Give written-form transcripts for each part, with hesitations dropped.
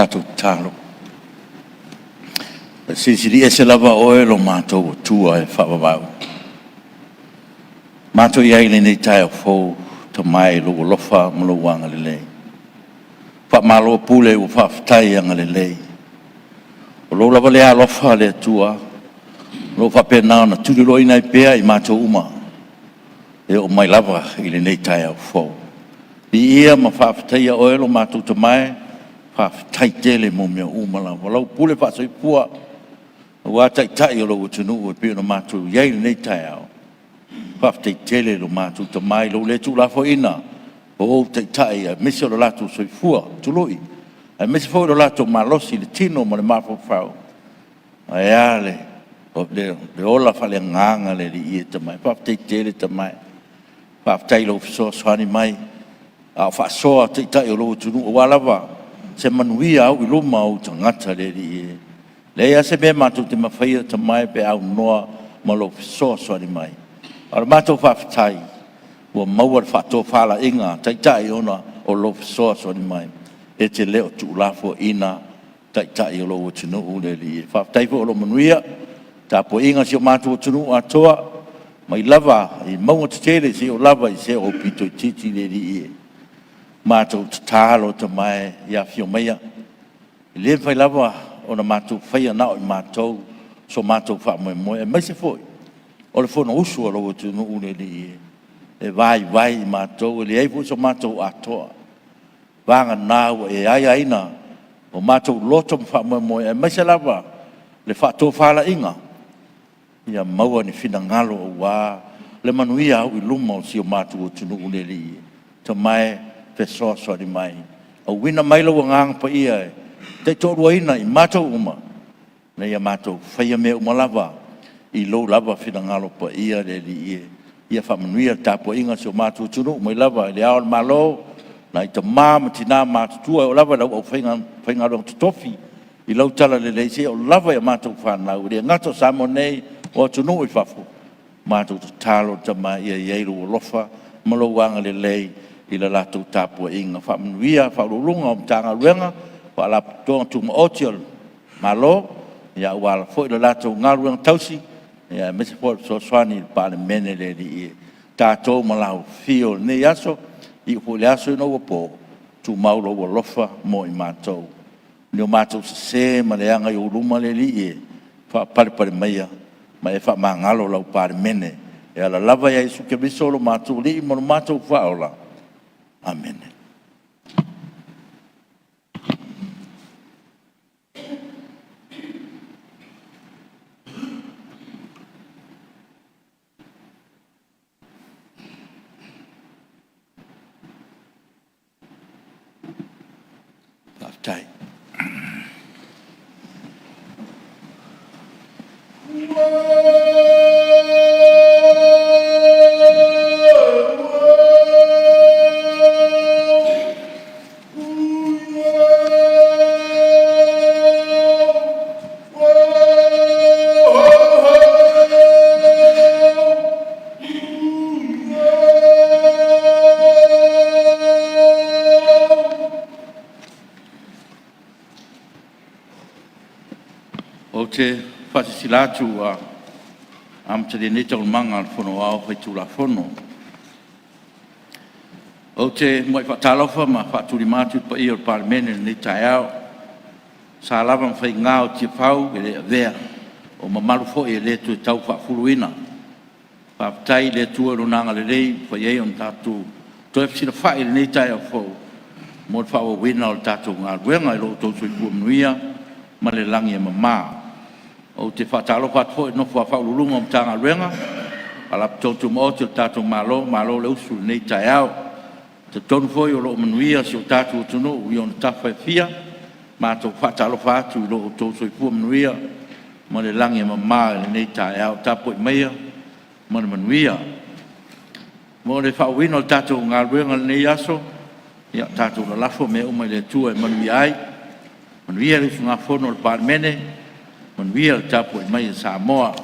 tatou tatalo. E Silisili Ese lava Oe lo matou Atua e faavavau. Matou i ai i lenei taeao fou, Tama e i Lou alofa ma Lou agalelei. Faamalo pule ua faafetai agalelei. O Lou lava lea alofa le Atua o lo o faapena ona tuliloaina ai pea i matou uma e oo mai lava i lenei taeao fou. Viia ma faafetaia oe lo matou Tama e, faafetai tele mo mea uma lava, lau pule faasoifua aua Taitai o lou atunuu e pei ona matou i ai i lenei taeao. Faafetai tele i lo matou Tama i lou le tuulafoaiina o ou Taitai aemaise o le latou soifua tului aemaise foi lo latou malosi i le tino ma le mafaufau, ae a le ola faaleagaga le Alii e Tama e. Faafetai tele Tama e, faafetai i lou fesoasoani mai a o faasoa Taitai o lou atunuu aua lava se manuia auiluma o ou tagata le Alii e. E leai lava se mea matou te mafaia Tama e pe a aunoa ma lou fesoasoani mai. A o le matou faafetai ua maua le faatofalaiga a Taitai ona o lou fesoasoani mai, e te le o tuulafoaiina Taitai o lou atunuu le Alii e. Faafetai foi o lo o manuia le tapuaiga a si o matou atunuu atoa mai lava i mauga tetele seia oo lava i se aupito itiiti le Alii e. Matou tatalo Tama e, ia afio maia, e le mafai lava ona matou faia na o i matou so matou faamoemoe, aemaise foi o le Fonousu a lou atunuu le Alii e, e vaivai i matou e leai foi so matou atoa, vagana ua e aiaina o matou loto ma faamoemoe aemaise lava le faatofalaiga, ia maua ni finagalo aua le manuia auiluma o si o matou atunuu le Alii e. Tama e, fesoasoani mai, auina mai lou Agaga Paia e taitoaluaina i matou uma ina ia matou faia mea uma lava i lou lava finagalo paia le Alii e. Ia faamanuia le tapuaiga a si o matou atunuu mai lava i Le Ao o le Malo, nai tama ma tina matutua e oo lava i lau aufaigaluega totofi i lau talalelei seia oo lava i a matou fanau, e le gata o Samoa nei a o atunuu i fafo. Matou tatalo Tama ia i ai lou alofa ma lou agalelei i le latou tapuaiga. Faamanuia Ofisa Sili o Pulega o Matagaluega ma Faalapotopotoga Tumaoti a le Malo aua foi le latou galuega tausi, aemaise foi o le fesoasoani i le Palemene le Alii e. Tatou ma lau afio i lenei aso, iu foi i le aso ina ua po, tumau lou alofa mo i matou. I o matou sese ma leaga i ou luma le Alii e, faapalepale maia ma e faamagalo lau Palemene e ala lava ia Iesu Keriso lo matou Alii ma lo matou Faaola. Amene. Faafetai. Ou te faasilasila atu ua amatalia nei Taualumaga a le Fono Aoao Faitulafono. Ou te muai faatalofa ma faatulima atu i le paia o le Palemene i lenei taeao, o sa lava ma faiga o Tiafau e le avea, o mamalu foi e le toe tau faafuluina. Faafetai i le Atua i Lona agalelei ua mafai ai ona tatou toe fesilafai i lenei taeao fou mo le faaauauina o le tatou galuega i lo outou soifua manuia ma le lagi e mama. Ou te faatalofa atu foi i le nofo a Ofisa Sili o Pulega o Matagaluega ma Faalapotopotoga Tumaoti a le tatou Malo, malo le usu i lenei taeao. E talitonu foi o lo o manuia si o tatou atunuu i ona tafa e fia. Matou te faatalofa atu i lo outou soifua manuia ma le lagi e mama i lenei taeao. Tapuai maia ma le manuia. Mo le faaauauina o le tatou galuega i lenei aso, ia tatou lalafo mea uma i le Atua e manuia ai. Manuia le usugafono a le Palemene, manuia le tapuai mai a Samoa.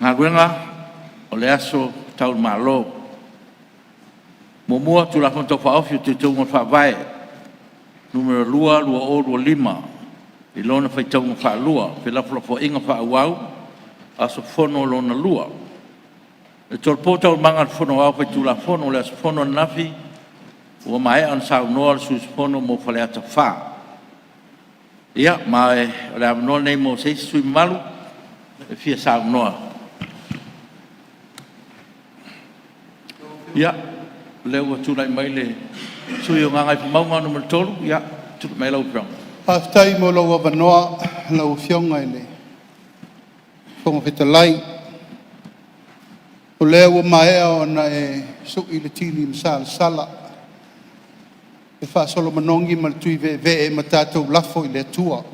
Galuega O le Aso Tau i Malo. 1. Tulafono Tau Faaofi o Teuteuga o le Faavae (Nu.2) 2025 i lona faitauga faalua – Felafolafoaiga faaauau, aso Fono lona lua. E tolopo Taualumaga a le Fono Aoao Faitulafono i le aso fono ananafi ua maea ona saunoa le sui usufono mo Faleata 4. Ia, ma o le avanoa lenei mo se isi sui usufono mamalu e fia saunoa. Ia, o lea ua tulai mai le sui usufono mo Gagaifomauga 3. Ia, tulai mai lau Afioga. Faafetai mo lou avanoa lau Afioga i le Fofoga Fetalai. O lea ua maea ona e sui le tili masalasala i le faasolomanogi ma le tuiveevee ma tatou lafo i le Atua.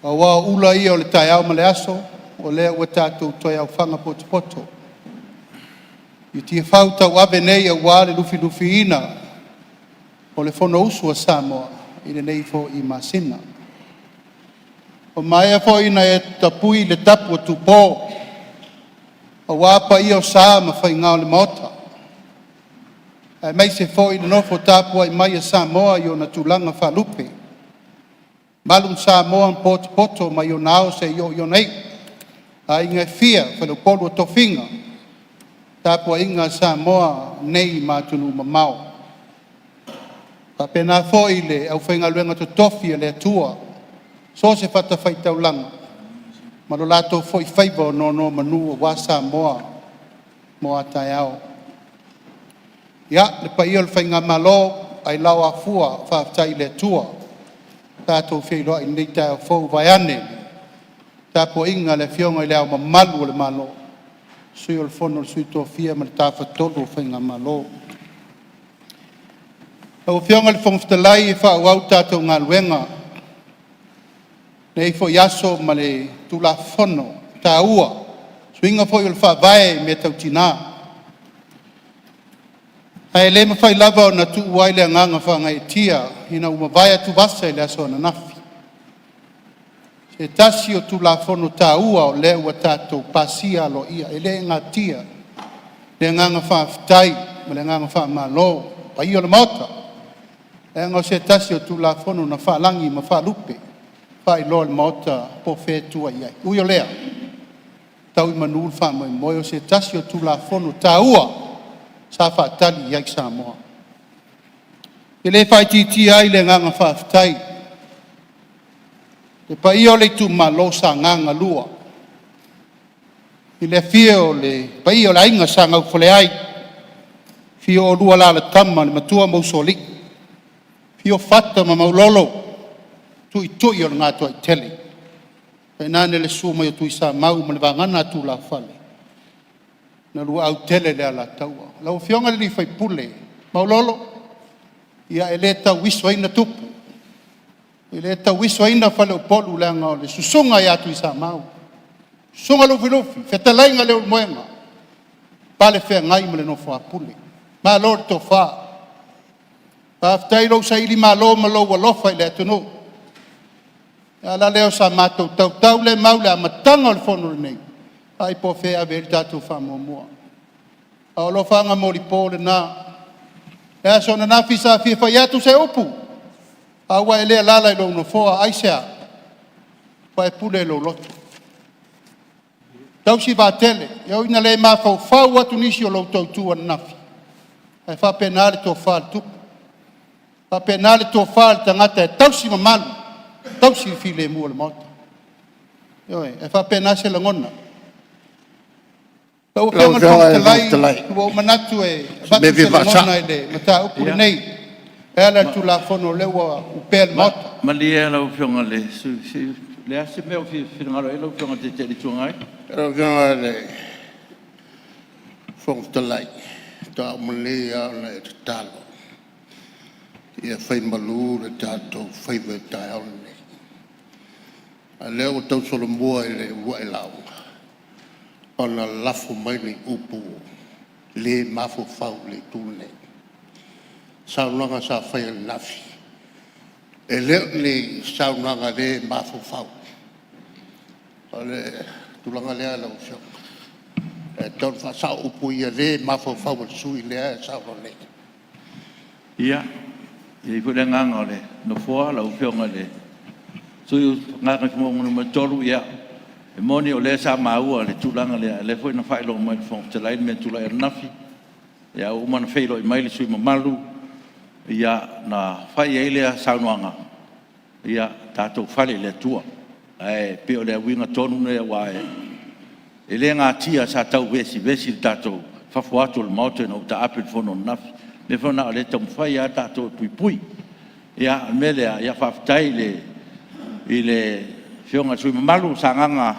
Aua o ula ia o le taeao ma le aso, o lea ua tatou toe aofaga potopoto i tiafau tauave nei aua le lufilufiina o le Fonousu a Samoa i lenei foi masina. Ua maea foi ona e tapui le tapu a tupo aua paia o sa ma faiga o le Maota, aemaise foi le nofo tapuai mai a Samoa i ona tulaga faalupe, malu Samoa ma potopoto mai ona ao seia oo i ona iu, aiga e fia, faleupolu o tofiga, tapuaiga a Samoa nei ma atunuu mamao. E faapena foi le aufaigaluega totofi a le Atua i so o se fatafaitaulaga ma lo latou foi faiva o nonomanu aua Samoa mo a taeao. Ia, le paia o le faigamalo, ailao ua afua, faafetai i le Atua ua tatou feiloai i lenei taeao fou, vaeane le tapuaiga a le Afioga i Le Ao Mamalu o le Malo, Sui o le Fono a Sui Tofia ma le Tafatolu o Faigamalo. Lau Afioga i le Fofoga Fetalai e faaauau le tatou galuega i lenei foi aso ma le Tulafono taua, suiga foi o le Faavae i mea tau tina. Ae le mafai lava ona tuua ai le agaga faagaeetia ina ua mavae atuvasa i le aso ananafi, se tasi o Tulafono taua o lea ua tatou pasia aloaia. E le natia le agaga faafetai ma le agaga faamalo i le paia o le Maota, leaga o se tasi o Tulafono na faalagi ma faalupe, faailoa i le Maota po o fea e tua i ai. Ui o lea, tau i manu le faamoemoe, o se tasi o Tulafono taua sa faatali i ai Samoa. E le faaitiitia ai le agaga faafetai i le paia o le itumalo o Sagaga 2, i le afio o le paia o le Aiga Sa Gaufoleai, afio oulua Alalatama, le Matua ma Usoalii, afio Fata ma Maulolo, Tuitui o le Gatoaitele, tainane le susu mai o Tuisamau ma le vagana a tulafale na luautele le Alataua. Lau Afioga i le sui usufono Maulolo, ia e le tauisoina tupu, e le tauisoina faleupolu leaga o le susuga ia Tuisamau, susuga Lufilufi, fetalaiga Leulumoega, palefeagai ma le nofo a Pule. Malo le tofa, faafetai i lou sailimalo ma lou alofa i le atunuu. O le ala lea o sa matou tautaulemau i le amataga o le fono lenei, vaai po o fea e ave i ai le tatou faamuamua. A o alofaga molipo lena. O le aso ananafi sa fia fai atu se upu, a ua e le alaala i lou nofoa. Aisea? Ua e pule i lou loto, tausi vaatele. E ui ina le mafaufau atu nisi o lo outou itu ananafi, ae faapena le tofa a le tupu, faapena le tofa a le tagata e tausi mamalu, tausi le filemu o le Maota. Ioe. E faapena se lagona. Lau Lau Afioga i le Afioga Fofoga i le Fofoga Fetalai, Fetalai, ua ou manatu e o se avatu mea fia se lagona faasao. i le mataupu lenei e ala i le Tulafono o lea ua opea i le Maota. Malie lau Afioga i le sui usufono, o le a se mea ua e fia finagalo i ai lau Afioga i le Taitai o le Itu Agai? Lau Afioga i le Fofoga Fetalai, faatoa uma nei lava ona e tatalo ia fai malu le tatou faiva i le taeao lenei, a o lea ua tausolomua i le uluai lauga ona lafo mai ni upu le mafaufau i le Itu lenei. O saunoaga sa faia ananafi, e le o ni saunoaga le mafaufau. O le tulaga lea lau Afioga. E tatau ona faasao upu ia, e le mafaufau o le sui usufono lea e saunoa nei. Ia, e i ai foi le agaga o le Nofoa lau Afioga i le sui usufono mo Gagaifomauga 3, ia e moni o lea sa maua le tulaga lea, o lea foi na faailoa mai e le Fofoga Fetalai le mea na tulai ananafi. Ae ua uma ona feiloai mai le sui usufono mamalu ona fai ai lea saunoaga, ia tatou fale i le Atua. Ae pei o le uiga tonu lea aua e le natia sa tau vevesi i fafo atu o le Maota ina ua taape le fono ananafi. O le mea foi lena o lea e taumafai lava tatou e puipui. Ia, o le mea lea, faafetai i le Afioga i le sui usufono mamalu mo Sagaga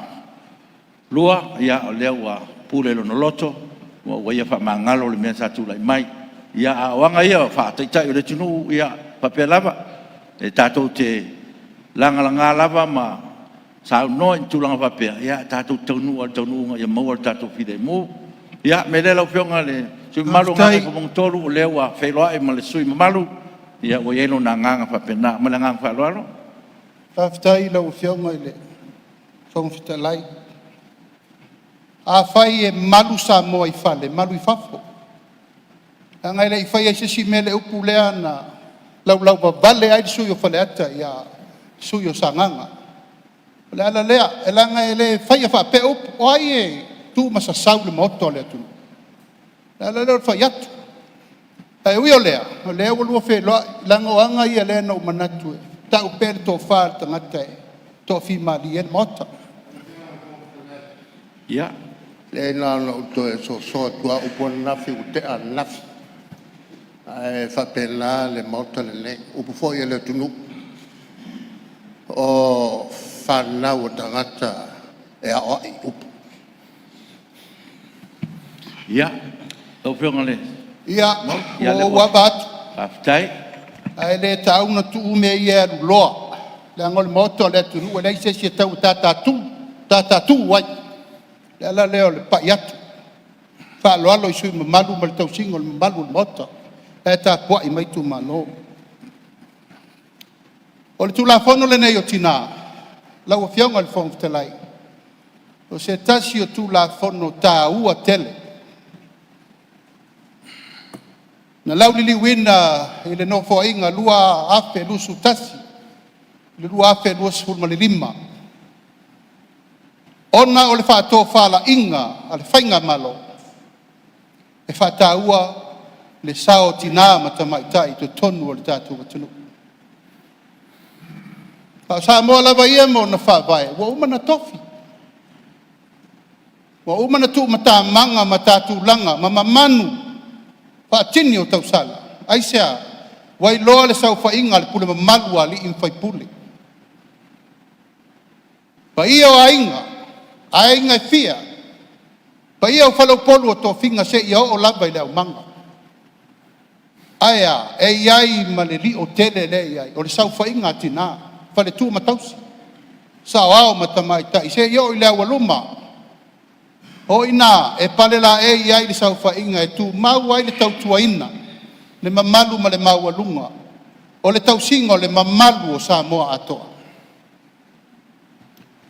2, o lea ua pule i lona loto ua ia faamagalo le mea sa tulai mai. Ia, a o aga ia faa-Taitai o le atunuu, ia e faapea lava, e tatou te lagalaga lava ma saunoa i tulaga faapea, ae tatou te taunuu lava i le taunuuga ia maua le tatou filemu. Ia, o le mea lea lau Afioga i le sui usufono mamalu mo Gagaifomauga 3, o lea ua feiloai ma le sui usufono mamalu, ua i ai lona agaga faapena. Ma le agaga faaaloalo. Faafetai i lau Afioga i le Fofoga Fetalai. Afai e malu Samoa i fale, malu i fafo, leaga e le i faia i se isi mea le upu lea na laulauvavale ai le sui usufono o Faleata ia le sui usufono o Sagaga. O le ala lea, leaga e le faia faapea upu, o ai e tuumasasau i le Maota o le atunuu? O le ala lea o le fai atu. Ae ui o lea, o lea ua oulua feiloai, leaga o aga ia lea na ou manatu e tau pea le tofa a le tagata e toafimalie ai le Maota. Ia. Leai na ona ou toe soso atu lava, o upu ananafi ua tea ananafi, ae faapena le Maota lenei. O upu foi a le atunuu, o fanau a tagata e aoai i upu. Ia, lau Afioga i le Ia, Mauu, ua ou ava atu, faafetai. Ae le tatau ona tuu mea ia e alu loa, leaga o le Maota o le atunuu e leai se isi e tau tatatu ai. O le ala lea o le pai atu, faaaloalo i sui usufono mamalu ma le tausiga o le mamalu o le Maota la e tapuai mai itumalo. O le Tulafono lenei o Tina, lau Afioga i le Fofoga Fetalai, o se tasi o Tulafono taua tele na lauliliuina i le Nofoaiga 2021-2025, ona o le faatofalaiga a le faigamalo, e faataua le sao o tina ma tamaitai i totonu o le tatou atunuu. A o Samoa lava ia ma ona faavae, ua uma ona tofi, ua uma ona tuumatamaga ma ta tulaga ma mamanu faatini o tausala. Aisea? Ua iloa le saofaiga a le pule mamalu a alii ma faipule, paia o aiga, aiga e fia, paia o faleupolu o tofiga seia oo lava i le aumaga. Ae a? E i ai ma le lio tele lea e i ai, o le saofaiga a tina, faletua ma tausi, saoao ma tamaitai seia oo i le aualuma. O i ina e palelaei ai le saofaiga e tumau ai le tautuaina, le mamalu ma le maualuga o le tausiga o le mamalu o Samoa atoa.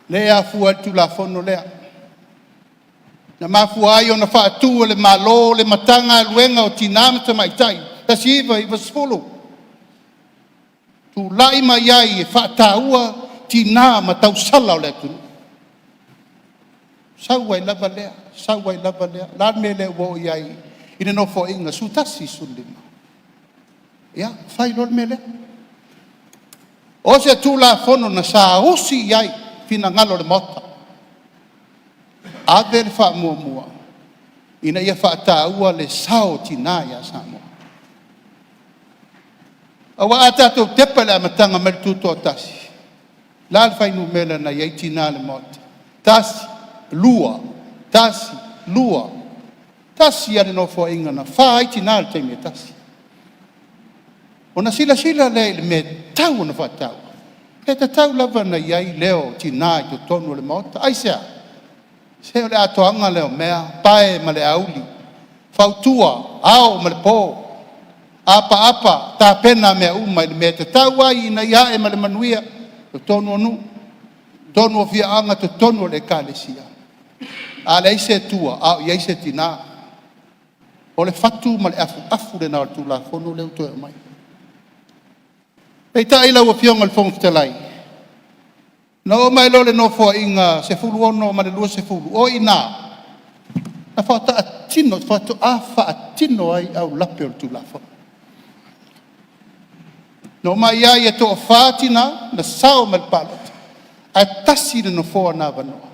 Lea e afua ai le Tulafono lea, na mafua ai ona faatu e le Malo le Matagaluega o Tina ma Tamaitai 1990, tulai mai ai e faataua tina ma tausala o le atunuu. Sau ai lava lea, sau ai lava lea. O le a le mea lea ua oo i ai i le Nofoaiga 11, 15? Ia, fai loa le mea lea. O se Tulafono na saausi i ai finagalo o le Maota, ave le faamuamua ina ia faataua le sao o tina ia Samoa. Aua a tatou tepa i le amataga mai le Tutoatasi, o le a le fuainumera na i ai tina i le Maota? 1, 2, 1, 2, tasi lava le Nofoaiga na 4 ai tina i le taimi e tasi. Ona silasila lea i le mea e tatau ona faataua, e tatau lava ona i ai leo o tina i totonu o le Maota. Aisea? Se o le atoaga lea o mea, pae ma le auli, fautua ao ma le po, apaapa tapena mea uma i le mea e tatau ai ina ia ae ma le manuia totonu o nuu, totonu o afioaga, totonu o le Ekalesia. A leai se Atua, a o i ai se Tina. O le fatu ma le afuafu lena o le Tulafono lea ua toe aumai. Peitai lau Afioga i le Fofoga Fetalai, na oo mai loa i le Nofoaiga 16 ma le 20, o i ina na faatoa faatino ai aulape o le Tulafono. Na omai ai e toafa tina na sao mai i le palota, ae tasi le nofoa na avanoa,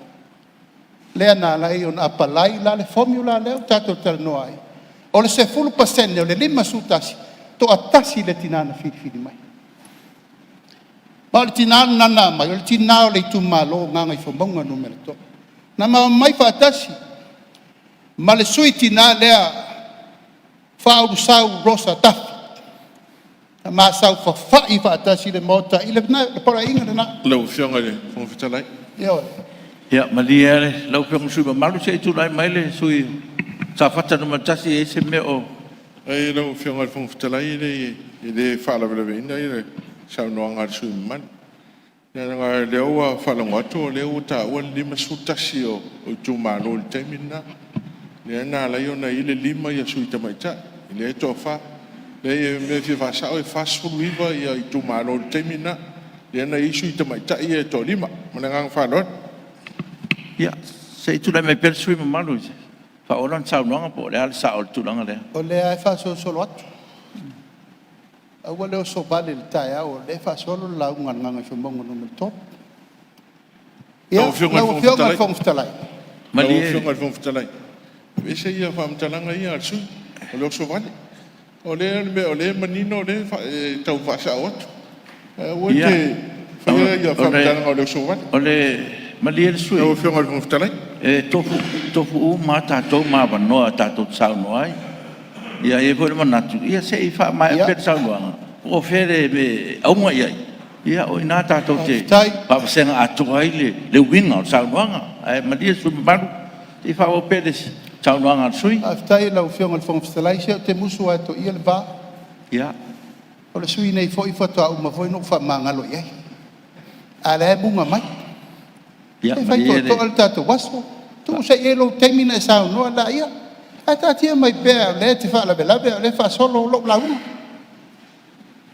lea na ala ai ona apalai la le formula lea ua tatou talanoa ai, o le 10% o le 51, e toatasi le tina na filifili mai. Ma o le tina lena na aumai, o le tina o le itumalo o Gagaifomauga 3. Na ma omai faatasi ma le sui tina lea Faaulusau Rosa Tafi. Na ma saofafai faatasi i le Maota i le Paleaiga lena. Lau Afioga i le Fofoga Fetalai... Ioe. Ia malie lau Afioga i le sui usufono mamalu se i tulai mai le sui usufono mo Safata 1 e i ai se mea o… Leai lau Afioga i le Fofoga Fetalai e le faalavelaveina le saunoaga a le sui usufono mamalu, leaga o lea ua faalogo atu o lea ua taua le 51 o itumalo i le taimi lena, lea na ala ai ona i ai le 5 sui tamaitai lea e toafa. Leai o le mea e fia faasao e 49 itumalo i le taimi lena, lea na i ai sui tamaitai ia e toalima. Ma le agaga faaaloalo. Ia, se i tulai mai pea le sui usufono mamalu e faaauau lana saunoaga po o le a le sao o le tulaga lea. O lea lava e faasolosolo atu, aua le oso vale i le taeao o lea e faasolo le lauga a le Gagaifomauga 3. Ia, Lau lau Afioga Afioga i le Fofoga Fetalai… Malie i le Fofoga Fetalai, aveese ia faamatalaga ia a le sui usufono o le oso vale. O le mea o lea e manino o lea e tau faasao atu. Ae aua e te faia faamatalaga o le oso vale. Malie le sui Lau usufono, Afioga i le Fofoga Fetalai. e tofu uma lava tatou ma avanoa tatou te saunoa ai. E i ai foi le manatu, ia se i faamaea pea le saunoaga po o fea le mea e auga i ai, ia o i ina tatou te Faafetai. faavasega atoa ai le uiga o le saunoaga. Ae malie le sui usufono mamalu se i faaauau pea le saunoaga a le sui usufono. Faafetai i lau Afioga i le Fofoga Fetalai, se ou te musu lava e toia le va. Ia. O le sui usufono nei foi faatoa uma foi ona ou faamagalo i ai, a o lea e muga mai. Ia Se fai malie le toetoa le tatou aso, tuu se i i ai lou taimi ona e saunoa laia. Ae taatia mai pea o lea e te faalavelave a o lea e faasolo lau lauga.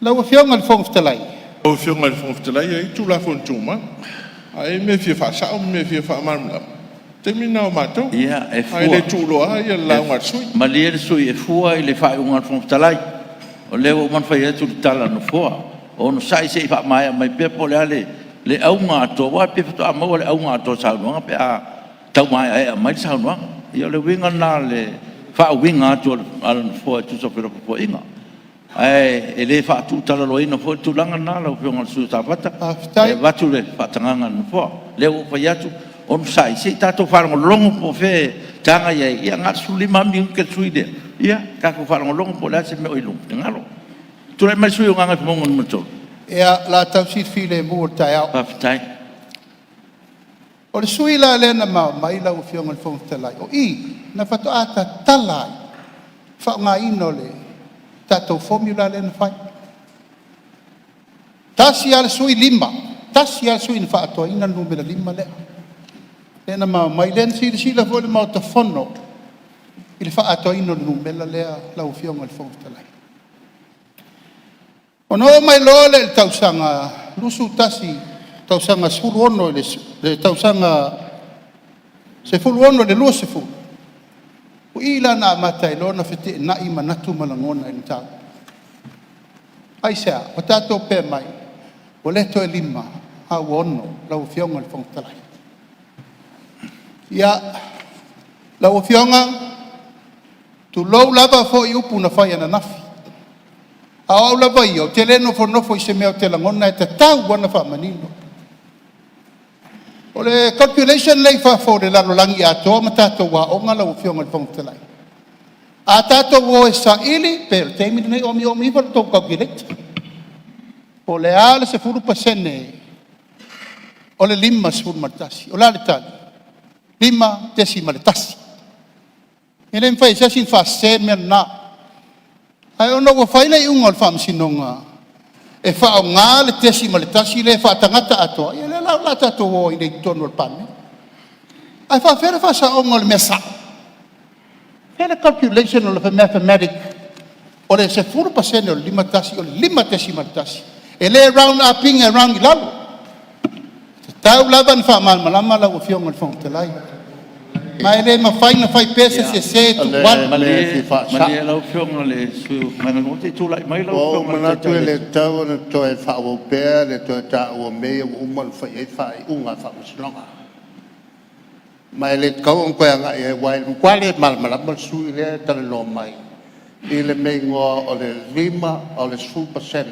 Lau Afioga i le Fofoga Fetalai… Lau Afioga i le Fofoga Fetalai e i ai Tulafono Tumau. A i ai le mea e fia faasao ma le mea e fia faamalamalama, o le taimi lena o matou, Ia, e ae fua, le tuuloa le lauga a le sui usufono. malie le sui usufono e fua i le faaiuga a le Fofoga Fetalai. O lea ua uma ona fai atu le tala a le Nofoa, onosai se i faamaea mai pea po o le a le auga atoa, aua pei faatoa maua le auga atoa o le saunoaga pe a tau maeaea mai le saunoaga. Ia o le uiga lena o le faauiga atu a le Nofoa e tusa o felafolafoaiga. Ae le faatuutalaloaina foi le tulaga lena lau Afioga i le sui usufono mo Safata, e Faafetai. avatu le faatagaga a le Nofoa. O lea ua ou fai atu, onosai se i tatou faalogologo po o fea e te agai i ai. Ia na o le 15 lava minute le sui usufono lea, ia tatou faalogologo po o le a se mea o i lou finagalo. Tulai mai le sui usufono mo Gagaifomauga 3. Ia, o le a tausi le filemu o le taeao. Faafetai. O le sui la lea na ma omai lau Afioga i le Fofoga Fetalai, o i na faatoa tatala ai le faaaogaina o le tatou formula lea na fai. Tasi lava le sui, 5. Tasi lava le sui na faaatoaina le numera 5 lea. Lea na ma omai, lea na silasila foi le Maota Fono i le faaatoaina o le numera lea lau Afioga i le Fofoga Fetalai. Ona oo mai loa lea i le tausaga 21, tausaga 16 i le tausaga 16 i le 20, o i la na amata ai loa ona feteenai manatu ma lagona i le mataupu. Aisea? Ua tatou faapea mai, ua le toe 5 a ua 6 lau Afioga i le Fofoga Fetalai. Ia, lau Afioga, tulou lava foi upu na fai ananafi, a o au lava ia, ou te le nofonofo i se mea ou te lagona e tatau lava ona faamanino. O le calculation lea e i fafo o le lalolagi atoa ma tatou aoga lau Afioga i le Fofoga Fetalai, a tatou o e saili, pei o le taimi lenei omiomi ifo la outou calculator, po o le a le 10% o le 51. O le a le tali? 5.1. E le mafai e se isi ona faasese le mea lena. Ae ona ua fai le iuga a le Faamasinoga e faaaoga le 0.1 lea faatagata atoa, ia lea la o le a tatou o ai nei i totonu o le Palemene. Ae faapefea le faasaoga o le mea sao? Fea le calculation o le mathematic o le 10% o le 51 o le 5.1. E le round up ina e round i lalo. E tatau lava ona faamalamalama lau Afioga i le Fofoga Fetalai, ma e le mafai ona fai pea se sese O tuu alu. le mea e Malie, fia faasao. malie lau Afioga i le sui usufono mo Gagaemauga 2, se i tulai mai lau Ua ou Afioga i le manatu Taitai o e le le Itu. tatau ona toe faaauau pea le toe taua o mea ia ua uma ona fai i ai faaiuga a le Faamasinoga. Ma e le tatau ona toe agai i ai aua e matua le malamalama le sui usufono lea e talanoa mai i le mea e igoa o le 5 o le 10%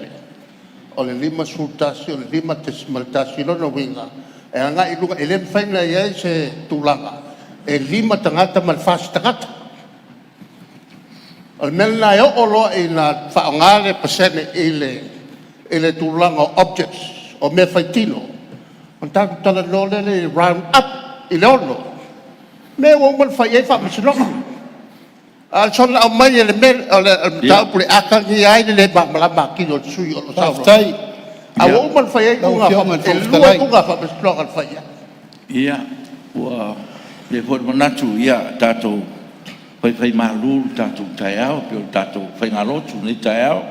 o le 51 o le 5.1. O lona uiga e agai i luga, e le mafai ona i ai se tulaga e 5 tagata ma le 40 tagata. O le mea lena e oo loa ina faaaoga le pasene i le tulaga o objects o mea faitino, ona tatou talanoa lea i le round up i le 6, mea ua uma ona fai i ai faamasinoga. A o le soona aumai o le mataupu i le atagia ai le lē malamalama atili o le sui usufono o lo o saunoa, Faafetai a ua uma ona fai i ai lau iuga, Afioga i le e Fofoga lua Fetalai. iuga a faamasinoga na fai i ai. Ia, ua i ai foi le manatu, ia tatou faifaimalu le tatou taeao pei o le tatou faigalotu i lenei taeao.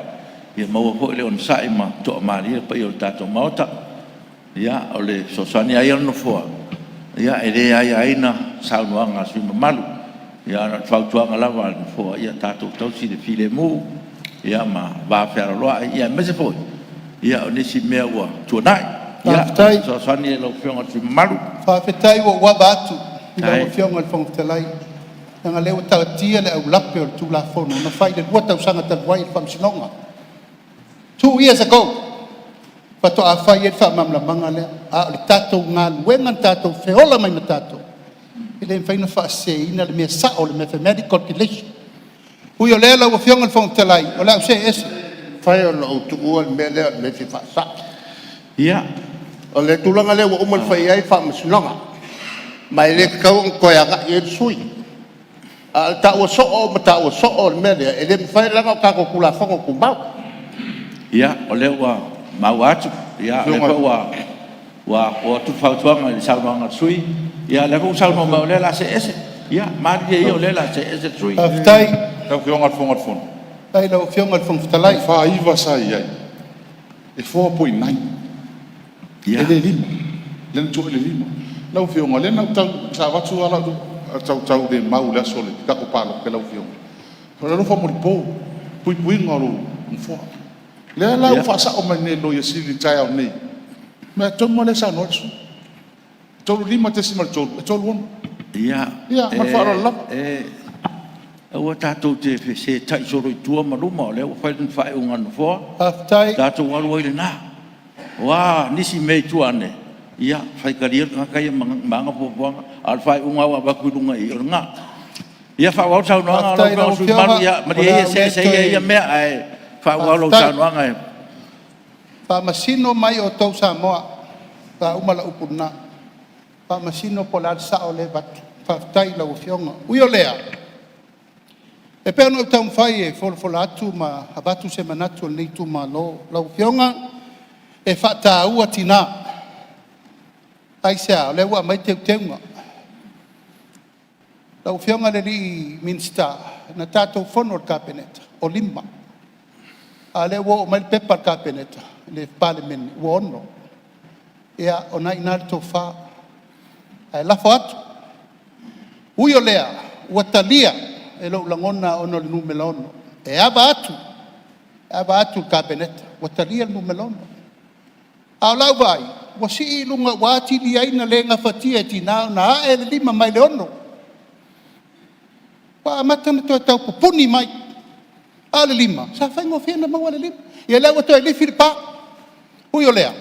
Ia maua foi le onosai ma toamalie le paia o le tatou Maota. O le fesoasoani lava ia a le Nofoa, e le aiaina saunoaga a sui usufono mamalu. Ae na o le fautuaga lava a le Nofoa, ia tatou tausi le filemu ma le vafealoaloai aemaise foi o nisi mea ua tuanai. Ia, o Faafetai. le fesoasoani lea i lau Afioga i le sui usufono mamalu. Faafetai ua ou ava atu i lau Faafetai. Afioga i le Fofoga Fetalai, leaga o lea ua taatia le aulape o le Tulafono na fai i le 2 tausaga talu ai i le Faamasinoga. 2 years ago faatoa fai ai le faamalamalamaga lea, a o le tatou galuega na tatou feola mai ma tatou, e le mafai ona faaseseina le mea sao o le mathematic calculation. Ui o lea lau Afioga i le Fofoga Fetalai, o le a ou see ese. E mafai ona ou tuua le mea lea o le mea e fia faasao. Ia. O le tulaga lea ua uma ona fai i ai faamasinoga, ma e le tatau ona toe agai i ai le sui usufono. A o le taua soo ma taua soo o le mea lea, e le mafai leaga o tatou Tulafono Tumau. Ia, o lea ua maua atu, o lea foi ua oo atu le fautuaga i le saunoaga a le sui usufono, a o lea foi ua saunoa mai o lea o le a see ese. Ia malilie ia o lea o le a see ese le sui usufono. Faafetai. Lau Afioga i le Fofoga o le Fono, Faafetai i lau Afioga i le Fofoga o Fetalai. le 49 sa i ai, e 4.9 e le 5, lea na tuu ai le 5. Lau Afioga, lea na ou tau, sa avatu lava lau tautaulemau i le aso o le tatou palota i lau Afioga, o le alofa molipo, puipuiga o lou nofoa. Lea la ua faasao mai nei e le Loia Sili i le taeao nei, o le mea tonu lava lea e saunoa ai le sui usufono, 35.3 e 36. Ia, Ia ma le faaaloalo lava. aua tatou te fesetai solo i tua ma luma, o lea ua fai le faaiuga a le Nofoa, Faafetai. tatou alu ai i lena. O a nisi mea i tua ane, ia faitalia le tagata ia ma ana fuafuaga, a o le faaiuga lava ua avatu i luga i i, o lena. Ia faaauau le saunoaga lau Faafetai i Afioga i lau le sui usufono Afioga, mamalu. Ia o malie le ia a ou see le ese ia toe... ia mea ae faaauau lau Faafetai. saunoaga. Faamasino mai outou Samoa, ua uma lau upu i lena. Faamasino po o le a le sao lea e avatu. Faafetai i lau Afioga. Ui o lea, e pei ona ou taumafai e folafola atu ma avatu se manatu o lenei itumalo. Lau Afioga, e faataua tina. Aisea? O lea ua aumai teuteuga. Lau Afioga i le Minisita, na tatou fono i le Kapeneta, o 5, a o lea ua oo mai le pepa a le Kapeneta i le Palemene ua 6. Ia o lena e i ina le tofa, ae lafo atu. Ui o lea, ua talia e lou lagona ona o le numera 6, e ava atu, e ava atu i le Kapeneta, ua talia le numera 6. A o lau vaai, ua sii i luga ua atili ai ona le gafatia e tina ona ae le 5 mai le 6. Ua amata ona toe tau pupuni mai, a o le 5, sa faigofie ona maua le 5. Ia o lea ua toe lifi le pa. Ui o lea,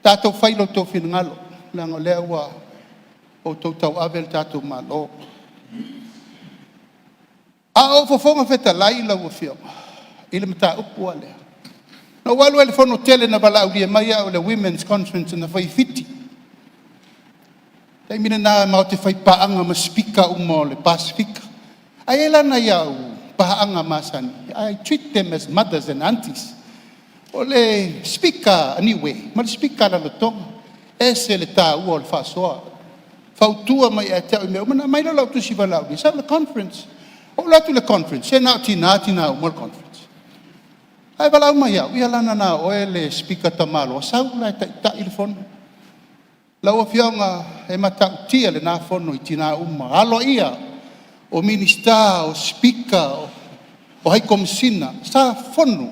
tatou fai i lo outou finagalo, leaga o lea ua outou tauave le tatou Malo. A o ou Fofoga Fetalai lau Afioga i le mataupu lava lea, na ou alu ai i le fono tele na valaaulia mai au e le Women's Conference na fai i Fiti. O le taimi lena matou te faipaaga ma speaker uma o le Pasefika. Ae i ai la nai au paaga masani, I treat them as mothers and aunties. O le Speaker a Niue ma le Speaker a Rarotoga, e ese le taua o le faasoa, Fautua mai ia te au i mea uma, ona aumai lea o lau tusi valaaulia, sau i le conference. Ou alu atu i le conference, se na o tina, tina uma le conference. Ae valaau mai au, ia leaga na o oe le Speaker tamaloa, sau la e taitai le fono. Lau Afioga e matautia lena fono i tina uma, aloaia, o Minisita, o Speaker, o High Komesina, sa fono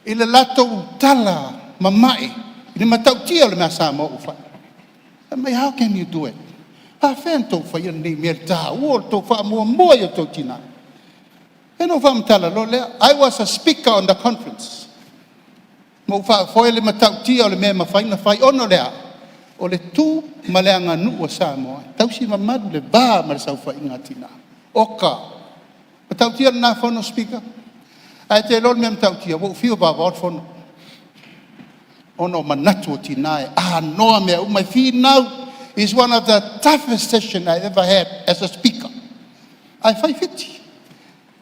i le latou tala mamae i le matautia o le mea a Samoa ua fai. Fai mai, how can you do it? E faapefea ona outou faia lenei mea i le taua o le tou faamuamua i o outou tina? Ia ona ou faamatala loa lea, I was a speaker on the conference. Na ou faafoe le matautia o le mea e mafai ona fai, ona o le a? O le tu ma le aganuu a Samoa e tausi mamalu le va ma le saofaiga a tina. Oka, e matautia lena fono Speaker, ae e te iloa le mea matautia? Ua ou fiu e vaovao le fono, ona o manatu o tina e anoa mea uma e finau. Is one of the toughest session I ever had as a Speaker, ae fai fiti.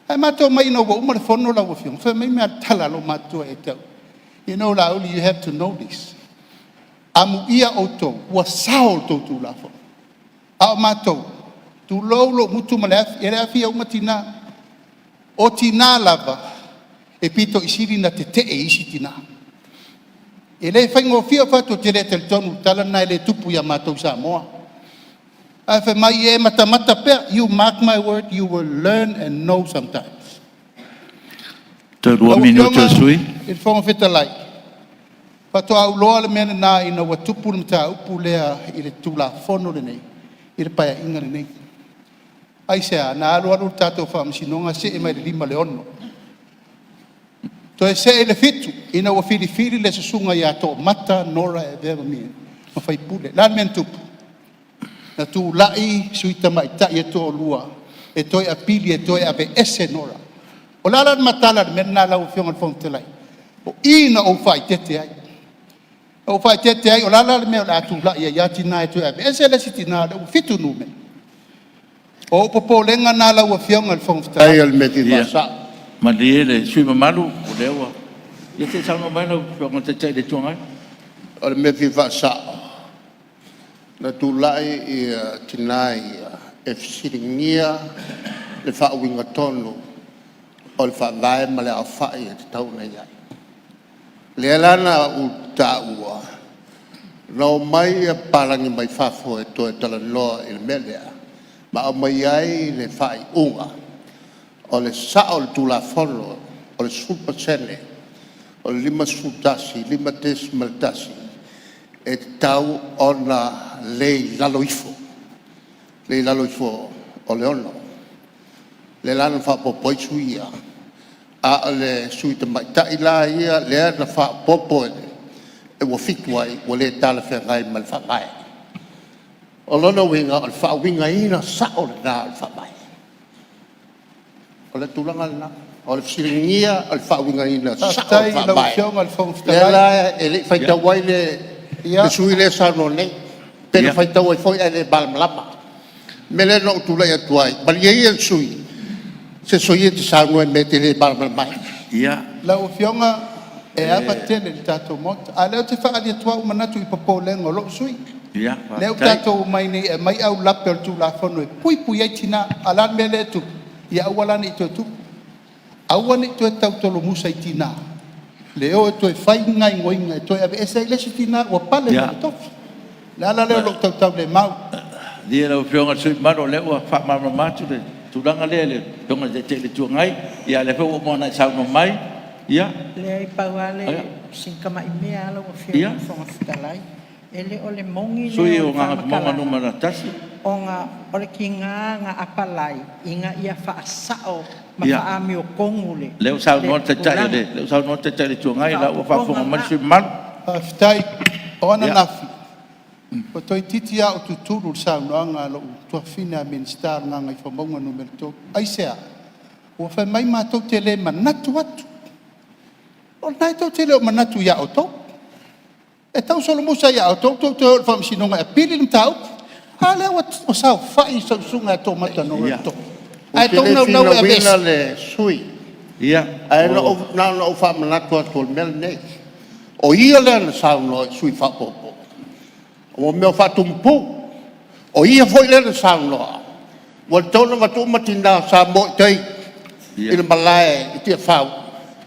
Ae matou omai ina ua uma le fono lau Afioga, fai mai le tala a loomatutua ia te au, “You know Laauli, you have to know this, amuia outou ua sao le tou Tulafono, a o matou, tulou lou gutu ma le afi, e le aafia uma tina. O tina lava e pito i sili ona tetee i isi tina. E le faigofie.” Ou fai atu, ou te le talitonu i le tala lena e le tupu ia matou i Samoa. Ae fai mai, ia e matamata pea, you mark my word, you will learn and know sometimes. Toe 2 Lau minute o le Afioga sui. i le Fofoga Fetalai, faatoa ou iloa le mea lena ina ua tupu le mataupu lea i le Tulafono lenei i le Paeaiga lenei. Aisea? Na alu alu le tatou Faamasinoga see mai le 5 i le 6, toe see i le 7 ina ua filifili le Susuga ia Toomata Nora Avea Mamie ma faipule. O le a le mea na tupu? Na tulai sui tamaitai e toalua e toe apili e toe aveese Nora. O le a la le matala i le mea lena lau Afioga i le Fofoga Fetalai? O i na ou faaeteete ai. Na ou faaeteete ai, o le a la le mea o le a tulai ai lava tina e toe aveese le isi tina o lea ua 7 numera? O ou popolega lena lau Afioga i le Fofoga Fetalai. Faafetai o le mea e fia Ia, faasao. malie le sui usufono mamalu, o lea ua... Ia se i saunoa mai lau Afioga i le Taitai o le Itu Agai. O le mea e fia faasao, na tulai tina ia e fesiligia le faauigatonu o le Faavae ma le aofai e tatau ona i ai. Lea la na ou taua, na omai papalagi mai fafo e toe talanoa i le mea lea ma aumai ai le faaiuga o le sao o le Tulafono o le 10% o le 51, 5.1 e tatau ona le i lalo ifo, le i lalo ifo o le 6. Lea la na faaopoopo ai sui ia, a o le sui tamaitai la ia lea na faaopoopo ua 7 ai, ua le talafeagai ma le Faavae. O lona uiga o le faauigaina sao lena o le Faavae. O le tulaga lena, o le fesiligia o le faauigaina sao o le Faafetai i lau Faavae, Afioga i le Fofoga lea Fetalai. la e le i faitau ai le sui usufono lea e saunoa nei, pe na faitau ai foi ae le malamalama. O le mea lea na ou tulai atu ai, malie ia le sui usufono, se soia e te saunoa i mea e te le malamalama ai. Ia, Lau Afioga, e ava tele i le tatou Maota, a o lea ou te faaali atu lava ou manatu i popolega o lou sui usufono. O lea ua Faafetai. tatou omai nei e aumai aulape o le Tulafono e puipui ai tina. A o le a le mea lea e tupu? Ia aua la ne i toe tupu, aua ne i toe tautolomusa i tina le o e toe fai ni gaoioiga e toe aveese ai le isi tina ua pale mai le tofi. O le ala lea o lou tautaulemau. Malie lau Afioga i le sui usufono mamalu o lea ua faamalamalama atu le tulaga lea i le Afioga i le Taitai o le Itu Agai. Ia a o lea foi ua uma ona e saunoa mai. Ia. Leai, pau lava le, si tamai mea lava lau Afioga i le Fofoga Fetalai. E le o le moni Sui lea o usufono le o Gagaifomauga faamatalaga, 1. ona o le tiga na apalai ina ia faasao ma faaamiotonu le Lea ua saunoa le tulaga. Taitai o le Itu Agai, o la ua O le faafofoga faaopoopoga mai le lena. sui usufono mamalu. Faafetai. O ananafi, ua toeitiiti lava ou tutulu i le saunoaga a lou tuafafine a Minisita o le Gagaifomauga 3. Aisea? Ua fai mai matou te le manatu atu. O lena tou te le o manatu ia outou. E tausolomusa ia outou tou te o i le faamasinoga e apili le mataupu. A lea ua saofai lau susuga ia Toomata Nora Ou ae te tou le naunau e finauina aveese. le sui usufono, ae na ona ou faamanatu atu o le mea lenei. O ia lea na saunoa i sui faaopoopo, o mea o faatumu pu. O ia foi lea na saunoa ua tatau ona avatu uma tina o Samoa i tai i le malae i Tiafau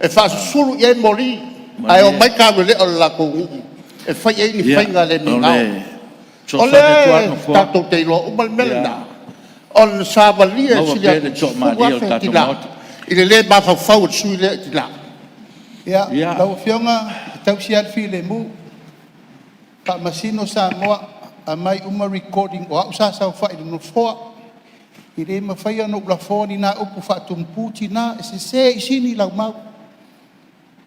e faasusulu i ai moli, ae omai taulelea o le latou nuu e fai i ai ni faiga le O migao. le O fesoasoani atu lava lea le Nofoa. tatou te iloa uma le mea lena, ona savalia e Maua sili pea atu le i toamalie o le le 10,000 tatou tina Maota. i le le mafaufau o le sui usufono lea i tina. Ia, lau Afioga, e tausi lava le filemu. Faamasino Samoa, aumai uma recording o au sa saofai i le nofoa. E le mafaia ona ou lafoa ni na upu faatupu tina, e sese i Sini lau mau.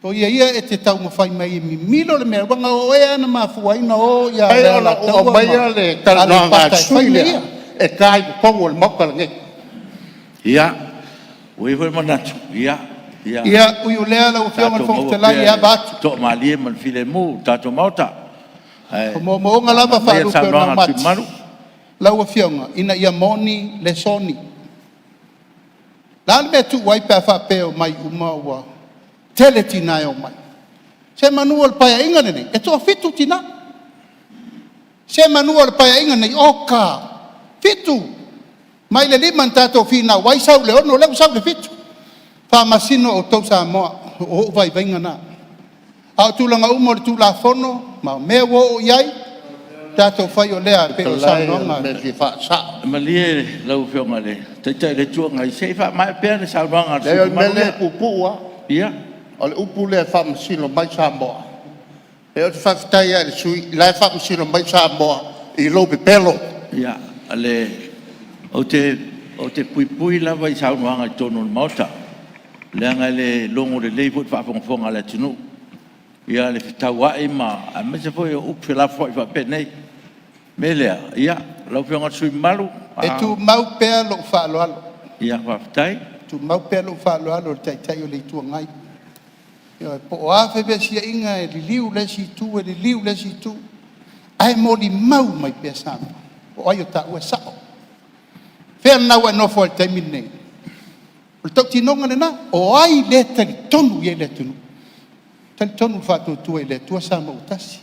Soia ia e te taumafai mai e mimilo le mea, leaga o oe lava na mafua ai ona o Mafai ona ou Alataua ma aumaia le talanoaga a le Aleipata e fai sui usufono mea lea ia. e ta i totonu o le Maota lenei. Ia, ua i ai foi le manatu, ia Ia, ui o lea lau Afioga i le tatou Fofoga maua Fetalai, pea e ava le atu. toamalie ma le filemu i le tatou Maota. Ae O moomooga lava maea le faalupe o saunoaga a le sui naumati, usufono mamalu. lau Afioga, ina ia moni le soni. O le a le mea e tuu ai pe a faapea e omai uma ua tele tina e omai? Semeamanu o le Paeaiga lenei, e toafitu tina. Semeamanu o le Paeaiga lenei, oka, 7 mai le 5 na tatou finau ai sau i le 6, o lea ua sau i le 7. Faamasino outou Samoa, o ou vaivaiga na. A o tulaga uma o le Tulafono ma mea ua oo i ai, tatou fai o lea e pei o le Fetalai o le saunoaga a mea e le fia faasao. Malie lau Afioga i le Taitai o le Itu Agai, se i faamaea pea le saunoaga a le sui Leai o le usufono mea mamalu lea e lea. puupuu lava. Ia. O le upu lea e faamasino mai Samoa. Ou te faafetai lava i le sui usufono o la e faamasino mai Samoa i lou pepelo. Ia, ou te puipui lava i saunoaga i totonu o le Maota, leaga e le logo lelei foi i le faafogafoga a le atunuu le fetauai aemaise foi o upu felafoai faapenei. O le mea lea, ia, lau Afioga i le sui usufono mamalu. E tumau pea lou faaaloalo. Ia faafetai. E tumau pea lou faaaloalo i le Taitai o le Itu Agai. Ioe. Po o a fevesiaiga e liliu i le isi itu e liliu i le isi itu, ae molimau mai pea Samoa, o ai o taua e sao. O fea lena ua e nofo ai i le taimi lenei? O le tautinoga lena. O ai lea e talitonu i ai le atunuu? Talitonu i le Faatuatua i le Atua Samoa ua Tasi.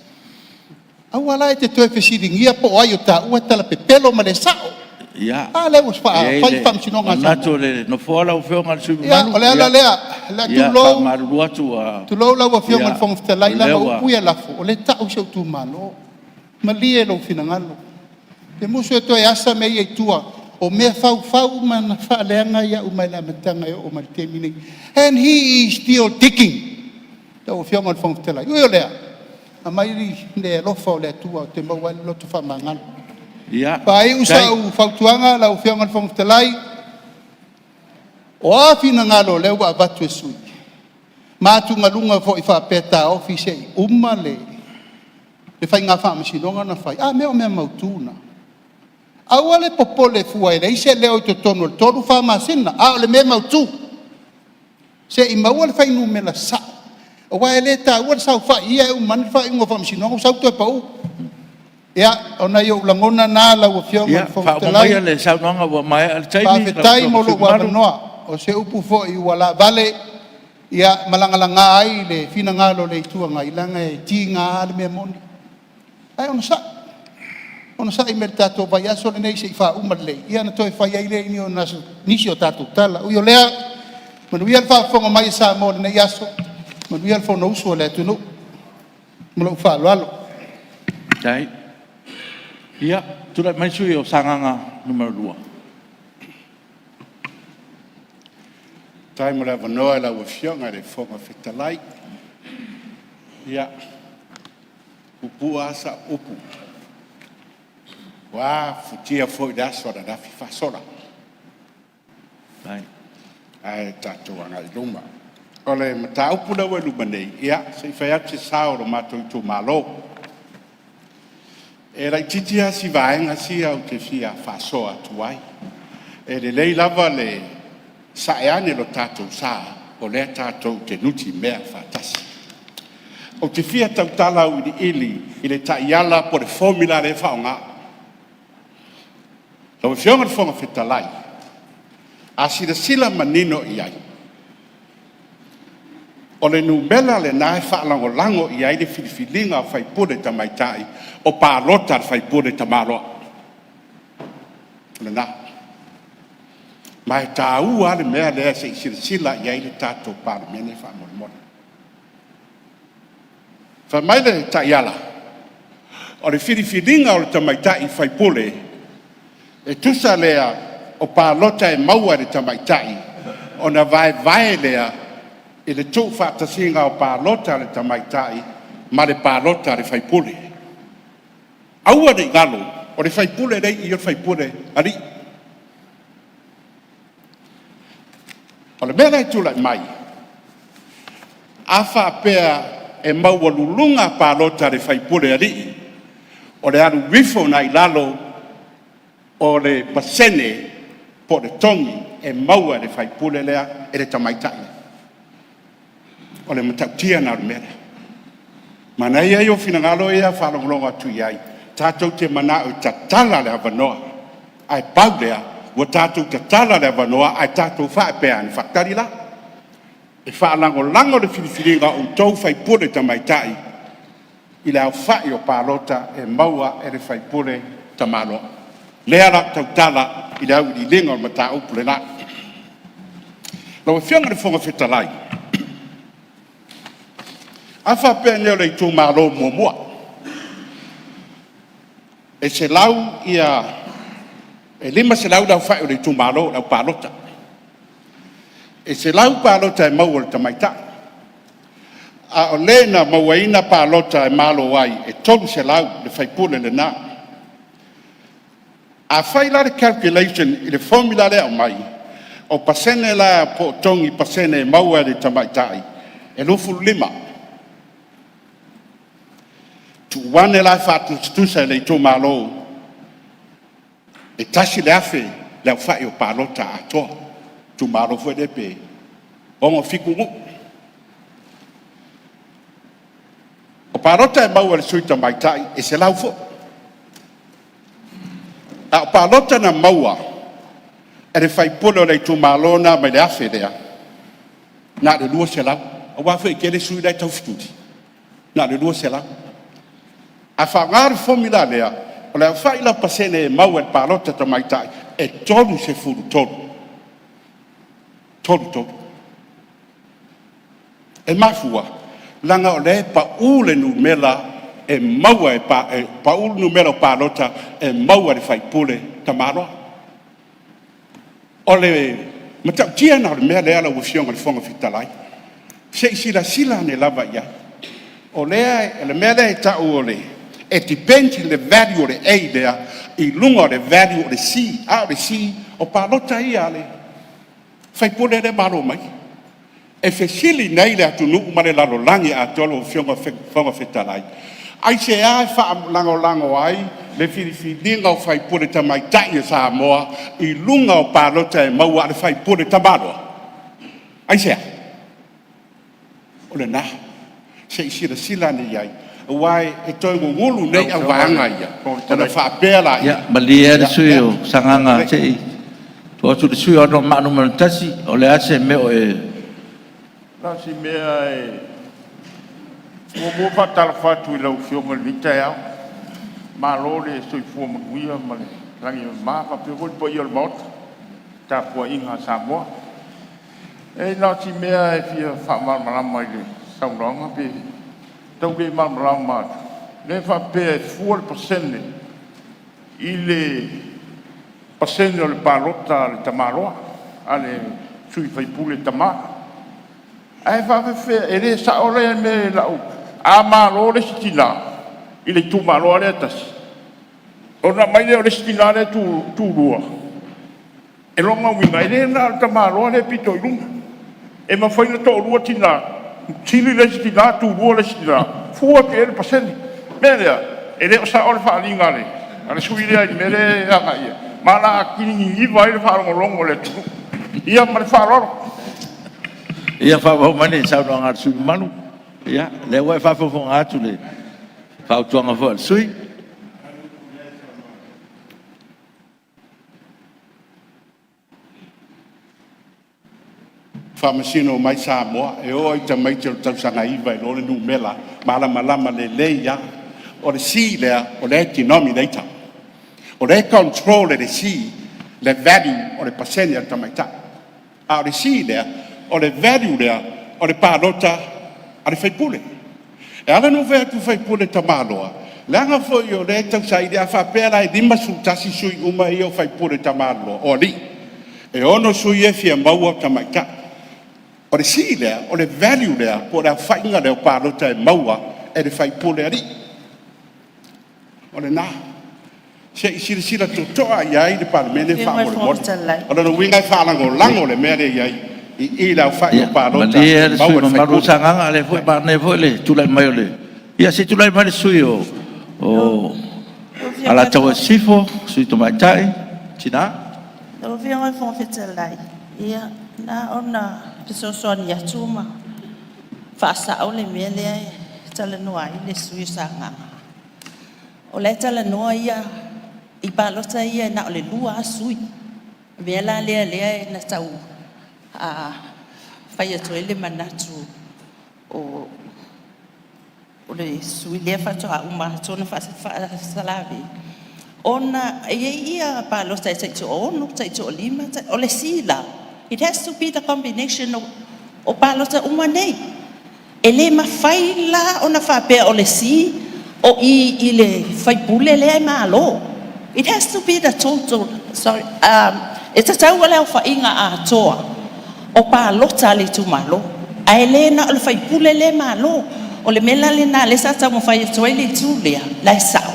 Aua la e te toe fesiligia po o ai o taua e talapepelo ma le sao. Ia, A lea ua e i ai fai le le faamasinoga a manatu Samoa. o le Nofoa lau Afioga i le sui usufono Ia, mamalu. o le ala lea. O le a Ia, tulou, faamalulu atu ua… tulou lau Afioga i le Fofoga o Fetalai, lea leaga o ua… upu ia e lafo, o lea e tau si ou itumalo. Malie lou finagalo, ou te musu e toe asa mea ia i tua, o mea e faufau ma na faaleaga ai au mai le amataga e oo mai i le taimi lenei. And he is still digging lau Afioga i le Fofoga Fetalai. Ui o lea, aumai le alofa o le Atua ou te maua ai le loto faamagalo. Ia, Faaiu faafetai. sau fautuaga lau Afioga i le Fofoga Fetalai, o a finagalo o lea ua avatu e sui usufono ma atugaluga foi faapea e taofi se i uma le faiga faamasinoga ona fai, a mea o mea mautu na? Aua le popole fua e leai se leo i totonu o le 3, 4 masina, a o le mea e mautu, se i maua le fuainumera sao, aua e le taua le saofai i i ae uma ane le faaiuga o le faamasinoga ua sau toe pau. Ia, o nai ou lagona na lau Afioga i Ia, le Fofoga faauma maia Fetalai. le saunoaga ua maea le taimi lau Faafetai Afioga i mo le sui lou usufono mamalu. avanoa. O se upu foi ua laavale ma lagalaga ai le finagalo o le Itu Agai, leaga e tiga lava le mea moni. Ae onosai, onosai mai le tatou vaiaso lenei se i faauma lelei ona toe fai ai lea o nisi o tatou tala. Ui o lea, manuia le faafofoga mai a Samoa i lenei aso, manuia le Fonousu a le atunuu. Ma lou faaaloalo. Faafetai. Ia, tulai mai le sui usufono mo Sagaga 2. Faafetai mo le avanoa i lau Afioga i le Fofoga Fetalai. Ia, e puupuu lava sau upu, ua futia foi i le aso ananafi faasola, ae tatou agai i luma. O le mataupu lea ua i luma nei, ia se i fai atu se sao o le matou itumalo. E laitiiti lava si vaega sia ou te fia faasoa atu ai. E lelei lava le sae ane o le tatou sa, o lea tatou te nutimea faatasi. Ou te fia tautala auiliili i le taiala po o le formula lea e faaaoga. Lau Afioga i le Fofoga Fetalai, a silasila manino i ai, o le numera lena e faalagolago i ai le filifiliga a sui usufono tamaitai o palota i le sui usufono tamaloa. O lena. Ma e taua lava le mea lea se i silasila i ai le tatou Palemene faamolemole. Fai mai le taiala, o le filifiliga o le tamaitai faipule, e tusa lea o palota e maua e le tamaitai ona vaevae lea i le tuufaatasiga o palota a le tamaitai ma le palota a le faipule. Aua ne i galo, o le faipule lea e i i o le faipule alii. O le mea lea e tulai mai, a faapea e maualuluga palota a le faipule alii, o le alu ifo lena i lalo o le pasene po o le togi e maua e le faipule lea e le tamaitai. O le matautia lena o le mea lea. Manaia ia o finagalo ia faalogologo atu i ai, tatou te manao e tatala le avanoa, ae pau lea, ua tatou tatala le avanoa ae tatou faapea ane, faatali la, e faalagolago le filifiliga a outou sui usufono tamaitai i le aofai o palota e maua e le sui usufono tamaloa. Lea o le a ou tautala i le auiliiliga o le mataupu lena. Lau Afioga i le Fofoga Fetalai, a faapea nei o le itumalo muamua, e 100 ia, e 500 le aofai o le itumalo o le aupalota. E 100 palota e maua e le tamaitai, a o le na mauaina palota e malo ai, e 300 le faipule lena. A fai la le calculation i le formula lea e aumai, o pasene la po o togi pasene e maua e le tamaitai, e 25. Tuu ane la e faatusatusa i le itumalo, e 1,000 le aofai o palota atoa, itumalo foi lea pe 6, 7 nuu. O palota e maua e le sui tamaitai e 100 foi. A o palota na maua e le sui usufono o le itumalo lena mai le 1,000 lea, na o le 200, aua foi e toatele sui la e taufetuli, na o le 200. A faaaoga le formula lea, o le aofai la o pasene e maua e le palota tamaitai, e 33, 33. E mafua, leaga o lea e pau le numera e maua e pau le numera o palota e maua e le faipule tamaloa. O le matautia lena o le mea lea lau Afioga i le Fofoga Fetalai, se i silasila ane lava i ai. O le mea lea e tau o le e depend le value o le A lea i luga o le value o le C, a o le C o palota ia a le faipule lea e malo mai. E fesili nei le atunuu ma le lalolagi atoa lau Afioga i le Fofoga Fetalai, aisea e faalagolago ai le filifiliga o faipule tamaitai o Samoa i luga o palota e maua a le faipule tamaloa? Aisea? O lena, se i silasila ane i ai, aua e toe gugulu nei auvaega ia ona faapea laia… Ia, malie lava le sui usufono mo Sagaga se i tuu atu i le sui usufono mo Anoamaa 1. O le a se mea o e… Na o si mea lava e muamua faatalofa atu i lau Afioga i lenei taeao, malo le soifua manuia ma le lagi e mama, faapea foi le paia o le Maota i le tapuaiga a Samoa. Leai na o si mea lava e fia faamalamalama i le saunoaga pe tau le malamalama atu, lea e faapea e fua le pasene i le pasene o le palota a le tamaloa, a le sui faipule tama. Ae faapefea, e le sao lea mea i lau… A malo le isi tina i le itumalo lava lea e tasi, ona aumai lea o le isi tina lea e tulua, o lona uiga, e le na o le tamaloa lea e pito i luga. E mafai ona toalua tina, sili le isi tina tulua le isi tina, fua atu i ai le pasene. O le mea lea, e le o sao le faaaliga a le sui usufono lea i le mea lea e agai i ai, ma o le a atili niniva ai le faalogologo a le atunuu. Ia ma le faaaloalo. Ia faaauau mai le saunoaga a le sui usufono mamalu. Ia, o lea ua e faafogafoga atu i le fautuaga foi a le sui usufono. Faamasino mai Samoa, e oo lava i tamaiti o le tausaga 9 e iloa le numera malamalama lelei lava. O le C lea, o lea e denominator, o lea e control e le C Le value o le pasene a le tamaitai. A o le si lea, o le value lea o le palota a le faipule. E ala ona ou fai atu faipule tamaloa, leaga foi o lea e tausaili, a faapea la e 51 sui uma ia o faipule tamaloa o alii, e 6 sui ia e fia maua o tamaitai. O le si lea, o le value lea po o le aofaiga lea o palota e maua e le faipule alii. O lena. Se i silasila totoa i ai le Palemene faamolemole. O lona uiga e faalagolago le mea lea e i ai i i i le aofai o palota Malie e le sui maua e usufono le mamalu o faipule. Sagaga, o lea foi e manaia foi le tulai mai o le... Ia se i tulai mai le sui usufono mo Alataua Sisifo, le sui usufono Tamaitai mo Tina. Lau Afioga i le Fofoga Fetalai, ia na ona fesoasoani atu ma faasa'o le mea lea e talanoa ai le sui usufono o Sagaga. O la e talanoa ia i palota ia na o le 2 lava sui. O le mea la lea na tau fai atu ai le manatu o le sui usufono lea faatoa uma atu ona faasalavelave, ona e i ai ia palota e taitoaono, taitoalima. O le si la, it has to be the combination o palota uma nei. E le mafai la ona faapea o le si o i i le faipule lea e malo. It has to be the total, sorry, e tatau le aofaiga atoa o palota a le itumalo, ae le na o le faipule lea e malo. O le mea la lena lea sa taumafai atu ai le itu lea, la e sao,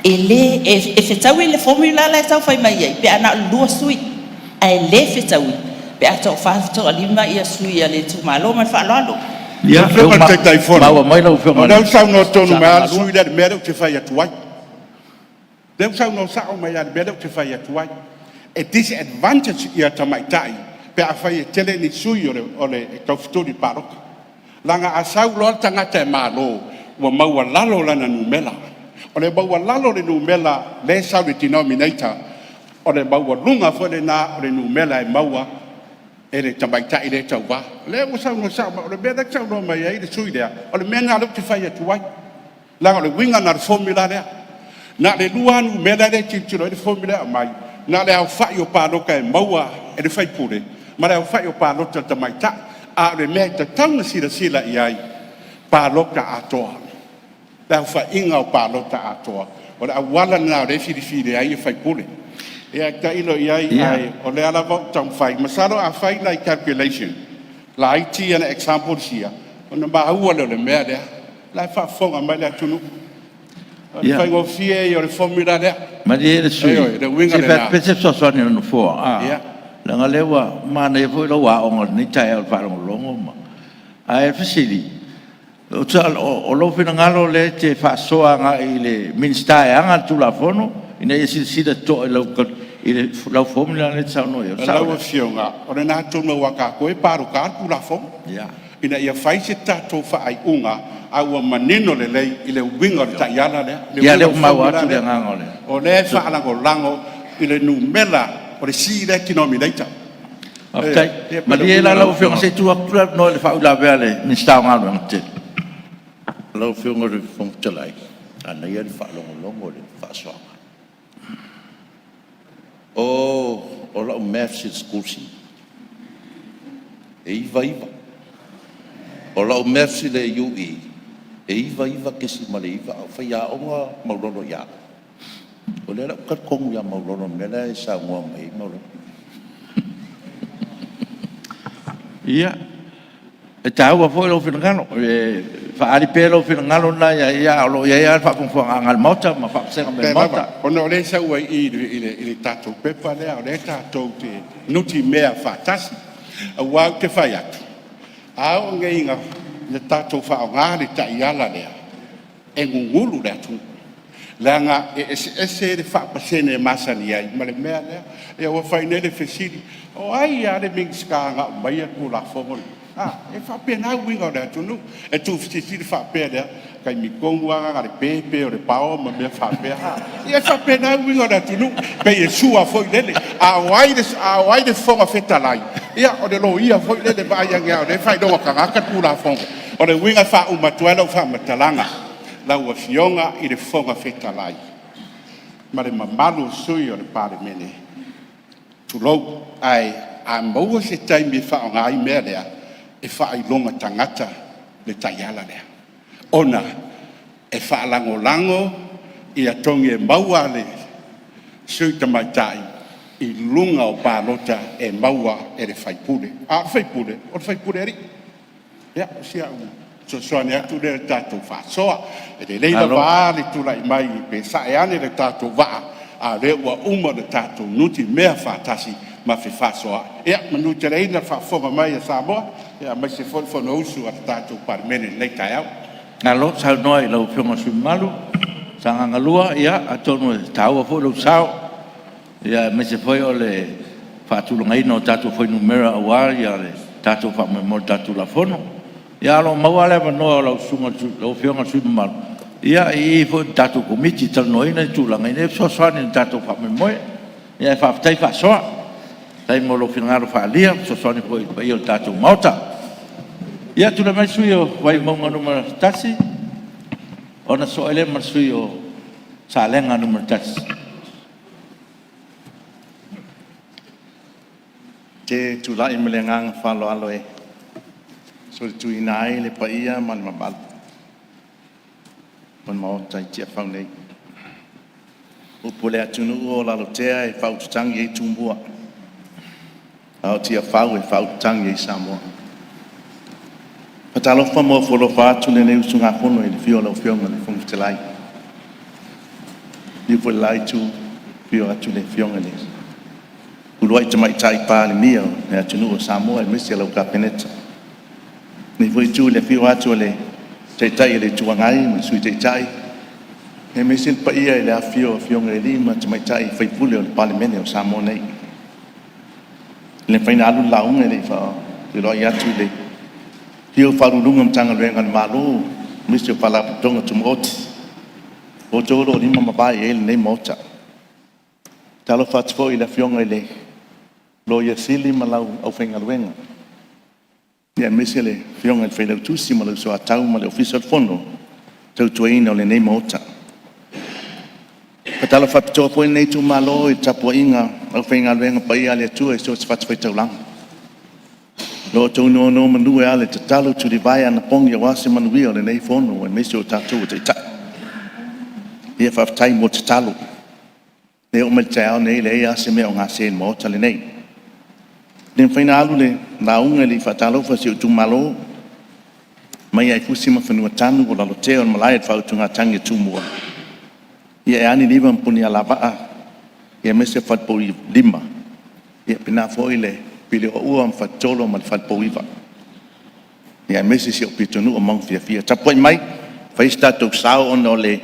e le e fetaui le formula la e tau fai mai ai pe a na o le 2 sui, ae le fetaui pe a toafa, toalima sui a le itumalo. Ma le faaaloalo. Ia, Lau Afioga i le Taitaifono, maua mai lau Afioga o i lea le ua saunoa tonu mai lava Sagaga le sui 2. usufono lea i le mea lea ou te fai atu ai. O lea ua saunoa sao mai lava i le mea lea ou te fai atu ai. E disadvantage tamaitai pe afai e tele ni sui o le taufetuli i le palota. Leaga a sau loa le tagata e malo, ua maualalo lana numera. O le maualalo o le numera lea e sau i le denominator, o le maualuga foi lena o le numera e maua e le tamaitai lea e tauva. O lea ua saunoa sao mai, o le mea lea e saunoa mai ai le sui usufono lea, o le mea lena lea ou te fai atu ai. Leaga o le uiga lena o le formula lea. Na o le lua lava numera lea e tilotilo i ai le formula lea e aumai, na o le aofai o palota e maua e le faipule ma le aofai o palota a le tamaitai. A o le mea e tatau ona silasila i ai, palota atoa. Le aofaiga o palota atoa, o le auala lena o lea e filifili ai faipule. Ia tailo i ai, ae o lea lava ua taumafai. Masalo a fai nai calculation laiti ia nai examples ia, ona maua lea o le mea lea. O la e faafofoga mai le atunuu. O le faigofie ia o le formula lea. Malie le sui Ioe, usufono, le se uiga i fai atu lena. pea se fesoasoani a le Nofoa, leaga o lea ua manaia foi lau aoga i lenei taeao i le faalogologo ma… Ae o le fesili, o lou finagalo lea e te faasoa agai i le Minisita e ana le Tulafono ina ia silasila totoa i lau formula lea e te saunoa i ai, o le sao Lau lea? Afioga, o lena atonu aua o tatou e palota le Tulafono, ina ia fai se tatou faaiuga a ua manino lelei i le uiga o le taiala lea, le Ia, uiga lea o ua le maua formula atu le lea. agaga o le O lea e faalagolago i le numera o le si lea e denominator. Faafetai. Ioe, pei o le Malie uiga la lena lau lau Afioga Afioga. se i tuu atu le avanoa i le faauilavea a le Minisita o Galuega Tetele. Lau Afioga i le Fofoga Fetalai, manaia le faalogologo i le faasoaga. O lau maths i le SKULSI, e 99. O lau maths i le UE, e 99.9 a o faiaoga Maulolo ia au. O lea la ou te talitonu ia Maulolo i le mea la e saunoa mai ai Maulolo. Ia, e taua foi lou finagalo, e faaali pea lou finagalo lena ia te ia, a o lo o i ai lava le faafogafogaaga a le Maota ma faavasega mai le Faafetai Maota. lava, ona o lea e sau ai i i i le tatou pepa lea, o lea tatou te nutimea faatasi. Aua ou te fai atu, a oo nei ina tatou faaaoga le taiala lea, e gugulu le atunuu, leaga e eseese le faapasene e masani ai ma le mea lea. Ia ua fai nei le fesili, o ai lava le Minisita na aumaia le Tulafono lenei? A, e faapena uiga o le atunuu. E tuufesilisili faapea lea, taimi tonu lava lena na o le pe pe o le power ma mea faapea a. Ia e faapena uiga o le atunuu, pei e sua foi lele. A o ai le Fofoga Fetalai? Ia o le loia foi lele, vaai ane lava o lea e faailoga tagata le Tulafono. O le uiga e faauma atu ai lau faamatalaga, lau Afioga i le Fofoga Fetalai ma le mamalu o sui usufono o le Palemene, Tulou, ae a maua se taimi e faaaoga ai mea lea, e faailoga tagata le taiala lea, ona e faalagolago togi e maua a le sui tamaitai i luga o palota e maua e le faipule. A o le faipule, o le faipule alii. Ia, o si au fesoasoani atu lea i le tatou faasoa. E lelei lava le tulai mai pe sae ane le tatou vaa, a o lea ua uma ona tatou nutimea faatasi ma fefaasoaai. Ia manuteleina le faafofoga mai a Samoa, aemaise foi le Fonousu a le tatou Palemene i lenei taeao. Malo saunoa i lau Afioga i le sui usufono mamalu Sagaga 2, ia atonu e taua foi lou sao aemaise foi o le faatulagaina o tatou fuainumera aua le tatou faamoemoe i le tatou Tulafono. Ae o lo o maua lava le avanoa o lau Afioga i le sui usufono mamalu i i foi i le tatou Komiti e talanoaina tulaga ina ia fesoasoani i le tatou faamoemoe. Ae faafetai faasoa, faafetai mo lou finagalo faaalia e fesoasoani foi i le paia o le tatou Maota. Ia tulai mai le sui usufono mo Vaimauga 1, ona sosoo ai lea ma le sui usufono mo Salega 1. Ou te tulai ma le agaga faaaloalo e solituina ai le paia ma le mamalu o le Maota i Tiafau nei. O upu a le atunuu o Lalotea e faaututagi ai Tumua, a o Tiafau e faaututagi ai Samoa. E faatalofa ma ofo alofa atu lenei usugafono i le afio o lau Afioga i le Fofoga Fetalai, liliu foi i le la itu, afio atu le Afioga i le uluai Tamaitai Palemia o le atunuu o Samoa aemaise lau Kapeneta. I lenei foi itu i le afio atu o le Taitai o le Itu Agai ma le Sui Taitai, aemaise le paia i le afifio o Afioga i alii ma tamaitai sui usufono o le Palemene o Samoa nei. E le mafai ona alu le lauga e le i faafeiloai atu i le afifio o Ofisa Sili o Pulega o Matagaluega a le Malo aemaise o Faalapotopotoga Tumaoti, o outou o lo o lima ma vae i ai lenei Maota. E faatalofa atu foi i le Afioga i le Loia Sili ma lau aufaigaluega, aemaise le Afioga i le Failautusi ma lou Soatau ma le Ofisa o le Fono i le tautuaina o lenei Maota. E faatalofa faapitoa foi lenei itumalo i le tapuaiga a le aufaigaluega paia a le Atua i so o se fatafaitaulaga, o lo o outou nonomanu e ala i tatalo, tulivae, anapogi aua se manuia o lenei Fono aemaise o tatou o Taitai. Ia faafetai mo tatalo. E oo mai i le taeao lenei e leai lava se mea o gase i le Maota lenei. E le mafai ona alu le lauga e le i faatalofa i si ou itumalo mai lava i Fusi ma Fanuatanu o Lalotea o le Malae o le Faautugatagi a Tumua, ia e a Niniva ma Punialavaa, aemaise le Falepoulima ia faapena foi le Pilioua ma Faletolo ma le Falepouiva, aemaise si ou pitonuu o Maugafiafia. Tapuai mai fai so tatou sao ona o le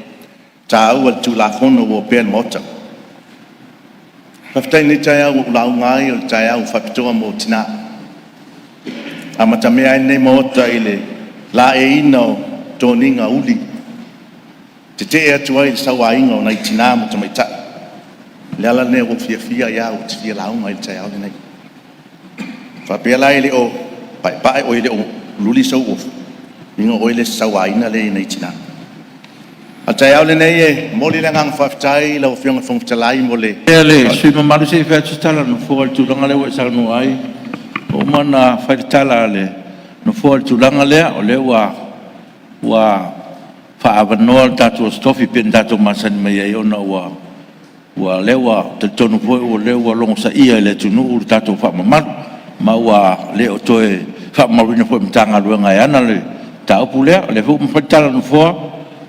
taua o le Tulafono ua opea i le Maota. Faafetai i lenei taeao ua ou lauga ai, o le taeao ua faapitoa mo tina. E amatamea ai lenei Maota i le laeiina o toniga uli, tetee atu ai i le sauaina o nai tina ma tamaitai. O le ala lea ua ou fiafia ai lava ou te fia lauga ai i le taeao lenei. A faapea la e le o paepae oi e le o luli sou ofu, lona uiga o oe le isi sauaina lea i nai tina. A o le taeao lenei e momoli le agaga faafetai i lau Afioga i le Fofoga Fetalai mo le… Malie le sui usufono mamalu se i fai atu se tala a le Nofoa i le tulaga lea ua e saunoa ai. Ua uma ona fai le tala a le Nofoa i le tulaga lea, o lea ua faaavanoa le tatou Aso Tofi pei ona tatou masani mai ai, ona o lea ua talitonu foi o lea ua logosaia e le atunuu le tatou faamamalu, ma ua le o toe faamamaluina foi e le Matagaluega e ana le mataupu lea. O lea foi ua fai le tala a le Nofoa,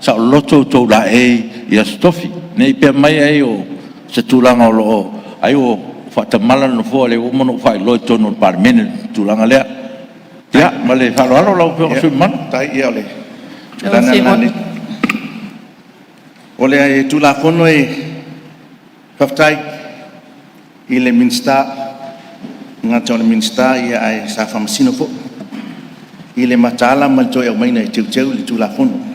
saololoto outou laei i Aso Tofi. Ne i pea mai ai o se tulaga o lo o… ai ua faatamala le Nofoa, o lea ua uma ona ou faailoa i totonu o le Palemene le tulaga lea. Ia, ma le faaaloalo lau Afioga i le sui usufono mamalu. O le Tulafono e faafetai i le Minisita, e le gata o le Minisita ae sa faamasino foi i le mataala ma le toe aumaiga e teuteu le Tulafono.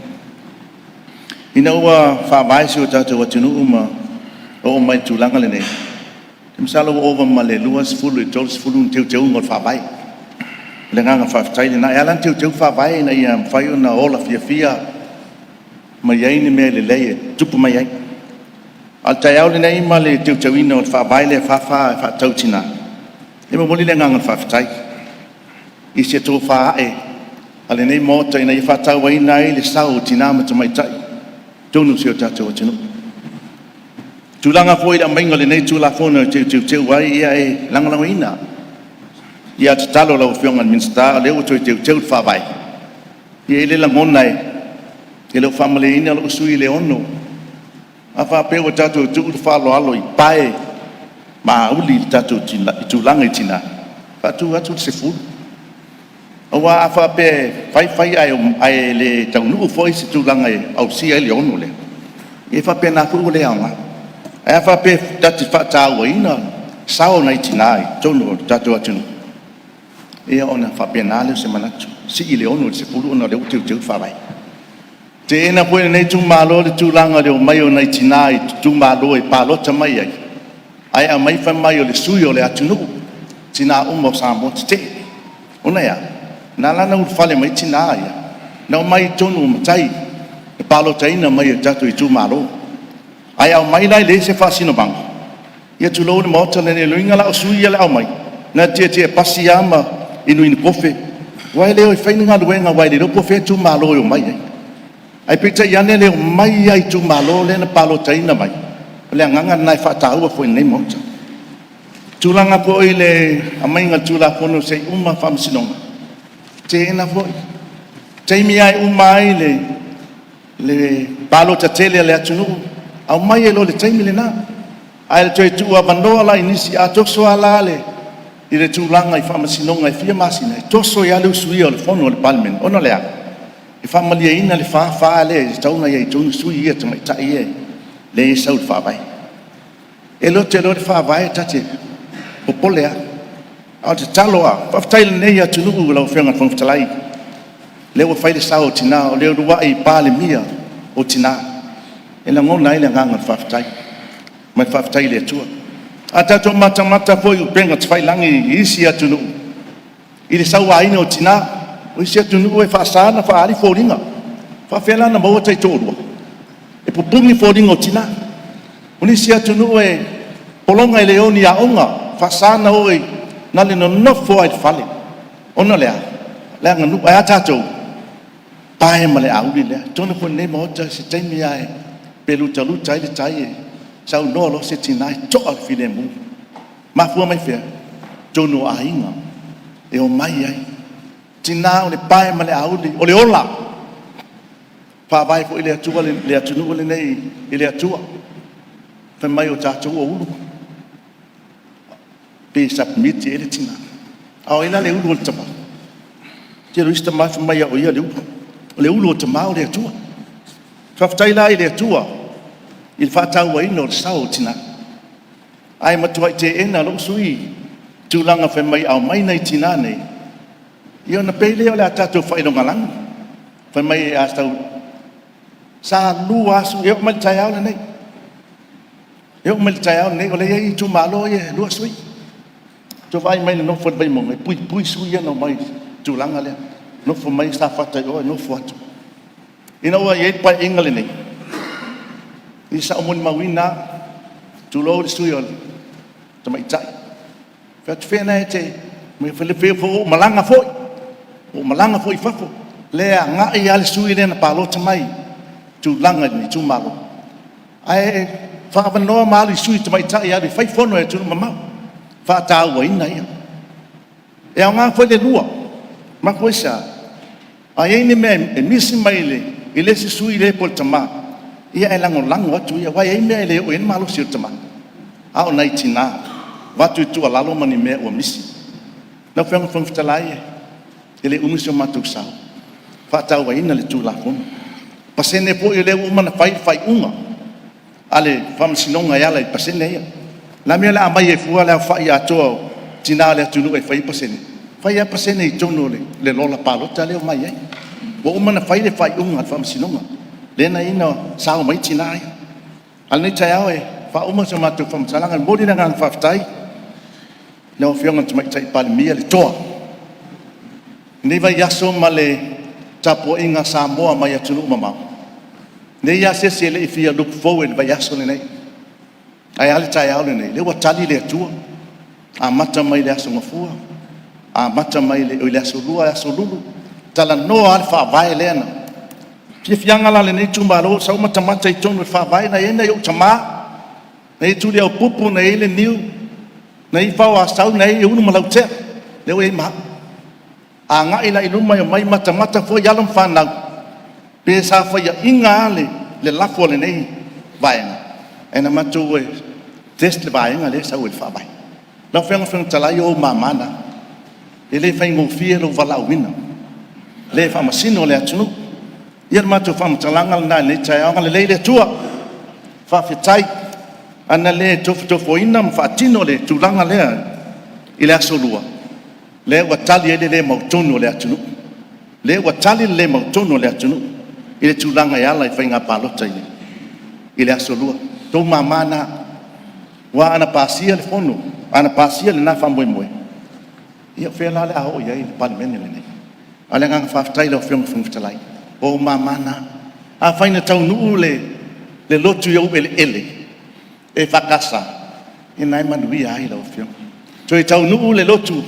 Ina ua faavae si o tatou atunuu ma oo mai i le tulaga lenei, masalo ua ova ma le 20 i le 30 ni teuteuga o le Faavae. O le agaga faafetai lena. E ala ona teuteu le Faavae ina ia mafai ona ola fiafia ma i ai ni mea lelei e tutupu mai ai. A o le taeao lenei ma le teuteuina o le Faavae lea e 44 e faatatau i Tina, e momoli le agaga o le faafetai i se tofa ae a lenei Maota ina ia faatauaina ai le sao o Tina ma Tamaitai i totonu o si o tatou atunuu. O tulaga foi i le aumaiga o lenei Tulafono e toe teuteu ai, ia e lagolagoina. Ia a o le tatalo i lau Afioga i le Minisita o lea ua toe teuteu le Faavae, e i ai le lagona e le o faamalieina lou sui usufono i le 6. A faapea ua tatou tuu le faaaloalo i pae ma auli i tatou tulaga i tina, faatu atu le 10. Aua a faapea e fai fai ae le taunuu foi se tulaga e ausia ai le 6 lea, ia e faapena foi ua le aoga. Ae a faapea tatou te faatauaina sao o nai tina i totonu o le tatou atunuu, ia ona faapena lea o se manatu, sii le 6 i le 10 ona o lea ua teuteu le Faavae. E teena foi e lenei itumalo le tulaga o le omai o nai tina i itumalo e palota mai ai, ae aumai fai mai o le sui o le atunuu, tina uma o Samoa tetee. Ona e a? Na ala ona ulufale mai tina ia, na omai i totonu o matai na palotaina mai e tatou itumalo. Ae aumai la e leai se faasinomaga, ia tulou le Maota lenei, o lona uiga la o sui ia o le a omai, na o le tietie pasi lava ma inuinu kofe, aua e le o e fai ni galuega aua e le iloa po o fea itumalo e omai ai. Ae peitai ane le omai lava i itumalo lea na palotaina mai, o le agaga lena e faataua foi i lenei Maota. O tulaga foi i le aumaiga o le Tulafono se i uma Faamasinoga, e teena foi. O le taimi lava e uma ai le palota tele a le atunuu, aumai ai loa i le taimi lena. Ae o le toe tuuavanoa la i nisi, a toso lava la i le tulaga i faamasinoga e fia masina, e toso ai lava le usuia o le fono a le Palemene. Ona o le a? E faamalieina le 4, 4 lea e tatau ona i ai i totonu sui ia tamaitai ia lea e sau i le faavae. E alu atu loa le faavae ta te popole lava. A o le tatalo lava, faafetai i lenei atunuu lau Afioga i le Fofoga Fetalai, lea ua fai le sao o tina, o le uluai Palemia o tina. E lagona ai le agaga o le faafetai ma le faafetai i le Atua. A tatou matamata foi i upega tafailagi i isi atunuu i le sauaina o tina, o isi atunuu e faasa ona faaali foliga. E faafefea la ona maua taitoalua? E pupuni foliga o tina. O nisi atunuu e pologa e le o i ni aoga, e faasa ona o na o le nonofo lava i le fale. Ona o le a? O le aganuu. Ae a tatou? E pae ma le auli lea. Atonu foi o lenei Maota o se taimi lava pe lutaluta ai le tai e saunoa loa se tina e toa le filemu. E mafua mai fea? O totonu o aiga e omai ai. O tina o le pae ma le auli, o le ola. E faavae foi le atunuu lenei i le Atua, fai mai o tatou o ulu, pe submit i ai le tina. A o ai la le ulu o le tama? Tele o isi tama fai mai o ia le ulu. O le ulu o tama o le Atua. Faafetai la i le Atua i le faatauaina o le sao o tina, ae matuai teena e lou sui usufono le tulaga fai mai a omai nai tina nei, ia ona pei lea o le a tatou faailogalanu. Fai mai a sau, sa lua lava sui, e oo mai i le taeao lenei, e oo mai i le taeao lenei o lea e i ai itumalo ia e lua sui. Ua tou vaai mai i le nofo a le Vaimauga, e puipui sui ia na omai i le tulaga lea. Nofo mai Safata i o ae nofo atu. Ina ua i ai le Paeaiga lenei, ia sa ou molimauina lava, tulou le sui usufono tamaitai, fai atu, fea lena e te… Pei foi ua ou malaga foi, ua ou malaga foi i fafo. Lea e agai lava le sui lea na palota mai i tulaga i le itumalo, ae faaavanoa ma alu i sui tamaitai e alu e fai fono i atunuu mamao, faatauaina ia. E aoga foi le lua, mafua i se a? A i ai ni mea e misi mai i le isi sui lea po o le tama, ia e lagolago atu ia, aua e i ai mea e le oo i ai le malosi o le tama, a o nai tina, e avatu le tuualalo ma ni mea ua misi. Lau Afioga i le Fofoga Fetalai, e le umi so matou sao, e faatauaina le Tulafono. O pasene foi o lea ua uma ona fai le faaiuga a le Faamasinoga e ala i pasene ia. O le a le mea o le a aumai ai fua le aofai atoa o tina o le atunuu e fai ai pasene? Fai lava pasene i totonu o le lola palota lea e omai ai. Ua uma ona fai le faaiuga a le Faamasinoga lea na ala ai ona sao mai tina ia. A o lenei taeao e faauma se matou faamatalaga, e momoli le agaga faafetai i lau Afioga i le Tamaitai Palemia le toa. I lenei vaiaso ma le tapuaiga a Samoa mai atunuu mamao, e leai lava se isi e le i fia look forward i le vaiaso lenei. Ae a le taeao lenei? O lea ua tali le Atua, amata mai le Aso Gafua, amata mai le Aso Lua, Aso Lulu, talanoa lava le Faavae lea na… O le fiafiaga la o lenei itumalo, sa ou matamata i totonu o le Faavae, na i ai nai ou tama, na i ai Tuliaupupu na i ai Leniu, na i ai Faoasau na i ai Ulu ma Lautea, lea ua i ai ma au. A agai la i luma e omai matamata foi alo ma fanau, pe sa faiaina lava le lafo a lenei Vaega, ae na matou o e test le vaega lea e sau ai le Faavae. Lau Afioga i le Fofoga Fetalai, o ou mama na, e le faigofie lou valaauina, le faamasino le atunuu. Ia o le matou faamatalaga lena i lenei taeao. Ia agalelei le Atua, faafetai. A na le tofotofoina ma faatino le tulaga lea i le Aso Lua, lea ua tali ai le le mautonu o le atunuu, lea ua tali le le mautonu o le atunuu i le tulaga e ala i faiga palota i le Aso Lua. O outou mama na. Aua ana pasia le Fono, ana pasia lena faamoemoe, ia o fea la o le a oo i ai le Palemene lenei? A o le agaga faafetai i lau Afioga i le Fofoga Fetalai, o ou mama na. Afai na taunuu le lotu i ou eleele EFKS, ia lena e manuia ai lau Afioga. Toe taunuu le lotu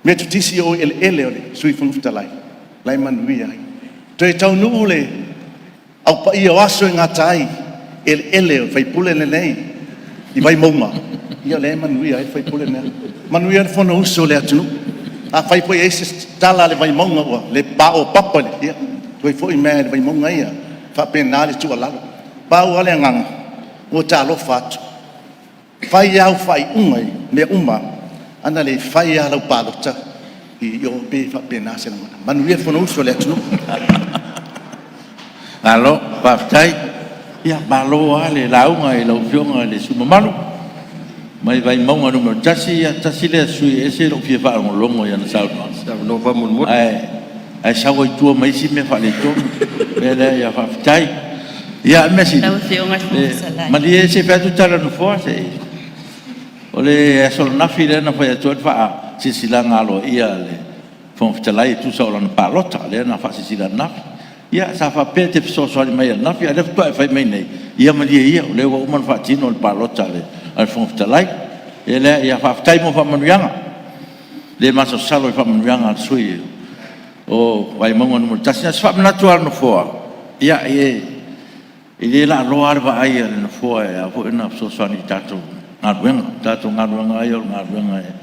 Metotisi i ou eleele o le Sui Fofoga Fetalai, la e manuia ai. Toe taunuu le Au Paia o Aso e gata ai i eleele o le sui usufono lenei i Vaimauga, ia lea e manuia ai le sui usufono lenei. Manuia le Fonousu a le atunuu. Afai foi e i ai se tala a le Vaimauga ua le paopapa, ia toe foi mai lava i le Vaimauga ia. E faapena le tuualalo. Pau lava le agaga, ua ta alofa atu, fai au faaiuga i mea uma, ana le fai lava lau palota i o, e pei e faapena se lagona. Manuia le Fonousu a le atunuu. Malo faafetai. Ia malo lava le lauga i lau Afioga i le sui usufono mamalu mai Vaimauga 1. Ia tasi lea sui usufono e ese lou fia faalogologo i ana saunoaga, ae sau ai i tua ma isi mea faaletonu. O le mea lea, ia faafetai. Ia, o le mea sili, Lau Afioga i le Fofoga Fetalai. Malie se i fai atu le tala a le Nofoa se i… O le aso ananafi lea na fai atu ai le faasilasilaga aloaia a le Fofoga Fetalai e tusa o lana palota lea na faasilasila ananafi. Ia sa faapea e te fesoasoani mai ananafi, a o lea faatoa e fai mai nei, ia malie ia o lea ua uma ona faatino le palota a le Fofoga Fetalai. O le mea lea, ia faafetai mo faamanuiaga, e le masalosalo i faamanuiaga a le sui usufono o Vaimauga 1. Na o se faamanatu lava a le Nofoa, ia e le laaloa lava le vaai a le Nofoa e ao foi ona fesoasoani i le tatou galuega. O le tatou galuega lava ia o le galuega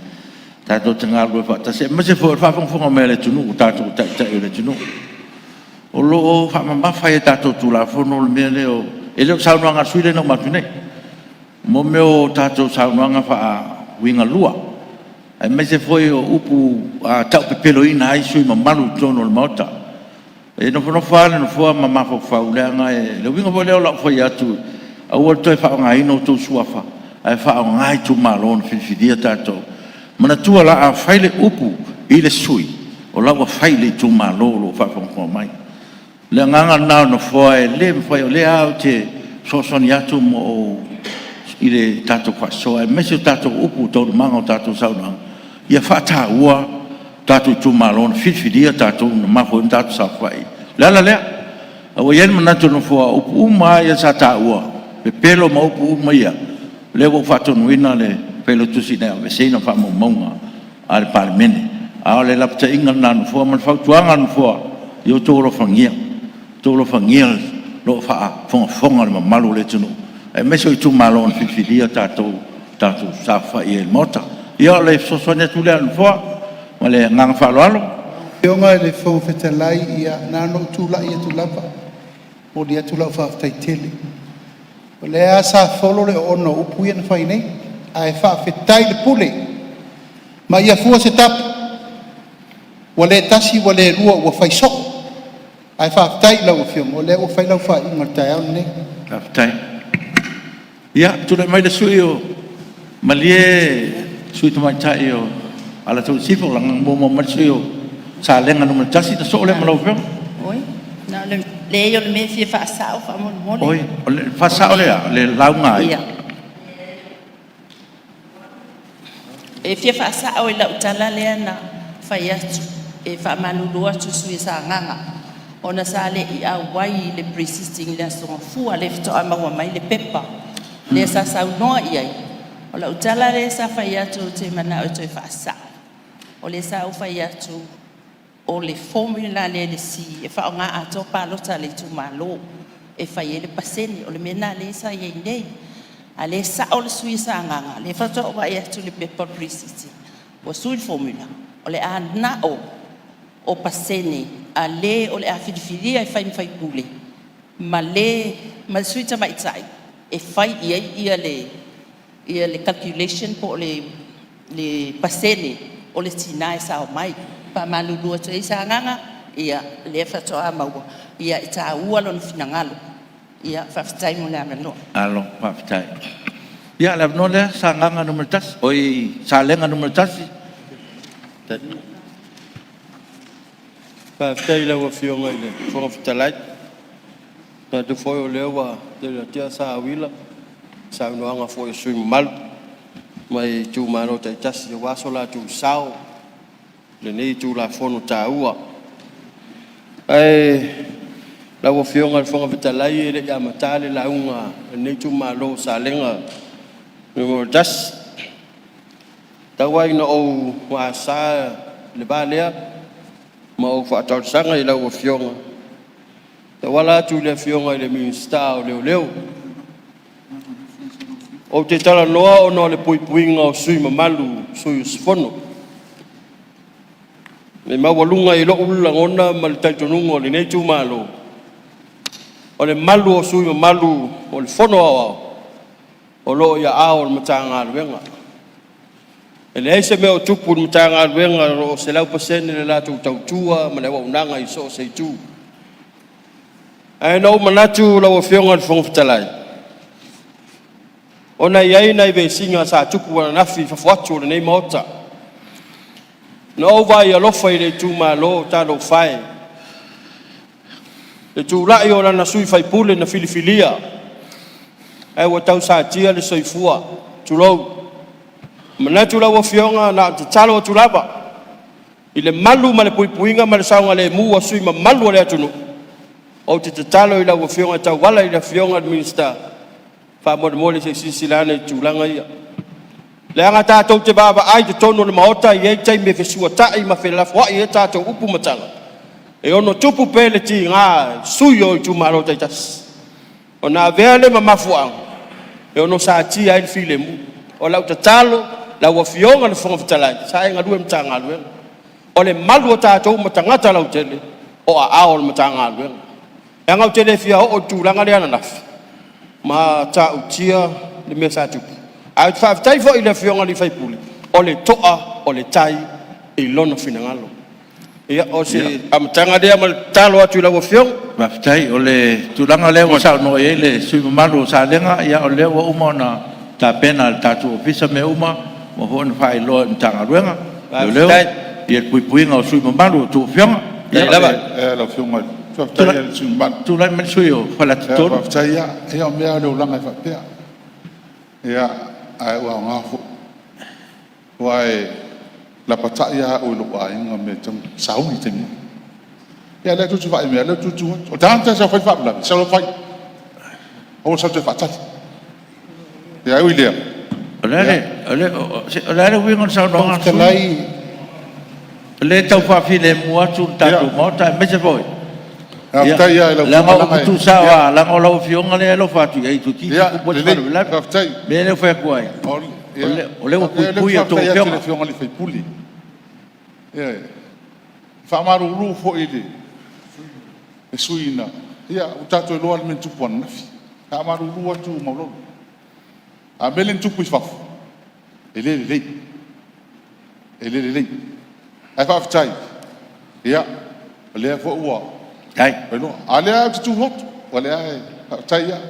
tatou te galulue faatasi, aemaise foi o le faafogafoga mai a le atunuu, o tatou o taitai o le atunuu. O lo o faamamafa i a tatou Tulafono le mea lea o… E le o le saunoaga a le sui usufono lea na uma atu nei. Mo mea o tatou saunoaga faauigalua, aemaise foi o upu taupepeloina ai sui usufono mamalu i totonu o le Maota. E nofonofo lava le Nofoa ma mafaufau, leaga o le uiga foi lea o lau fai atu, aua le toe faaaogaina outou suafa ae faaaoga itumalo na filifilia tatou. Manatua la, a fai le upu i le sui usufono, o la ua fai i le itumalo o lo o faafogafoga mai. O le agaga lena o le Nofoa, e le mafai, o lea lava ou te fesoasoani atu i le tatou faasoa, aemaise o tatou upu i taualumaga o tatou saunoaga, ia faataua tatou itumalo na filifilia tatou na mafua ai ona tatou saofai. O le ala lea. Ae ua i ai le manatu o le Nofoa, o upu uma lava ia sa taua, pepelo ma upu uma ia, o lea ua ou faatonuina le Failautusi ina ia aveeseina faamaumauga a le Palemene. A o le lapataiga lena a le Nofoa ma le fautuaga a le Nofoa, ia outou alofagia, outou alofagia o lo o faafogafoga le mamalu o le atunuu, aemaise o itumalo na filifilia tatou tatou te saofai ai i le Maota. Ia o le fesoasoani atu lea a le Nofoa. Ma le agaga faaaloalo. Lau Afioga i le Fofoga Fetalai, ia na ona ou tulai atu lava e momoli atu lau faafetai tele. O lea lava sa folo le oona o upu ia na fai nei, ae faafetai le pule ma ia fua se tapu, ua le tasi ua le lua ua fai soo. Ae faafetai i lau Afioga o lea ua fai lau faaiuga i le taeao lenei. Faafetai. Ia, tulai mai le sui usufono mo… Malie le sui usufono tamaitai mo Alataua Sisifo, leaga na muamua mai le sui usufono mo Salega 1, ona soo lea ma lau Afioga. Oi, leai o le mea e fia faasao faamolemole. Oi, faasao le a? Le lauga a ai? Ia. E fia faasao i lau tala lea na fai atu, e faamalulu atu i le sui usufono o Sagaga ona sa le i auai i le Pre-Sitting i le Aso Gafua lea faatoa maua mai le pepa. Lea sa saunoa i ai, o lau tala lea sa fai atu ou te manao e toe faasao, o lea sa ou fai atu o le formula lea i le C e faaaoga atoa palota a le itumalo e fai ai le pasene. O le mea lena lea sa i ai nei, a o lea e sao le sui usufono o Sagaga, lea faatoa ou vaai atu i le pepa o le Pre-Sitting ua sui le formula, o le a na o pasene a le o le a filifilia e fai ma faipule ma le ma le Sui Tamaitai e fai i ai le calculation po o le pasene o le tina e sao mai. E faamalulu atu ai Sagaga, ia lea faatoa maua e taua lona finagalo. Faafetai mo le avanoa. Malo faafetai. Ia o le avanoa lea Sagaga 1, oi Salega 1. Faafetai i lau Afioga i le Fofoga Fetalai. E manatu foi o lea ua tele ina saunoa saunoaga foi a sui usufono mamalu mai itumalo taitasi aua so latou sao i lenei Tulafono taua. Ae lau Afioga i le Fofoga Fetalai e le i amata le lauga a lenei itumalo o Salega 1, tau lava ina ou asa le va lea ma ou faatalosaga i lau Afioga e tauala atu i le Afioga i le Minisita o Leoleo. Ou te talanoa ona o le puipuiga o sui usufono mamalu, sui usufono. E maualuga i lou lagona ma le talitonuga o lenei itumalo, o le malu o sui usufono mamalu o le Fono Aoao, o lo o i aao o le Matagaluega. E leai se mea o tupu i le Matagaluega o lo o 100% le latou tautua ma le auaunaga i so o se itu. Ae na ou manatu lau Afioga i le Fofoga Fetalai, ona e i ai nai vesiga sa tupu ananafi i fafo atu o lenei Maota. Na ou vaai alofa i le itumalo, talofa e, i le tulai o lana sui usufono na filifilia ae ua tausatia le soifua, tulou. E manatu lau Afioga na ona tatalo atu lava i le malu ma le puipuiga ma le saogalemu o sui usufono mamalu o le atunuu. Ou te tatalo i lau Afioga e tauala i le Afioga i le Minisita, faamolemole se i silasila ane i tulaga ia, leaga tatou te vaavaai i totonu o le Maota, e i ai taimi e fesuata'i ma felafoai ai tatou upu ma tala, e ono tupu pea le tiga i sui usufono o itumalo taitasi ona avea lea ma mafuaaga e ono satia ai le filemu. O lau tatalo lau Afioga i le Fofoga Fetalai, sa e galue i le Matagaluega, o le malu o tatou ma tagata lautele, o aao o le Matagaluega. Leaga ou te le fia oo i le tulaga lea ananafi ma matautia le mea sa tupu. Ae ou te faafetai foi i le Afioga i le sui usufono, o le to'a o le tai i lona finagalo. Ia, o se amataga lea ma le tatalo atu i lau Afioga. Faafetai. O le tulaga lea ua saunoa i ai le sui usufono mamalu o Salega, ia o lea ua uma ona tapena e le tatou Ofisa mea uma, ua uma foi ona faailoa e le Matagaluega o Leoleo le puipuiga o sui usufono mamalu a outou afioga. Tulai mai le sui usufono mo Faleata 3. Faafetai lava. Ia o mea lava o le olaga e faapea, ae ua aoga foi. Aua e lapatai lava au e lou aiga i mea e tatau ona sauni i le taimi nei. A o lea tou te vaai mai lava o lea ou te tu atu. O le tagata e sau e fai le faalavelave, e sau loa fai, aua le sau toe faatali. Ae ui i lea… O le a le uiga o le saunoaga a le sui usufono? O lea e tau faafilemu atu le tatou Maota aemaise foi… Leaga o upu tuusao lava, leaga o lau Afioga lea e alofa atu i ai toeitiiti tupu ai se faalavelave. O le mea lea e fai atu ai, o lea ua puipui a outou afioga. E faamalulu foi i le sui usufono na… Ia ua tatou iloa lava le mea na tupu ananafi. E faamalulu atu Maulolo. A o le mea lea na tupu i fafo, e le lelei, e le lelei. Ae faafetai o lea foi ua iloa. A o lea lava ou te tu atu, faafetai lava.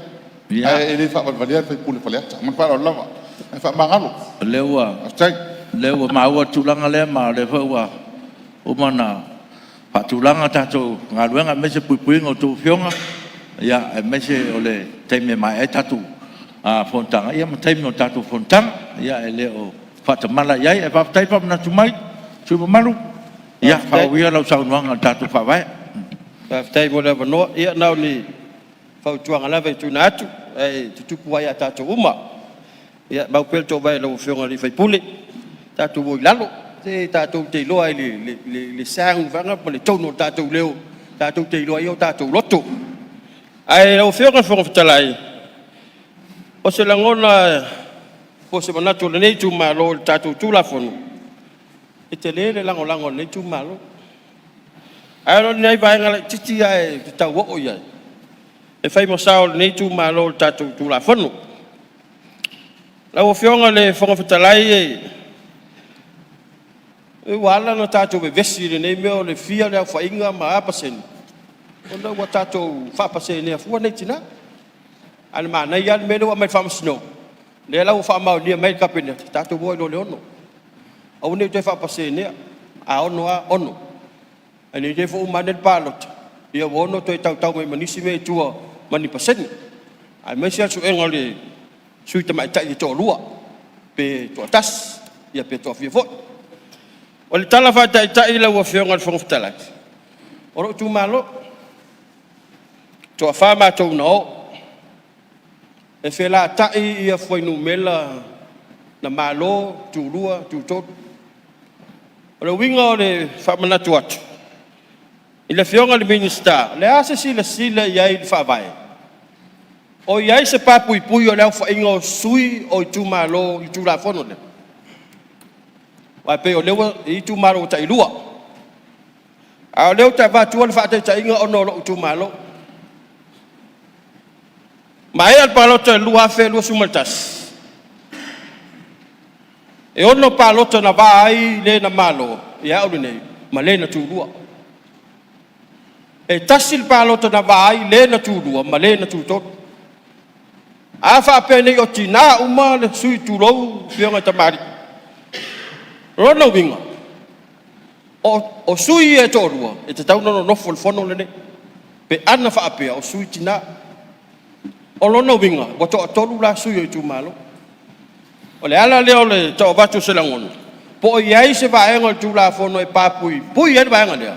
Ae le faavalevalea le sui usufono o Faleata. Ma le faaaloalo lava. Ae faamagalo. O lea ua maua le tulaga lea, ma o lea foi ua uma ona faatulaga tatou galuega aemaise o le puipuiga o a outou afioga, aemaise o le taimi e maea ai tatou fonotaga ma taimi o tatou fonotaga. E le o faatamala i ai, ae faafetai faamanatu mai le sui usufono mamalu. Ia faaauau ia lau saunoaga i le tatou Faavae. Faafetai mo le avanoa. Ia na o ni fautuaga lava e tuuina atu ae tutupu lava ia tatou uma. Ia mau pea le toovae i lau Afioga i le sui usufono, tatou o i lalo, se tatou te iloa i le sound ma le tone o le tatou leo tatou te iloa ai o tatou loto. Ae lau Afioga i le Fofoga Fetalai, o se lagona po o se manatu o lenei itumalo i le tatou Tulafono, e tele le lagolago a lenei itumalo. Ae o nai vaega laitiiti ia ou te tau oo i ai e fai ma sao o lenei itumalo i le tatou Tulafono. Lau Afioga i le Fofoga Fetalai, ua ala ona tatou vevesi i lenei mea o le fia le aofaiga ma a pasene, ona ua tatou faapaseneina fua nei tina. Ae o le manaia lava le mea lea ua aumai e le Faamasinoga, lea la ua faamaonia mai e le Kapeneta, tatou o ai loa i le 6. Aua ne i toe faapaseneina, a 6 lava 6. Ae ne i te i foi ua uma ane le palota ia ua 6 toe tautau mai ma nisi mea i tua ma ni pasene, aemaise lava le suega o le sui tamaitai e toalua pe toatasi, ia pe toafia foi. O le tala faataitai lau Afioga i le Fofoga Fetalai, o lou itumalo, e toafa matou na o, e felatai fuainumera na malo, tulua, tutolu. O le uiga o le faamanatu atu i le Afioga i le Minisita, o le a se silasila i ai i le Faavae? O i ai se pa puipui o le aofaiga o sui o itumalo i le Tulafono lea? Aua e pei o lea ua i ai itumalo ua tailua. A o lea ou te avatua le faataitaiga ona o lou itumalo. Maea le palota i le 2021, e 6 palota na va ai le na malo ia au lenei ma le na tulua. E tasi le palota na va ai le na tulua ma le na tutolu. A faapea nei o tina uma sui, tulou afioga i tamalii, o lona uiga, o sui ia e toalua e tatau ona nonofo i le fono lenei pe ana faapea o sui tina. O lona uiga ua toatolu la sui o itumalo. O le ala lea o le tau avatu o se lagona, po o i ai se vaega o le Tulafono e pa puipui ai le vaega lea,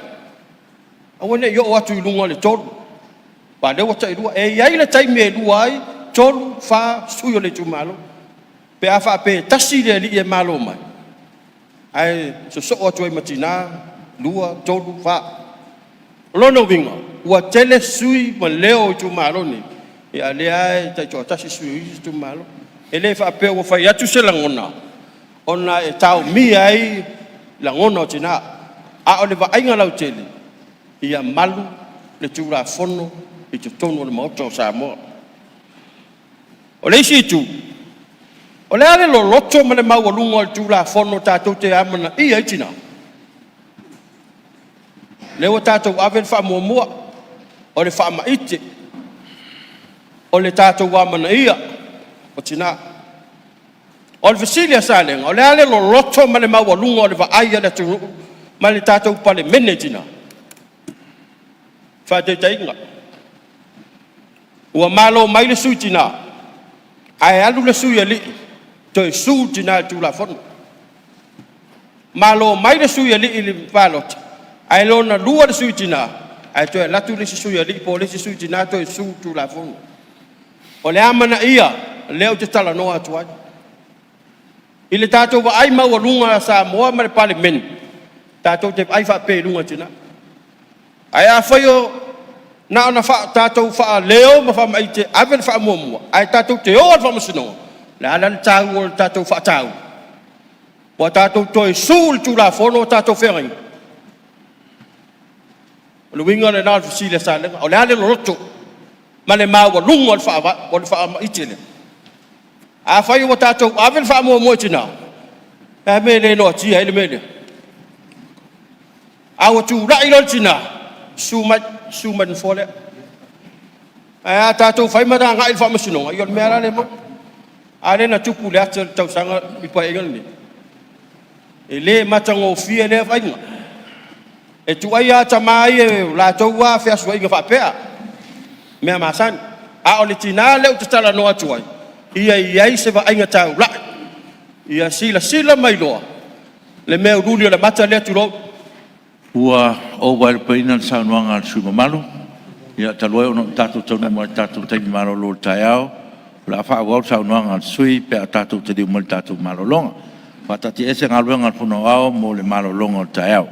aua ne i oo atu i luga o le 3, aua o lea ua tailua. E i ai le taimi e 2 ai, 3, 4 sui o le itumalo pe a faapea e tasi le alii e malo mai ae sosoo atu ai ma tina 2, 3, 4. O lona uiga ua tele sui ma leo o itumalo nei, a o lea lava e taitoatasi sui o isi itumalo. E le faapea ua fai atu se lagona ona e taomia ai lagona o tina, a o le vaaiga lautele, ia malu le Tulafono i totonu o le Maota o Samoa. O le isi itu, o le a le loloto ma le maualuga o le Tulafono tatou te amanaia ai tina? Lea ua tatou ave le faamuamua, o le faamaite, o le tatou amanaia o tina. O le fesili a Salega, o le a le loloto ma le maualuga o le vaai a le atunuu ma le tatou Palemene i tina? Faataitaiga, ua malo mai le sui tina, ae alu le sui alii toe sue le tina i le Tulafono. Malo mai le sui alii i le palota, ae lona lua le sui tina, ae toe alu atu le isi sui alii po o le isi sui tina toe sue le Tulafono. O le amanaia lea ou te talanoa atu ai. I le tatou vaai maualuga a Samoa ma le Palemene, tatou te vaai faapea i luga i tina. Ae afai na ona tatou faaleo ma faamaite, ave le faamuamua, ae tatou te o lava i le faamasinoga, o le a la le taua o le tatou faataua? Ua tatou toe sue le Tulafono o tatou feagaiga? O le uiga lena o le fesili a Salega, o le a le loloto ma le maualuga o le faamaite lea? Afai ua tatou ave le faamuamua i tina, o le a le mea e le noatia ai le mea lea? A ua tulai loa le tina, susu mai, susu mai le nofoa lea. Ae a tatou fai ma agai i le faamasinoga, ia o le mea lava la lea e maua. A lea na tupu i le ata i le tausaga i le Paeaiga lenei. E le matagofie lea vaaiga. E tuuaia lava tama ia i latou lava feasuaiga faapea, mea masani. A o le tina lea ou te talanoa atu ai, ia i ai se vaaiga taulai, ia silasila ma iloa le mea uliuli o le mata lea, tulou. Ua ou vaelupeina le saunoaga a le sui usufono mamalu. Ia talu ai ona ua tatou taunuu mai i le tatou taimi malolo o le taeao, O le a faaauau le saunoaga a le sui usufono pe a tatou taliu mai i le tatou malologa. E faataatiaese Galuega a le Fono Aoao mo le malologa o le taeao.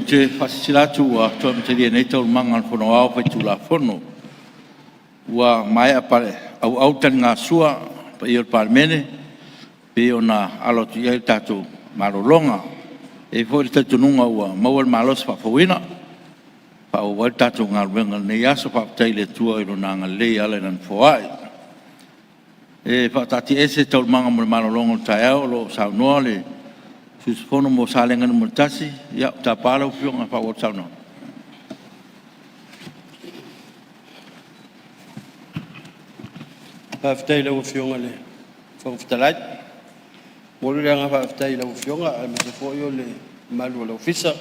te faasilasila atu ua toe amatalia nei Taualumaga a le Fono Aoao Faitulafono. Ua maea paleauau le taligasua a le paia o le Palemene e pei ona alo atu i ai le tatou malologa. E i ai foi le talitonuga ua maua le malosi faafouina e faaauau ai le tatou galuega i lenei aso. Faafetai i le Atua i Lona agalelei e ala i Lana foai. E faataatiaese Taualumaga mo le malologa o le taeao o lo o saunoa le sui usufono mo Salega 1. Ia, ou te tapa lau Afioga e faaauau le saunoaga. Faafetai i lau Afioga i le Fofoga Fetalai. E momoli le agaga faafetai i lau Afioga aemaise foi o le mamalu o le Ofisa,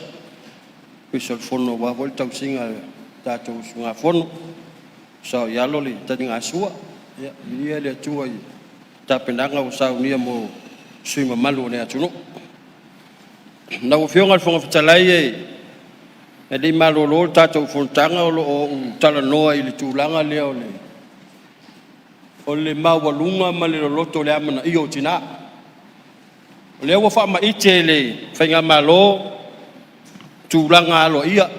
Ofisa o le Fono aua foi le tausiga o le tatou usugafono, ua saoialo le taligasua. Ia viia le Atua i tapenaga ua saunia mo sui usufono mamalu o le atunuu. Lau Afioga i le Fofoga Fetalai e le i malolo le tatou fonotaga o lo o ou talanoa i le tulaga lea o le maualuga ma le loloto o le amanaia o tina. O lea ua faamaite e le Faigamalo tulaga aloaia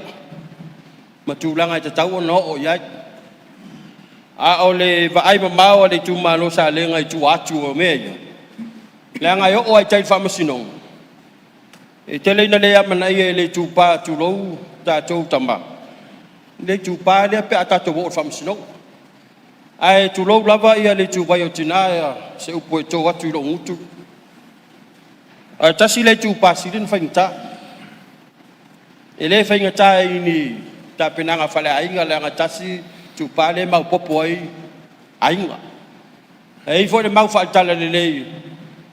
ma tulaga e tatau ona oo i ai. A o le vaai mamao a le itumalo o Salega i tua atu o mea ia, leaga e oo lava i tai i le faamasinoga, e tele ina le amanaia e le itupa, tulou tatou tama, le itupa lea pe a tatou oo i le faamasinoga. Ae tulou lava le ituvai o tina, o se upu e to atu i lou gutu, ae tasi lea itupa e sili ona faigata. E le faigata i ni tapenaga faaleaiga leaga e tasi le itupa lea e maopoopo ai aiga. E i ai foi le mau faale-Talalelei,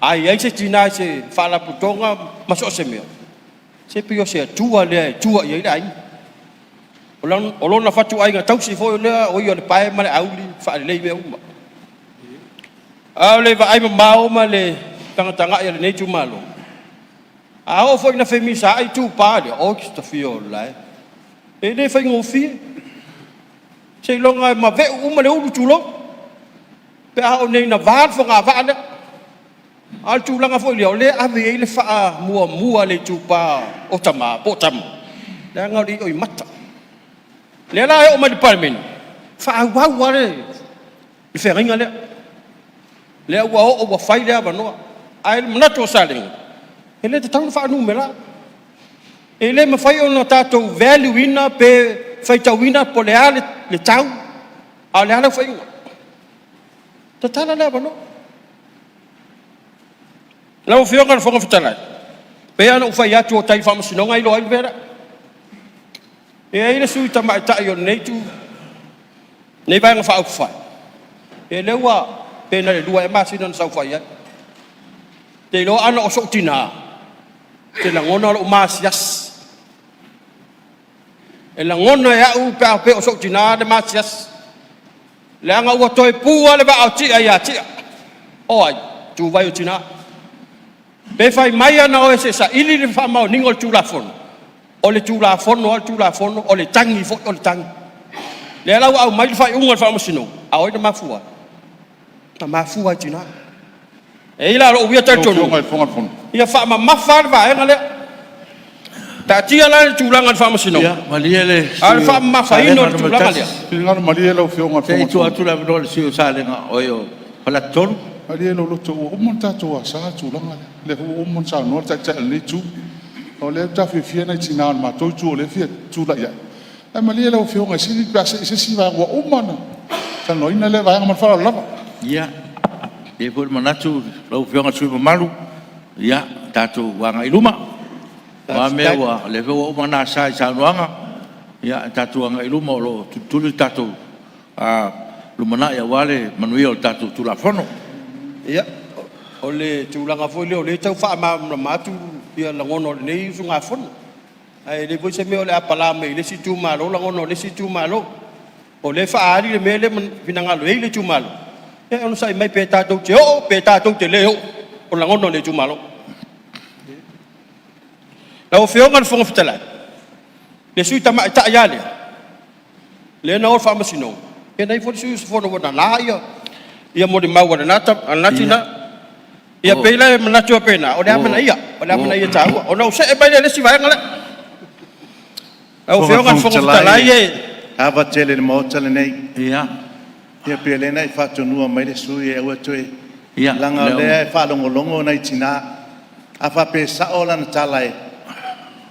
a i ai se tina i se faalapotopotoga ma so o se mea, se pei o se atua lea e tua i ai le aiga. O lona fatuaiga tausi foi lea o ia o le pae ma le auli e faalelei mea uma. A o le vaai mamao ma le tagatagai a lenei itumalo, a oo foi ina femisaai itupa lea, oi ta fia ola e, e le faigofie. Seiloga e maveu uma le ulu, tulou, pe a oo nei ina va le fogavaa lea. A o le tulaga foi lea, o lea e ave i ai le faamuamua a le itupa o tama po o tama, leaga o le ioimata. O lea la e oo mai i le Palemene, e faaauau lava le feagaiga lea, lea ua oo ua fai lea avanoa. Ae o le manatu o Salega, e le tatau ona faanumera. E le mafai ona tatou value ina pe faitauina po o le a le tau, a o le a le aofaiga. Tatala le avanoa. Lau Afioga i le Fofoga Fetalai, e pei lava ona ou fai atu o tai i le faamasinoga e iloa ai le mea lea. E i ai le sui tamaitai o lenei itu, lenei Vaega Faaupufai, ia lea ua pe na o le 2 ea masina na saofai ai. Ou te iloa ana o sou tina, ou te lagona lou maasiasi. E lagona e au pe a faapea o sou tina le maasiasi, leaga ua toe pu lava le vaa o Tia ia Tia. O ai? Ituvai o tina. Pe fai mai ana o e se i saili le faamaoniga o le Tulafono, o le Tulafono lava o le Tulafono, o le tagi foi o le tagi. O lea la ua aumai le faaiuga a le Faamasinoga, a o ai na mafua ai? Na mafua lava i tina. E i ai la lou ia Lau Afioga talitonuga, i le Fofoga o le Fono. ia faamamafa le vaega lea. Taatia la le tulaga i le Faamasinoga, Ia malie le a o le sui usufono mo faamamafaina o Salega le tulaga 1. lea. Finagalo malie lau Afioga i le Se i Fofoga tuu o le atu Fono. le avanoa i le sui usufono mo Salega oi o Faleata 3. Malie lou loto ua uma ona tatou asa le tulaga lea. O lea foi ua uma ona saunoa le Taitai o lenei Itu. O lea e taofiofia nai tina o le matou Itu o lea e fia tulai a'e, ae malie lau Afioga e sili pe a see i se isi vaega ua uma ona talanoaina lea vaega. Ma le faaaloalo lava. Ia, e i ai foi le manatu lau Afioga i le sui usufono mamalu, ia tatou agai i luma. O a mea ua… o lea foi ua uma ona asa i saunoaga, ae tatou agai i luma o lo o tulituli le tatou lumanai aua le manuia o le tatou Tulafono. Ia, o le tulaga foi lea o lea e tau faamalamalama atu lagona o lenei usugafono, ae leai foi se mea o le a pala mai ai i le isi itumalo lagona o le isi itumalo. O lea e faaali le mea lea e finagalo i ai le itumalo, ia e onosai mai pe tatou te oo pe tatou te le oo, o lagona o le itumalo. Lau Afioga i le Fofoga Fetalai, le Sui Tamaitai lava lea, lea na o i le Faamasinoga, ia na i ai foi le sui usufono na nana molimau a lena Ia, tina. Ia pei la e manatu faapena, o le ua amanaia, o le ua amanaia e taua. Ona ou see mai lea i le isi vaega lea. Lau Afioga i le Fofoga Fetalai e… Ava tele i le Maota lenei. Ia pei o lea na e faatonuina mai le sui usufono e aua le toe… leaga o lea e faalogologo nai Tina. A faapea e sao lana tala,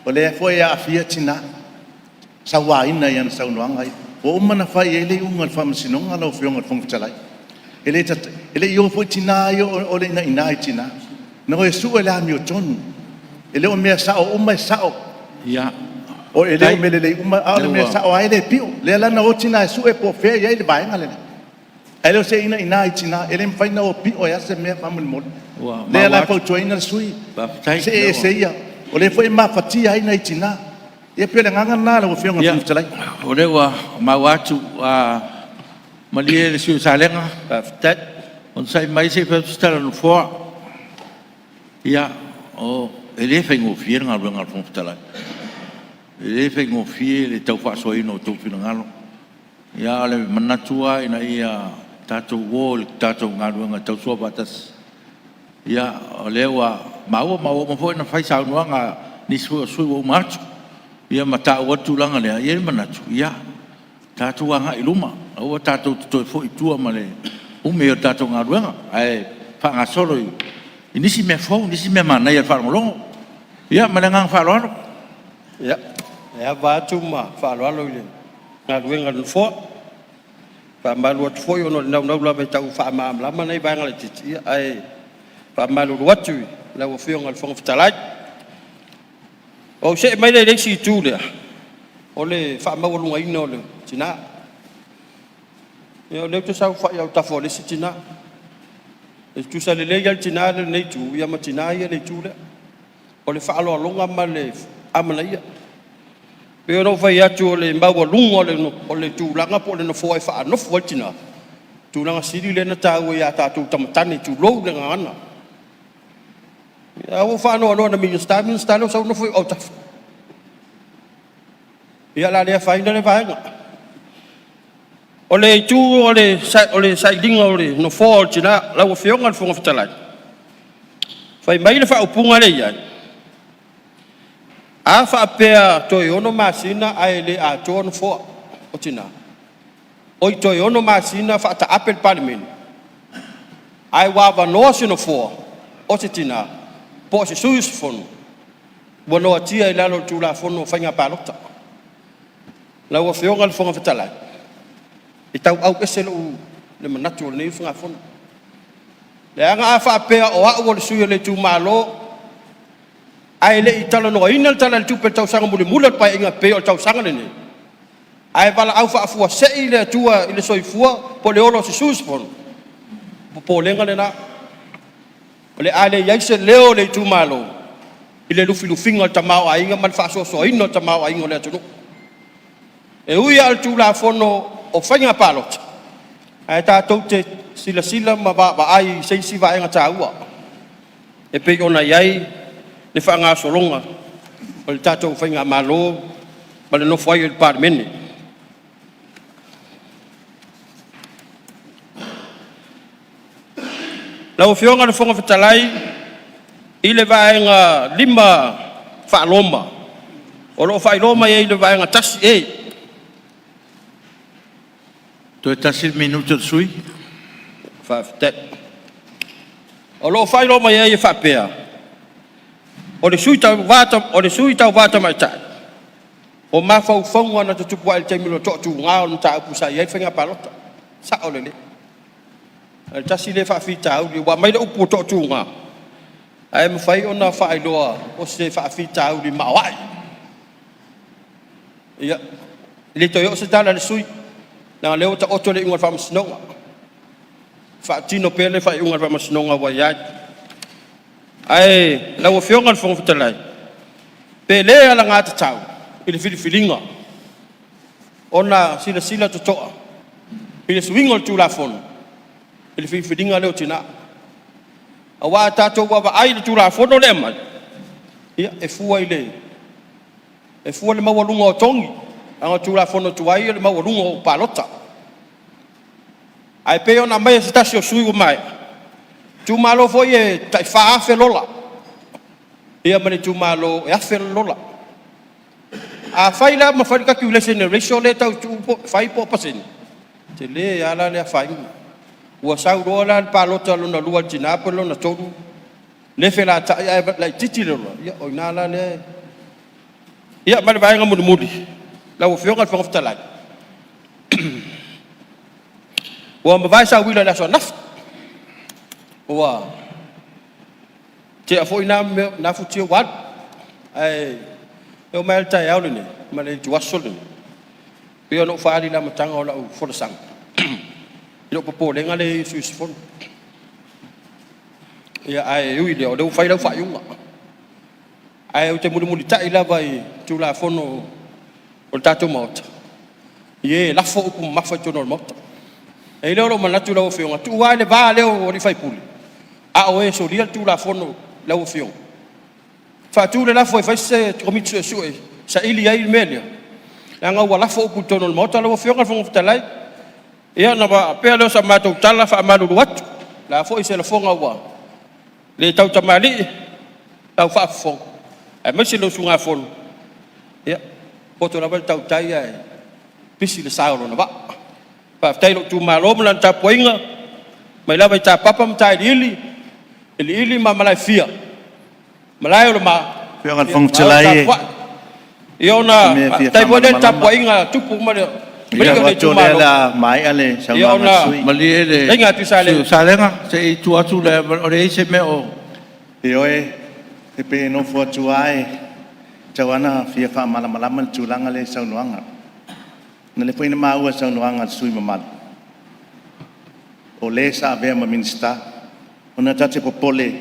o lea foi e aafia Tina, sauaina i ana saunoaga ia. Ua uma ona fai i ai le iuga a le Faamasinoga lau Afioga i le Fofoga Fetalai. E le i o foi Tina ia o le inaina i Tina, na o e sue le amiotonu. E le o mea sao uma e sao. E le o mea lelei uma, a o le mea sao lava e le pio. Lea la na o tina e sue po o fea e i ai le vaega lena. Ae le o se inaina i tina, e le mafai ona o pio ai lava se mea faamolemole. O lea la e fautuaina le sui usufono, see ese ia. O lea foi e mafatia ai nai tina. Ia pei o le agaga lena lau Afioga i le Fofoga Fetalai. O lea ua maua atu. Malie le sui usufono mo Salega, onosai mai se i fai atu se tala a le Nofoa. E le faigofie le galuega a le Fofoga Fetalai, e le faigofie le tau faasoaina o outou finagalo. A o le manatu lava ina ia tatou o i le tatou galuega e tausoa faatasi. O lea ua maua ma ua uma foi ona fai saunoaga a nisi foi o sui usufono ua uma atu ma taua le tulaga lea. E i ai le manatu, ia tatou agai i luma, aua tatou te toe foi i tua ma le umi ai o le tatou galuega, ae faagasolo i nisi mea fou, nisi mea manaia i le faalogologo. Ia ma le agaga faaaloalo. Ia, e ava atu ma faaaloalo i le galuega a le Nofoa. E faamalulu atu foi ona o le naunau lava e tau faamalamalama nai vaega laitiiti, ae faamalulu atu i lau Afioga i le Fofoga Fetalai. Ona ou see mai lea i le isi itu lea, o le faamaualugaina o le tina. Ia o lea ou te saofai autafa o le isi tina, e tutusa lelei lava le tina lea i lenei itu ma tina ia i le itu lea. O le faaaloaloga ma le amanaia. E pei ona ou fai atu o le maualuga o le tulaga po o le nofoa e faanofo ai le tina, o le tulaga sili lea ona taua ia tatou tama tane, tulou le gagana. Ae ua ou faanoanoa ina Minisita le Minisita lea ua sau nofo i ou autafa. Ia o le a le afaina lea vaega. O le itu o le sailiga o le nofoa o le tina. Lau Afioga i le Fofoga Fetalai, fai mai le faaupuga lea e i ai, a faapea toe 6 masina ae le atoa nofoa o tina, oi toe 6 masina faataape le Palemene, ae ua avanoa se nofoa o se tina po o se sui usufono ua noatia i lalo o le Tulafono o Faiga Palota. Lau Afioga i le Fofoga Fetalai, e tau ese le manatu o lenei usugafono, leaga a faapea o au o le sui o le itumalo ae le i talanoaina le Tala o le Tupe i le tausaga mulimuli o le Paeaiga e pei o le tausaga lenei, ae valaau faafuasei le Atua i le soifua po o le ola o se sui usufono, o le popolega lena, o le a leai se leo o le itumalo i le lufilufiina o le tamaoaiga ma le faasoasoaina o le tamaoaiga o le atunuu. E ui lava o le Tulafono o Faiga Palota, ae tatou te silasila ma vaavaai i se isi vaega taua e pei ona i ai le faagasologa o le tatou faigamalo ma le nofo ai o le Palemene. Lau Afioga i le Fofoga Fetalai i le Vaega 5 Roma, o lo o faailoa mai ai i le Vaega 1E. Toe tasi le minute o le sui usufono. Faafetai. O lo o faailoa mai ai e faapea, o le sui tauva tamaitai, o mafaufauga na tutupu ae i le taimi o le toatuga o le mataupu sa i ai le faiga palota. Sao lelei. O le tasi lea faafitauli ua aumai le upu toatuga, ae mafai ona faailoa o se faafitauli maoae. Ia, e le toe oo se tala a le sui usufono, leaga o lea ua taoto le iuga a le Faamasinoga, faatino pea le faaiuga a le Faamasinoga ua i ai. Ae lau Afioga i le Fofoga Fetalai, pe le alagatatau i le filifiliga ona silasila totoa i le suiga o le Tulafono i le filifiliga lea o tina. Aua a tatou vaavaai i le Tulafono lea e aumai, ia e fua i le maualuga o togi, leaga o le Tulafono tuai o le maualuga o palota. Ae pei ona aumai e se tasi o sui usufono ua maea, itumalo foi ia e tai 4,000 lola ia ma le itumalo e 1,000 le lola. Afai la ma fai le calculation i le ratio lea e tau tuu po o fai po o pasene, e tele lava la le afaina. Ua sau loa la le palota lona lua a le tina po o le lona tolu le felatai ae laitiiti le lola, ia o i ina la lea e… Ia ma le vaega mulimuli lau Afioga i le Fofoga Fetalai, ua mavae sauila i le aso ananafi, ua tea foi na futia ua alu, ae oo mai lava i le taeao lenei ma le ituaso lenei, pei ona ou faaali i le amataga o lau folasaga i lou popolega lea e i ai i sui usufono. Ae ui i lea o lea ua fai lau faaiuga, ae ou te mulimulitai lava i Tulafono o le tatou Maota i e lafo upu mamafa i totonu o le Maota. Ona i ai lea o lou manatu lau Afioga, tuua lava le va lea o alii faipule, a o e solia le Tulafono lau Afioga, faatu le lafo e fai se Komiti Suesue e saili ai le mea lea, leaga ua lafo upu i totonu o le Maota lau Afioga i le Fofoga Fetalai. Ia ona faapea lea o sa matou tala, e faamalulu atu, o le a foi se lafoga ua le tautamalii i lau faafofoga aemaise le usugafono, ia, e poto lava le tautai ae pisi le sa o lona vaa. Faafetai i lou itumalo ma lana tapuaiga mai lava i Tapapa ma Tailiili, Iliili ma Malaefia, Malae o le Ma, Afioga i le ia Fofoga malo Fetalai, tapuai. Ia o ona se mea e fia faafetai foi lea i le faamalamalama. tapuaiga a tupu ma alii E o le manatu o lea o itumalo, le a maea le ia saunoaga a ona le sui usufono. Malie le fetalaiga a sui usufono Tuisaleu. o Salega, se i tuu atu le avanoa, e leai se mea o… Ioe, e pei e nofo atu lava e tatau lava ona fia faamalamalama le tulaga lea i saunoaga. O lea foi na maua i le saunoaga a le sui usufono mamalu, o le sa avea ma Minisita. Ona ta te popole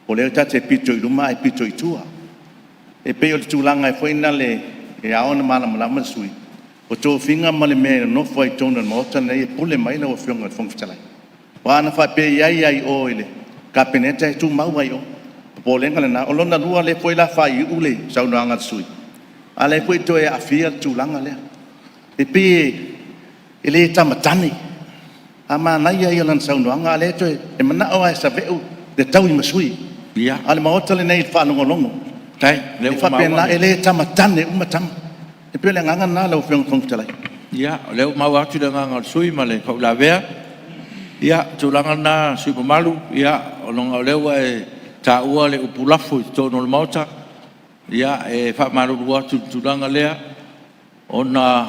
o lea ta te pito i luma ae pito i tua. E pei o le tulaga foi lele e ao ona malamalama le sui usufono, o tofiga ma le mea e nonofo ai i totonu o le Maota lenei e pule mai ai lau Afioga i le Fofoga Fetalai. Aua ana faapea e i ai lava i o i le Kapeneta e tumau lava i o. O le popolega lena. O lona lua o lea foi o le a faaiuiu le saunoaga a le sui usufono, a o lea foi e toe aafia le tulaga lea. E pei e le tamatane, a manaia ia o lana saunoaga a o lea e toe… E manao lava e save'u le tauimasui, a o le Maota lenei i le faalogologo, Faafetai o lea e ua maua faapena, le e le tamatane uma tama. E pei o le agaga lena lau Afioga i le Fofoga Fetalai. Ia, o lea ua maua atu le agaga o le sui usufono ma le faauilavea. Ia, o le tulaga lena le sui usufono mamalu, leaga o lea ua e taua le upu lafo i totonu o le Maota. E faamalulu atu i le tulaga lea ona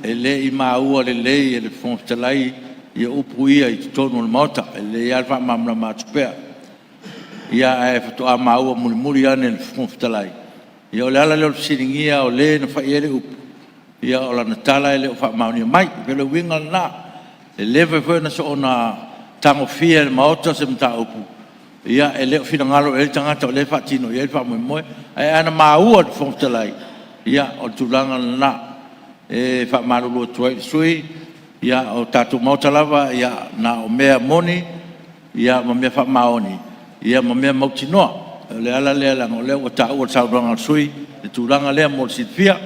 e le i maua lelei e le Fofoga Fetalai upu ia i totonu o le Maota. E lelei lava le faamalamalama atu pea. Ae faatoa maua mulimuli ane e le Fofoga Fetalai. Ia o le ala lea o le fesiligia o le na fai i ai le upu, o lana tala e le o faamaonia mai. E pei o le uiga lena. E le mafai foi ona soona tagofia e le Maota se mataupu e le o finagalo i ai le tagata o lea e faatino i ai le faamoemoe. Ae ana maua e le Fofoga Fetalai, ia o le tulaga lena. E faamalulu atu ai i le sui usufono, o le tatou Maota lava na o mea moni ma mea faamaoni ma mea mautinoa. O le ala lea leaga o lea ua taua i le saunoaga a le sui usufono le tulaga lea mo le silafia.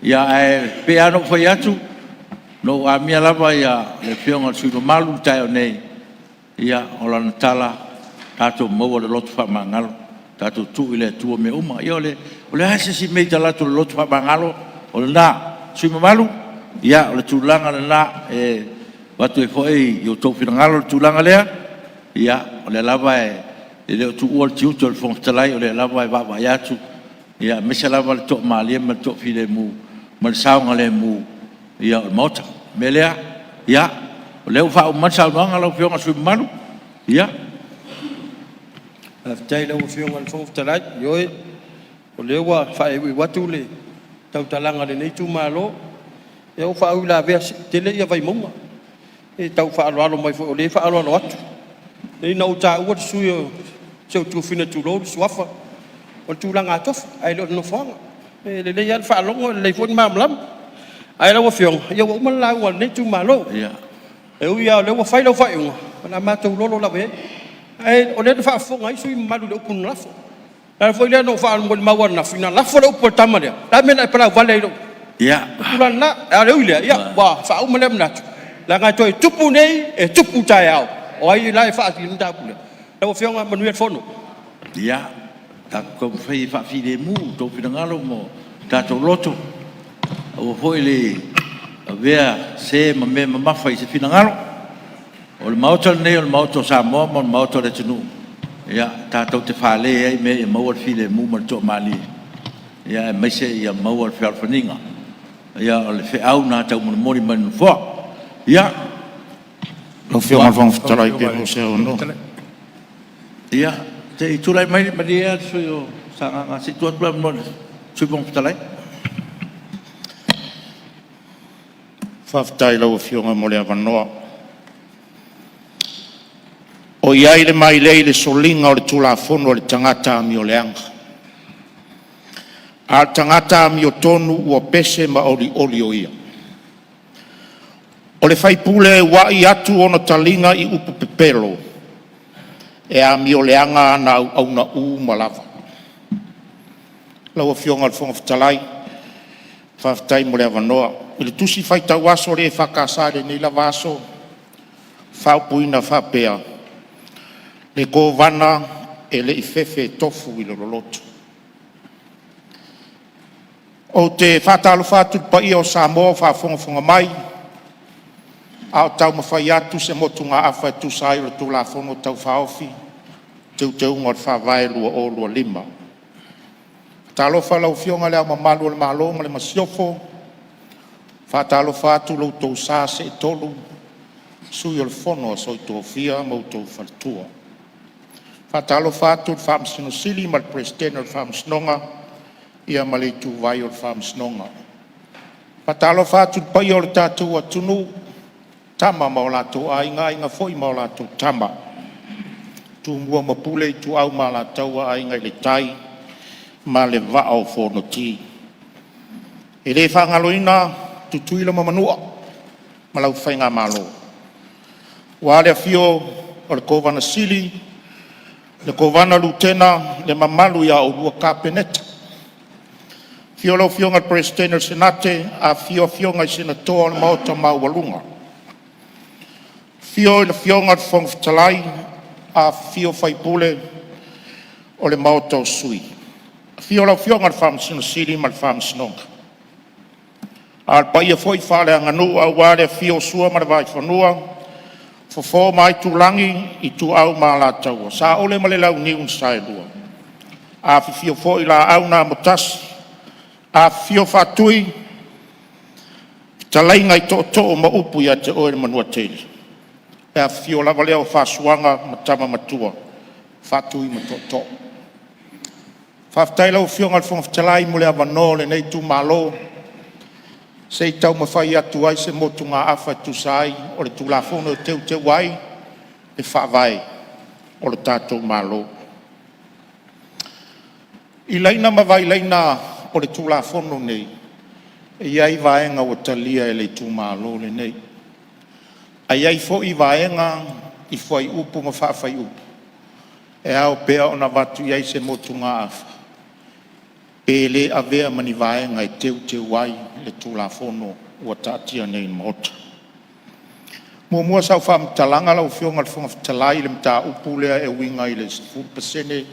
Ae pei lava ona ou fai atu, na ou amia lava le Afioga i le sui usufono mamalu i le taeao nei, ia o lana tala, tatou maua le loto faamagalo, tatou tuu i le Atua mea uma. Ia o le a se isi mea i tala atu o le loto faamagalo? O lena. Le sui usufono mamalu, ia o le tulaga lena e avatu ai foi i outou finagalo le tulaga lea, ia o lea lava e le o tuua le tiute o le Fofoga Fetalai, o lea lava e vaavaai atu, aemaise lava le toamalie ma le toafilemu ma le saogalemu o le Maota. O le mea lea, ia, o lea ua faauma mai le saunoaga lau Afioga i le sui usufono mamalu. Ia. Faafetai i lau Afioga i le Fofoga Fetalai. Ioe, o lea ua faaiuiu atu le tautalaga a lenei itumalo. Ia ua faauilavea tele ia Vaimauga, e tau faaaloalo mai foi o lea e faaaloalo atu. Leai na ou taua le sui usufono o si ou tuafafine tulou le suafa, o le tulaga tofi ae le o le nofoaga. E lelei lava le faalogo e lelei foi le malamalama. Ae lau Afioga, ia ua uma le lauga a lenei itumalo. E ui lava o lea ua fai lau faaiuga, o le a matou lolo lava ia. Ae o lea na faafofoga ai sui usufono mamalu i le upu na lafo. O le ala foi lea na ou molimau ananafi, na lafo le upu a le tama lea, o le a le mea na e palauvale ai i lou… O le upu la lena. Ae ui i lea, ua faauma lea manatu, leaga e toe tupu nei, e tupu taeao, o ai la e faatinoina le mataupu lea? Lau Afioga manuia le fono. Ia, tatou taumafai e faafilemu outou finagalo ma tatou loto, aua foi le avea se ma mea mamafa i se finagalo. O le Maota lenei o le Maota o Samoa ma le Maota o le atunuu, tatou te fale ai mea ia maua le filemu ma le toamalie, aemaise ia maua le fealofaniga. O le feau lena taumolimoli mai le Nofoa. Ia, Lau Afioga i le Fofoga Fetalai pe maua se avanoa. Ia, se i tulai mai malie le sui usufono mo Sagaga, se i tuu atu le avanoa i le Sui Fofoga Fetalai. Faafetai i lau Afioga mo le avanoa. O i ai le mailei i le soliga o le tulafono a le tagata amioleaga, a o le tagata amiotonu ua pese ma olioli o ia. O le faipule e ua'i atu ona taliga i upu pepelo, e amioleaga ana auauna uma lava. Lau Afioga i le Fofoga Fetalai, faafetai mo le avanoa. I le tusi faitau aso a le EFKS i lenei lava aso, e faaupuina faapea, “Le Kovana e le i fefe e tofu i le loloto.” Ou te faatalofa atu i le paia o Samoa o faafogafoga mai a o taumafai atu se motugaafa e tusa ai o le Tulafono Tau Faaofi o Teuteuga o le Faavae 2025. Talofa i lau Afioga i Le Ao Mamalu o le Malo ma le Masiofo, faatalofa atu lo outou sa seetolu, Sui o le Fono a Sui Tofia ma outou faletua. Faatalofa atu i le Faamasino Sili ma le Peresetene o le Faamasinoga ma le ituvai o le Faamasinoga. Faatalofa atu i le paia o le tatou atunuu, Tama ma o latou Aiga, Aiga foi ma latou Tama, Tumua ma Pule, Ituau ma Alataua, Aiga i le Tai ma le Vaa o Fonoti. E le faagaloina Tutuila ma Manua ma lau Faigamalo, aua le afio o le Kovana Sili, le Kovana Lutena, le mamalu ia oulua Kapeneta, afio lau Afioga i le Peresetene o le Senate, afifio afioga i Senatoa o le Maota maualuga. Afio lau Afioga i le Fofoga Fetalai, afifio sui usufono o le Maota o Sui, afio lau Afioga i le Faamasino Sili ma le Faamasinoga. A o le paia foi faaleaganuu aua le afio o Sua ma le Vaifanua, Fofo ma Aitulagi, Ituau ma Alataua, Saole ma le Launiu na Saelua, afifio foi Laau na Amotasi, afifio Faatui, fetalaiga i Tootoo ma upu ia te oe le Manuatele. Le afifio lava lea o Fasuaga ma Tama Matua, Faatui ma Tootoo. Faafetai i lau Afioga i le Fofoga Fetalai mo le avanoa o lenei itumalo se i taumafai atu ai se motugaafa e tusa ai o le Tulafono e Teuteu ai le Faavae o le tatou Malo. I laina ma vailaina o le Tulafono lenei, e i ai vaega ua talia e le itumalo lenei, ae i ai foi vaega i fuaiupu ma faafaiupu e ao pea ona avatu i ai se motugaafa, pe le avea ma ni vaega e teuteu ai le Tulafono ua taatia nei i le Maota. Muamua sau faamatalaga lau Afioga i le Fofoga Fetalai i le mataupu lea e uiga i le 10%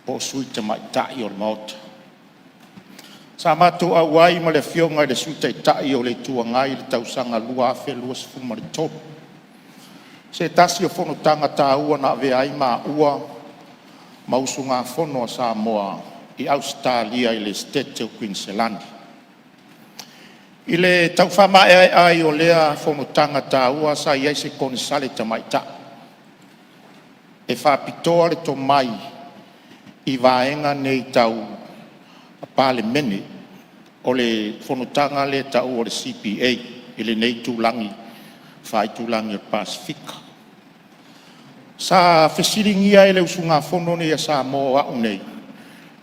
o sui tamaitai o le Maota. Sa matou auai ma le Afioga i le Sui Taitai o le Itu Agai i le tausaga 2023, se tasi o fonotaga taua na avea ai maua ma usugafono a Samoa i Ausetalia i le Setete o Kuiniselani. I le tau faamaeaea ai o lea fonotaga taua, sa i ai se Konesale tamaitai e faapitoa le tomai i vaega nei tau Palemene. O le fonotaga lea e taua o le CBA i lenei itulagi faaitulagi o le Pasefika. Sa fesiligia e le usugafono nei a Samoa o a'u nei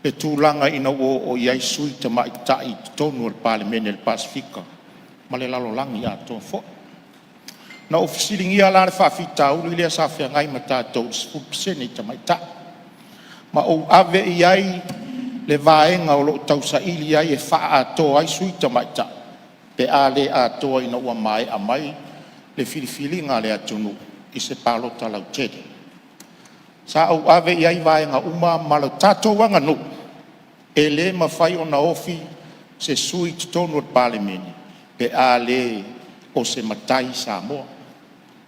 le tulaga ina ua oo i ai sui tamaitai i totonu o le Palemene a le Pasefika ma le lalolagi atoa foi. Na ou fesiligia la le faafitauli lea sa feagai ma tatou i le 10% i tamaitai, ma ou ave i ai le vaega o lo o tausaili ai e faaatoa ai sui tamaitai pe a le atoa ina ua maea mai le filifiliga a le atunuu i se palota lautele. Sa ou ave i ai vaega uma ma le tatou aganuu, e le mafai ona ofi se sui i totonu o le Palemene pe a le o se matai Samoa.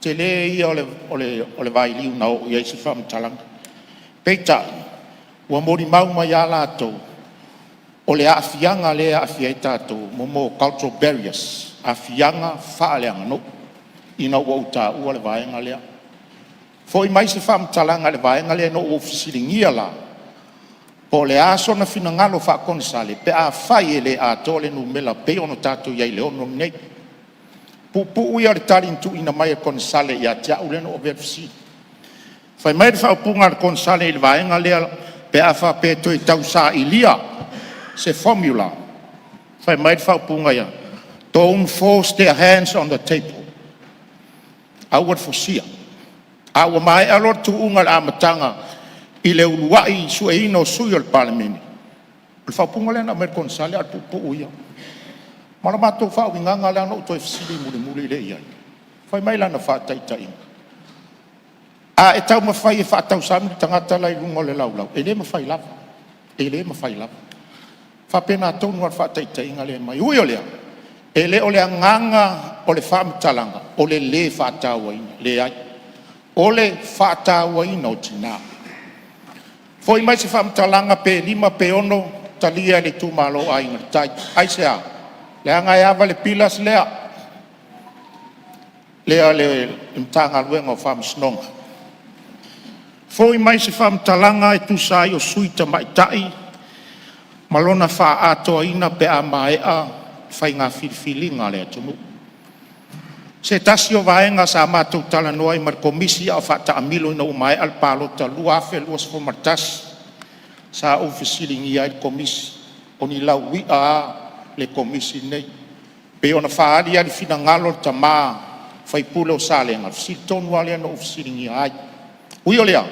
Tele ia o le vailiu na oo i ai se faamatalaga. Peitai, ua molimau mai a latou o le aafiaga lea e aafia ai tatou mo cultural barriers, aafiaga faaleaganuu ina ua ou taua le vaega lea. Foi mai se faamatalaga i le vaega lea ina ua ou fesiligia la, po o le a sona finagalo faa-Konesale pe afai e le atoa le numera pei ona tatou i ai i le 6 lenei. Puupuu ia o le tali na tuuina mai e le Konesale ia te au lea na ou avea le fesili. Fai mai le faaupuga a le Konesale i le vaega lea pe a faapea e toe tausailia se formula, fai mai le faaupuga ia, “Don't force their hands on the table.” Aua le fosia. A ua maea loa le tuuga i le amataga i le uluai sueina o sui o le Palemene. O le faaupuga lea na aumai e le Konesale a o le puupuu ia. Ma o le matou faauigaga lea na ou toe fesili mulimuli lea i ai. Fai mai lana faataitaiga, a e taumafai e faatausami le tagata la e i luga o le laulau, e le mafai lava, e le mafai lava. E faapena tonu lava le faataitaiga lea e aumai. E ui o lea, e le o le agaga o le faamatalaga o le lē faatauaina, leai, o le faatauaina o tina. Foi mai se faamatalaga pe 5 pe 6, talia e le itumalo o Aiga i le Tai. Aisea? Leaga e ava i le pillars lea a le Matagaluega o Faamasinoga. Foi mai se faamatalaga e tusa ai o Sui Tamaitai ma lona faaatoaina pe a maea faiga filifiliga a le atunuu. Se tasi o vaega sa matou talanoa ai ma le Komisi a o faataamilo ina ua maea le palota 2021, sa ou fesiligia ai le Komisi, o ni lauia a le Komisi lenei, pei ona faaali ai le finagalo o le tama sui usufono o Salega. O le fesili tonu lava lea na ou fesiligia ai. Ui o lea, o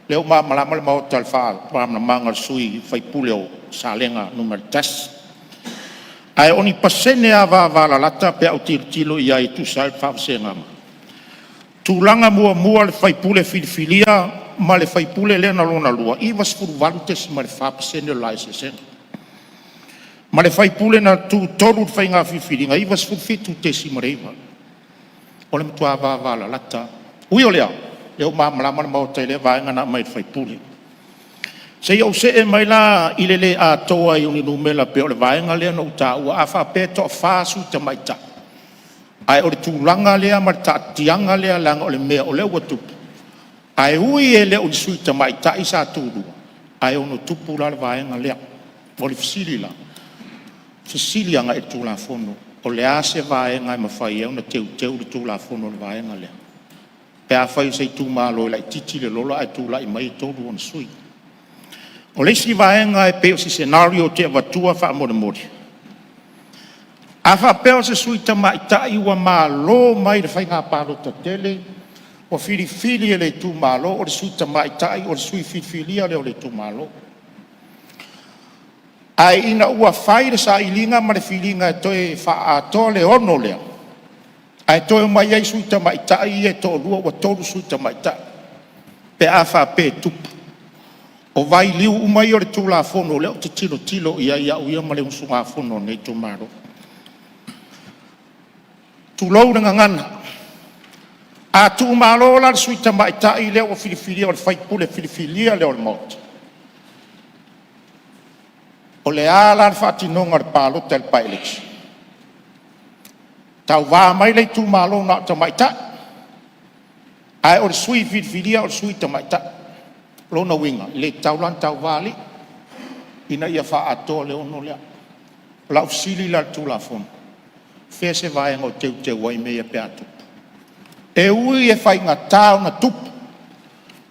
lea ua malamalama le Maota i le faamalamalamaga a le sui usufono o Salega 1. Ae o ni pasene lava vavalalata pe a ou tilotilo i ai e tusa ai o le faavasegaga tulaga muamua le faipule filifilia ma le faipule lea na lona lua, e 98.4% le la eseesega, ma le faipule na tu tolu i le faiga filifiliga, e 97.9. O le matua vavalalata lava. Ui o lea, o lea ua malamalama le Maota i lea vaega na aumai e le sui usufono. Se i ou see mai la i le le atoa ai o ni numera pei o le vaega lea na ou taua. A faapea e toafa sui tamaitai, ae o le tulaga lea ma le taatitiaga lea leaga o le mea o lea ua tupu, ae ui e le o ni sui tamaitai sa tulua, ae ono tupu la le vaega lea. O le fesili la, fesili agai i le Tulafono, o le a se vaega e mafai ai ona teuteu le Tulafono i le vaega lea pe afai o se itumalo e laitiiti le lola ae tulai mai e tolu ona sui? O le isi vaega e pei o se scenario ou te avatua faamolemole, a faapea o se sui tamaitai ua malo mai le faiga palota tele ua filifili e le itumalo o le sui tamaitai o le sui filifilia lea o le itumalo. Ae ina ua fai le sailiga ma le filiga e toe faaatoa le 6 lea, ae toe omai ai sui tamaitai ia e toalua, ua 3 sui tamaitai pe a faapea e tupu. O vailiu uma ia o le Tulafono o lea ou te tilotilo i ai au ia ma le usugafono a lenei itumalo. Tulou le gagana, a tuumalo la le sui tamaitai lea ua filifilia o le faipule filifilia lea o le Maota, o le a la le faatinoga o le palota i le bi-election? Tauva mai le itumalo na o tamaitai, ae o le sui filifilia o le sui tamaitai. O lona uiga, e le tatau la ona tauva alii ina ia faaatoa le 6 lea. O lau fesili la i le Tulafono, o fea se vaega o teuteu ai mea ia pe a tupu? E ui e faigata ona tupu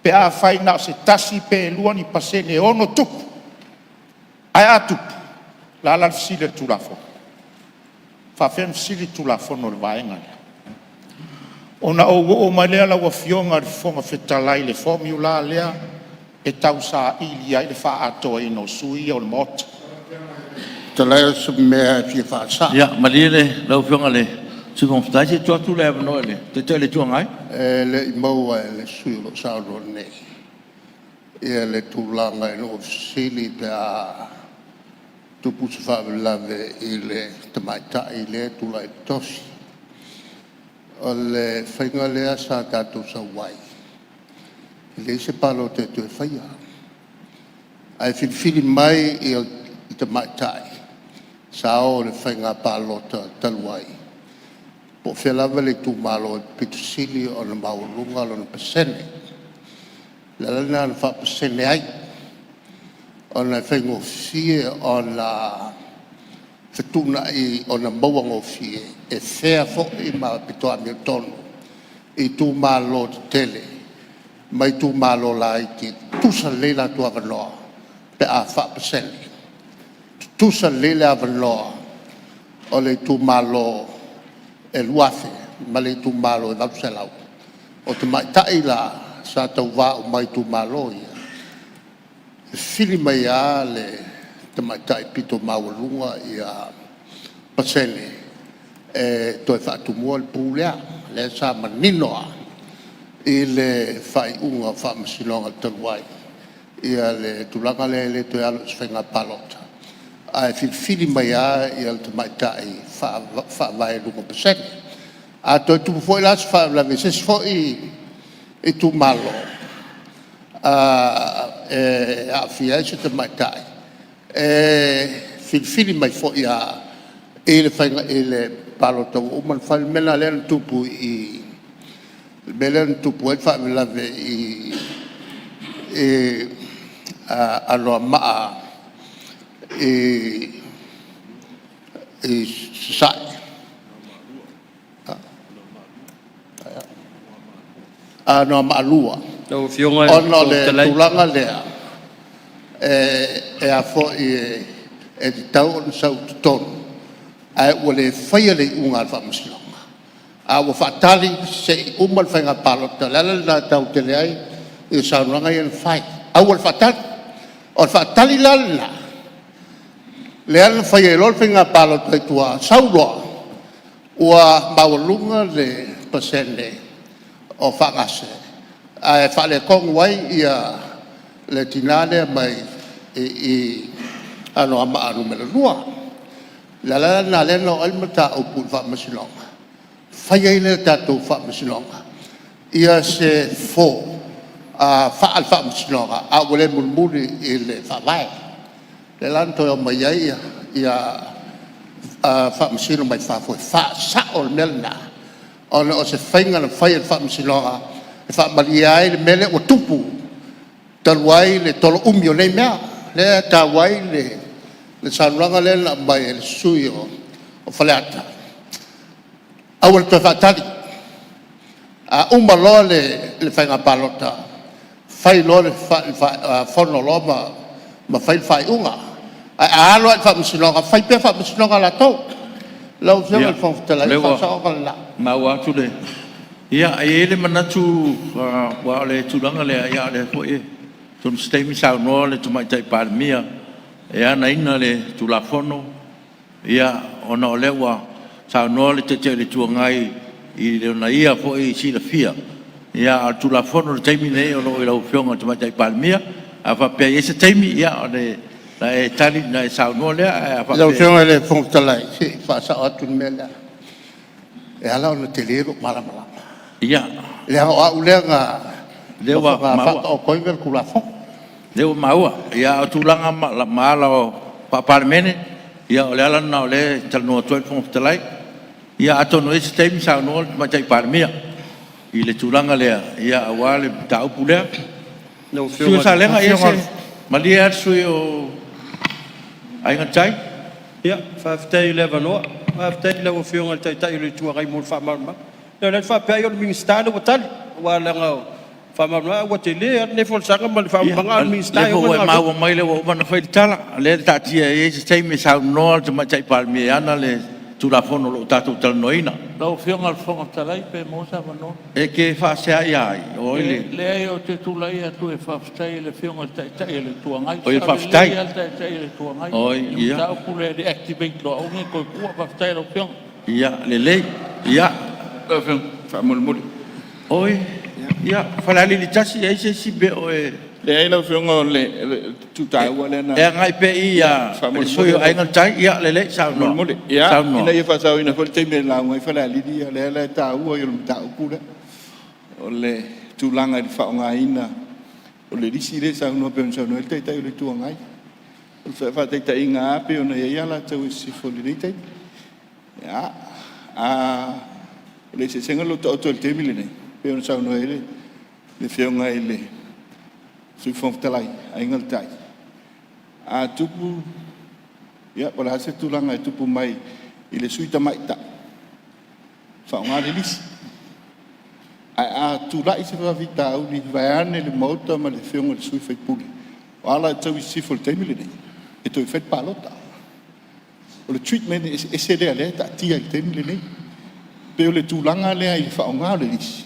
pe afai na o se tasi pe lua ni pasene e ono tupu, ae a tupu, o le a la le fesili a le Tulafono? E faapefea ona fesili le Tulafono i le vaega lea? Ona ou oo mai lea lau Afioga i le Fofoga Fetalai i le formula lea e tausaili ai le faaatoaina o sui ia o le Maota. Fetalai o si mea e fia faasa'o. Ia malie lau Afioga i le Sui Fofoga Fetalai se i tuu atu le avanoa i le Taitai o le Itu Agai. E le i maua e le sui usufono o lo o saunoa nei le tulaga ina ua fesili pe a tupu se faalavelave i le tamaitai lea e tulai i le tofi. O le faiga lea sa tatou sau ai, e leai se palota e toe faia, ae filifili mai tamaitai sa o i le faiga palota talu ai, po o fea lava le itumalo e aupito sili ona maualuga lona pasene. O le ala lena na faapasene ai, ona e faigofie ona fetuunai, ona maua gofie e fea foi ma aupito amiotonu i itumalo tetele ma itumalo laiti, e tutusa lelei latou avanoa pe a faapasene. Tutusa lelei le avanoa o le itumalo e 2,000 ma le itumalo e 800. O tamaitai la sa tauva uma i itumalo ia, e fili mai lava le tamaitai pito maualuga pasene e toe faatumuina le pu lea. O lea sa manino lava i le faaiuga o Faamasinoga talu ai le tulaga lea, e le toe alu i se faiga palota ae filifili mai lava le tamaitai e faavae i luga o pasene. A toe tupu foi la se faalavelave i se isi foi itumalo e aafia ai se tamaitai, e filifili mai foi lava i le palota ua uma ona fai. O le mea lena lea na tupu i le mea lea na tupu ai le faalavelave i Anoamaa i Sasae, Anoamaa 2, Lau Afioga i le ona o Fofoga le Fetalai… tulaga lea e a foi e tatau ona sau i totonu ae ua le faia le iuga a le Faamasinoga, a ua faatali se i uma le faiga palota. O le ala lena e taua tele ai saunoaga ia na fai, aua le faatali. O le faatali la lena lea na fai ai loa le faiga palota i tua, sau loa ua maualuga le pasene o faagase ae faaletonu ai le tina lea mai Anoamaa 2. O le ala la lena lea na oo ai le mataupu i le Faamasinoga, fai ai lea e le tatou Faamasinoga se fofo faale-Faamasinoga a ua le mulimuli i le Faavae. Lea la na toe omai ai Faamasino mai fafo e faasao le mea lena, ona o se faiga na fai e le Faamasinoga e faamalie ai le mea lea ua tupu talu ai le tolo umi o nei mea. Lea e taua ai le saunoaga lea na aumai e le sui usufono o Faleata, aua le toe faatali. A uma loa le faiga palota, fai loa le fono loa ma fai le faaiuga. Ae a alu lava i le Faamasinoga, fai pea faamasinoga a latou. Lau Afioga i le Fofoga O Fetalai, o lea le ua faasaoga lena. maua atu le… Ia, e i ai le manatu aua o le tulaga lea, o lea foi atonu o se taimi saunoa le Tamaitai Palemia e ana le Tulafono, ona o lea ua saunoa le Taitai o le Itu Agai i lona ia foi silafia, a o le Tulafono i le taimi lenei o lo o i lau Afioga i le Tamaitai Palemia. A faapea e i ai se taimi ona e tali, ona e saunoa lea, ae a Lau faapea… Afioga i le Fofoga Fetalai, se i faasao atu le mea lea. E ala ona tele lou malamalama, leaga o au lea na Lea ua maua. faataotoina le Tulafono. Lea ua maua. Ia, a o tulaga ma ala faa-Palemene, ia o le ala lena o lea e talanoa atu ai le Fofoga Fetalai. Ia atonu e i ai se taimi saunoa le Tamaitai Palemia i le tulaga lea aua le mataupu lea. Lau Le sui usufono Afioga mo i le… Salega, malie lava le sui usufono mo Aiga i le Tai. Ia, faafetai i le avanoa. Faafetai i lau Afioga i le Taitai o le Itu Agai mo le faamalamalamaga. Ia o lea na faapea ai o le Minisita lea ua tali, aua leaga o le faamalamalamaga, ae ua tele lava lenei folasaga ma le faamalamalamaga, a o le O Minisita lea e foi ona ua le e galuega. maua mai o lea ua uma ona fai le tala. O lea e taatia e i ai se taimi e saunoa le Tamaitai Palemia e ana le Tulafono o lo o tatou talanoaina. Lau Afioga i le Fofoga Fetalai pe maua se avanoa. E te faasea ia ai? O ai le… Leai ou te tulai atu e faafetai i le Afioga i le Taitai o le Itu Agai. Oi, E saolelei faafetai. lava le Taitai o le Itu Agai Oi, i le ia. mataupu lea i le activate loa aua nei toe tuua. Faafetai i lau Afioga. Ia lelei. Ia. Faamolemole. Oi, ia Falealili 1, e i ai se isi mea o e Leai lau Afioga o le itu taua lea na... E agai pea i le sui usufono o Aiga i le Tai. Ia lelei, saunoa. Faamolemole. Ia, ina ia faasaoina foi le taimi e lauga ai Falealili, ia lea la e taua ia o le mataupu lea. O le tulaga i le faaaogaina o le lisi lea e saunoa pei ona saunoa ai le Taitai o le Itu Agai. O le faataitaiga lava pei ona i ai Alataua i Sisifo i lenei taimi. Ia, o le eseesega o lo o taoto i le taimi lenei pei ona saunoa ai le Afioga i le Sui Fofoga Fetalai, Aiga i le Tai, a tupu, ia po o le a se tulaga e tupu mai i le Sui Tamaitai, faaaoga le lisi. Ae a tulai se faafitauli vaeane le Maota ma le Afioga i le sui usufono o Alataua i Sisifo i le taimi lenei, e toe fai le palota. O le treatment eseese lea o lea e taatia i le taimi lenei. E pei o le tulaga lea i le faaaoga o le lisi,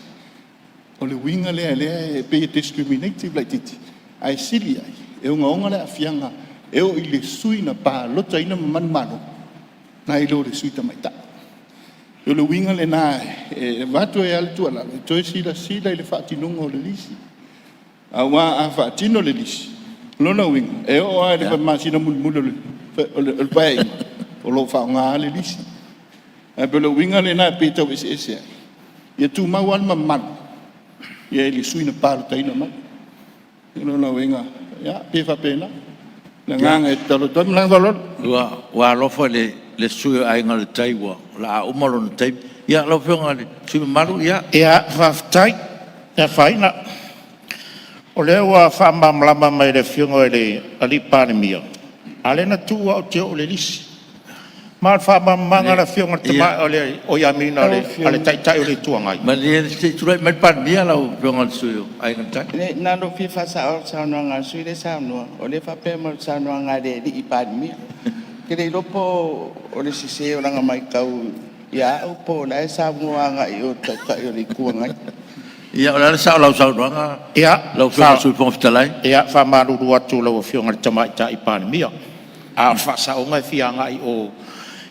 o le uiga lea o lea e pei e discriminating laitiiti, ae sili ai, e ogaoga le aafiaga e oo i le sui na palotaina ma manumalo nai lo le sui tamaitai. O le uiga lena e avatu ai lava le tuualalo, e toe silasila i le faatinoga o le lisi. Aua a faatino le lisi, o lona uiga, e oo lava i le masina mulimuli o le Paeaiga, o lo o faaaoga lava le lisi. Ae pei o le uiga lena e pei e tau eseese ai, ia tumau lava le mamalu i le sui na palotaina mai. O lona uiga, ia, e pei e faapena le agaga e tatalo atu ai. Ma le agaga faaaloalo. Ua alofa le sui usufono o Aiga i le Tai o le a uma lona taimi. Ia lau Afioga i le sui usufono mamalu, ia. Ia, faafetai. E le afaina. O lea ua faamalamalama mai e le Afioga i le Palemia, a o lea na tuu lava ou te oo i le lisi. Ma o le faamalamalamaga a le Afioga i le Taitai o le Itu Agai. Malie se i tulai mai le Palemia lau Afioga i le sui usufono o Aiga i le Tai. Na ona ou fia faasao o le saunoaga a le sui usufono lea e saunoa, o lea e faapea mai o le saunoaga a le Palemia. Ou te le iloa po o le sese o lana matau ia au po o la e saunoa agai i o i le Taitai o le Itu Agai. Ia, o le a le sao o lau saunoaga lau Afioga i le Sui Fofoga Fetalai? Ia, e faamalulu atu i lau Afioga i le Tamaitai Palemia, a o le faasaoga e fia agai i o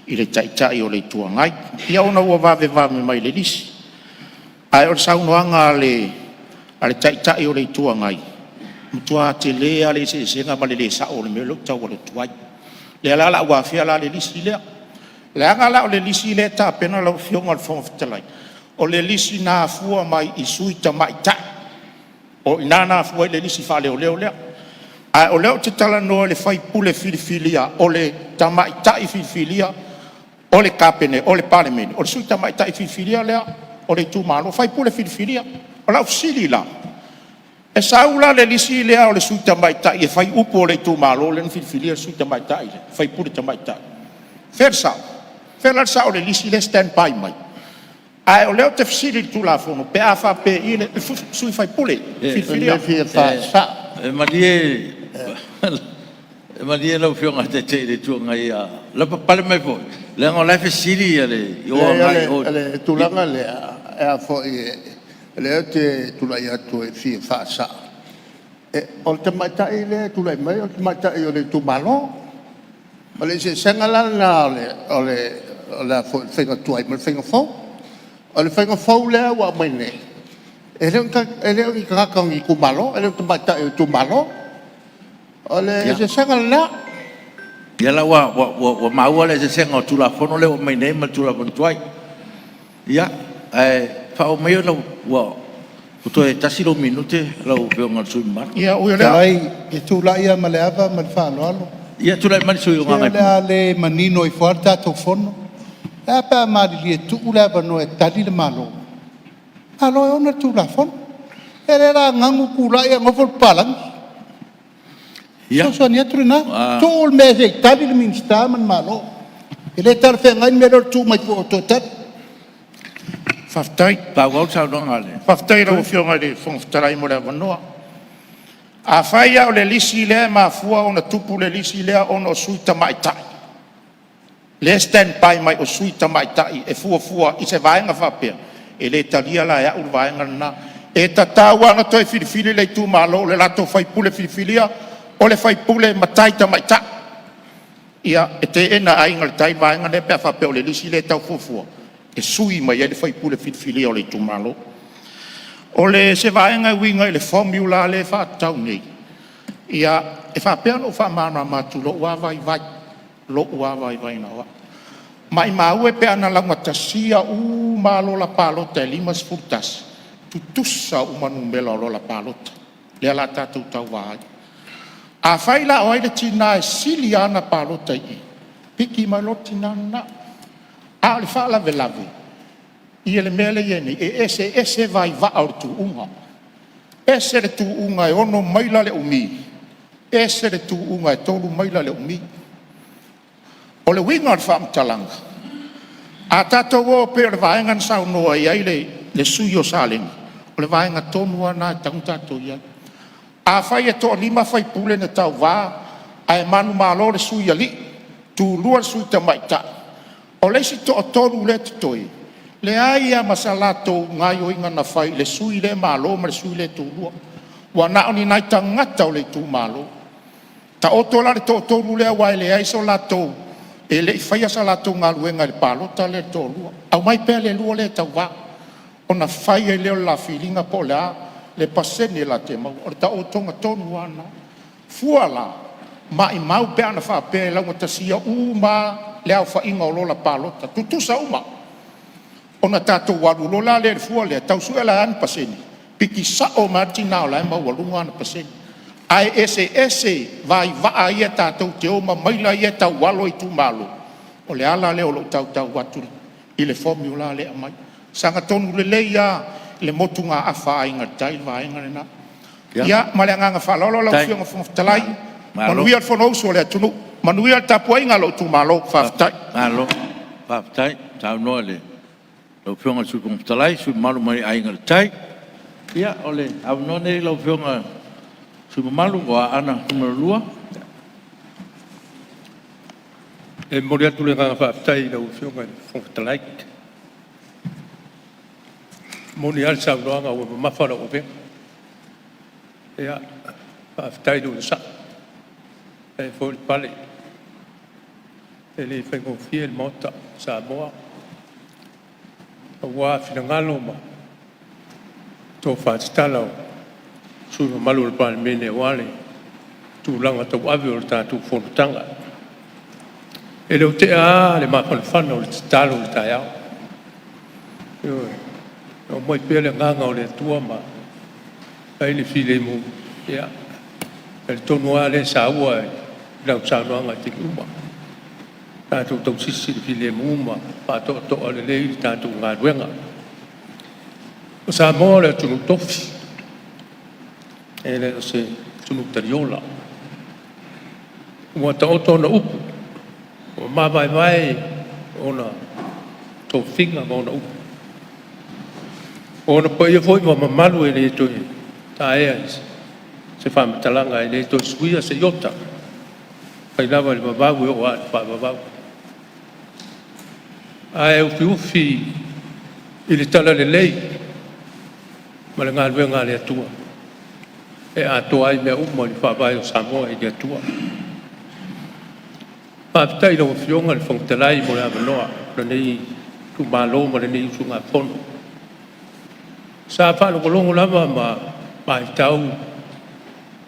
i le Taitai o le Itu Agai. Ia ona ua vavevave mai i le lisi, ae o le saunoaga a le Taitai o le Itu Agai, e matua tele lava le eseesega ma le le sao o le mea lea ou te tau alu atu ai. O lea la o le a ou afea la le lisi lea. Leaga la o le lisi lea e tapena lau Afioga i le Fofoga Fetalai, o le lisi na afua mai i sui tamaitai, o i ina na afua ai le lisi faaleoleo lea. Ae o lea ou te talanoa i le faipule filifilia o le tamaitai filifilia o le Palemene, o le sui tamaitai filifilia lea o le itumalo, faipule filifilia. O lau fesili la, e sau la le lisi lea o le sui tamaitai e fai upu o le itumalo lea na filifilia le sui tamaitai lea, le sui usufono tamaitai? O fea le sao? O fea la le sao o le lisi lea e stand by mai? Ae o lea ou te fesili i le Tulafono pe a faapei le sui usufono filifilia. E malie lau Afioga i le Taitai o le Itu Agai, ia lavapapale mai foi leaga o la e fesili le… i o agai i o. O le tulaga lea, o lea ou te tulai atu e fia faasao, o le tamaitai lea e tulai mai o le tamaitai o le itumalo. O le eseesega la lena o le faiga tuai ma le faiga fou. O le faiga fou lea ua aumai nei, e le o ni tagata o ni itumalo, e le o ni tamaitai o itumalo. O le eseesega lena. Ia la ua maua le eseesega o le Tulafono lea ua aumai nei ma le Tulafono tuai. Ia, ae faaauau maia ua toe tasi lou minute lau Afioga i le sui usufono mamalu. Fetalai, e tulai lava ma le ava ma le faaaloalo. Ia tulai mai le sui usufono mo Se o le a le manino ifo lava le tatou Fono. Ae a pe a malilie e tuu le avanoa e tali le Malo? O le Malo e ona le Tulafono. Ia lea la nanu tulai ae nofo le papalagi. O le fesoasoani atu lena. Tuu le mea se i tali le Minisita ma le Malo. E le talafeagai le mea lea o le tu mai tua e toe tali. Faafetai. Faafetai i lau Afioga i le Fofoga Fetalai mo le avanoa. Afai la o le lisi lea e mafua ona tupu le lisi lea ona o sui tamaitai lea e stand by mai o sui tamaitai e fuafua i se vaega faapea, e le talia la e au le vaega lena. E tatau lava ona toe filifili le itumalo i le latou faipule filifilia, o le faipule matai tamaitai. Ia, e teena e Aiga i le Tai le vaega lea pe a faapea o le lisi lea e tau fuafua e sui mai ai le faipule filifilia o le itumalo. O se vaega e uiga i le formula lea e faatatau nei, Ia, e faapea ona ou faamalamalama atu i lou lava vaivai, lou lava vaivai na o au. Maimau e pe ana laugatasia uma lava lola palota e 51, tutusa uma numera o lola palota lea o le a tatou tauva ai. Afai la o ai le tina e sili ana palota i i, piki mai loa le tina lena. A o le faalavelave i le mea lea e i ai nei, e eseese vaivaa o le tuuga, ese le tuuga e 6 maila le umi, ese le tuuga e 3 maila le umi. O le uiga o le faamatalaga, a tatou o pei o le vaega na saunoa i ai le sui usufono o Salega, o le vaega tonu lava lena e tatau ona tatou i ai. Afai e toalima sui usufono na tauva ae manumalo le sui alii, tulua le sui tamaitai, o le isi toatolu lea e totoe, leai lava ma se latou gaoioiga na fai i le sui lea e malo ma le sui lea e tulua, ua na o ni nai tagata o le itumalo. Taoto la le toatolu lea aua e leai so latou, e le i faia sa latou galuega i le palota lea i le toalua. Aumai pea le lua lea e tauva ona fai ai lea o le la filiga po o le a le pasene la te maua. O le taotoga tonu lava lena. Fua la, maimau pe ana faapea e laugatasia uma lava le aofaiga o lola palota, tutusa uma, ona tatou alu loa la lea i le fua lea, tau sue la e a ni pasene, piki sao mai lava le tina o la e maualuga ana pasene. Ae eseese vaivaa ia tatou te o ma maila ia e tau alo i itumalo. O le ala lea o lou tautau atu i le formula lea e aumai, sagatonu lelei lava le motugaafa a Aiga i le Tai i le vaega lena. Ia ma le agaga faaaloalo lau Afioga i le Fofoga Fetalai, manuia le Fonousu a le atunuu, manuia le tapuaiga a lou itumalo. Faafetai. Malo faafetai saunoa i lau Afioga i le Sui Fofoga Fetalai, le sui usufono mamalu mai Aiga i le Tai. Ia, o le avanoa lenei lau Afioga i le sui usufono mamalu mo Aana 2. E momoli atu le agaga faafetai i lau Afioga i le Fofoga Fetalai. E moni lava le saunoaga ua mamafa lau avega. Ia, faafetai le onosai, faafetai foi le pale. E le faigofie le Maota o Samoa aua finagalo ma tofa tatala o sui usufono mamalu o le Palemene aua le tulaga tauave o le tatou fonotaga. E le o tea lava le mafanafana o le tatalo i le taeao. Ioe, e aumaia pea le agaga o le Atua ma fai le filemu, ia e talitonu lava o lea e saua i lau saunoaga i taimi uma, tatou tausisi i le filemu ma faatoatoa lelei le tatou galuega. O Samoa o le atunuu tofi, e le o se atunuu taliola. Ua taoto ona upu, ua mavaevae ona tofiga ma ona upu. O ona paia foi ma mamalu e le toe taea i se faamatalaga, e le toe suia se iota, mai lava i le vavau e oo lava i le faavavau. Ae ufiufi i le talalelei ma le galuega a le Atua e atoa ai mea uma i le faavae o Samoa i le Atua. Faafetai i lau Afioga i le Fofoga Fetalai mo le avanoa o lenei itumalo ma lenei usugafono. Sa faalogologo lava ma matau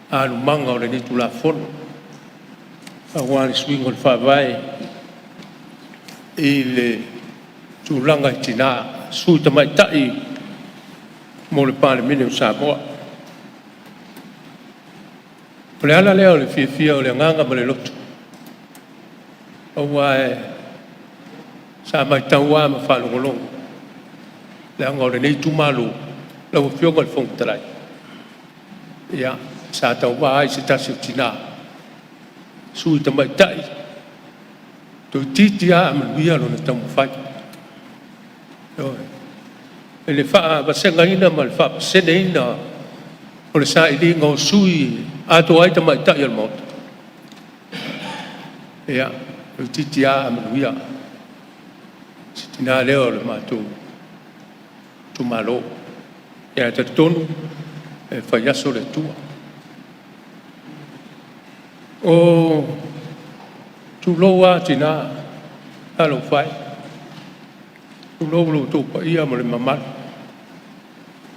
alumaga o lenei Tulafono aua le suiga o le Faavae i le tulaga i tina, sui tamaitai mo le Palemene o Samoa. O le ala lea o le fiafia o le agaga ma le loto, aua sa matau lava ma faalogologo, leaga o lenei itumalo lau Afioga i le Fofoga Fetalai, ia sa tauva ai se tasi o tina, sui tamaitai, toeitiiti lava a manuia lona taumafai. Ioe. I le faavasegaina ma le faapaseneina o le sailiga o sui atoa ai tamaitai o le Maota, ia, toeitiiti lava a manuia si tina lea o le matou itumalo. Ae talitonu e faiaso le Atua. Tulou lava tina, talofa e, tulou lo outou paia ma le mamalu,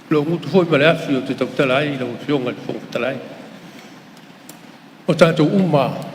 lou gutu foi ma le afi ou te tautala ai lau Afioga i le Fofoga Fetalai. O tatou uma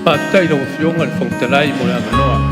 Faafetai i lau Afioga i le Fofoga Fetalai mo le avanoa.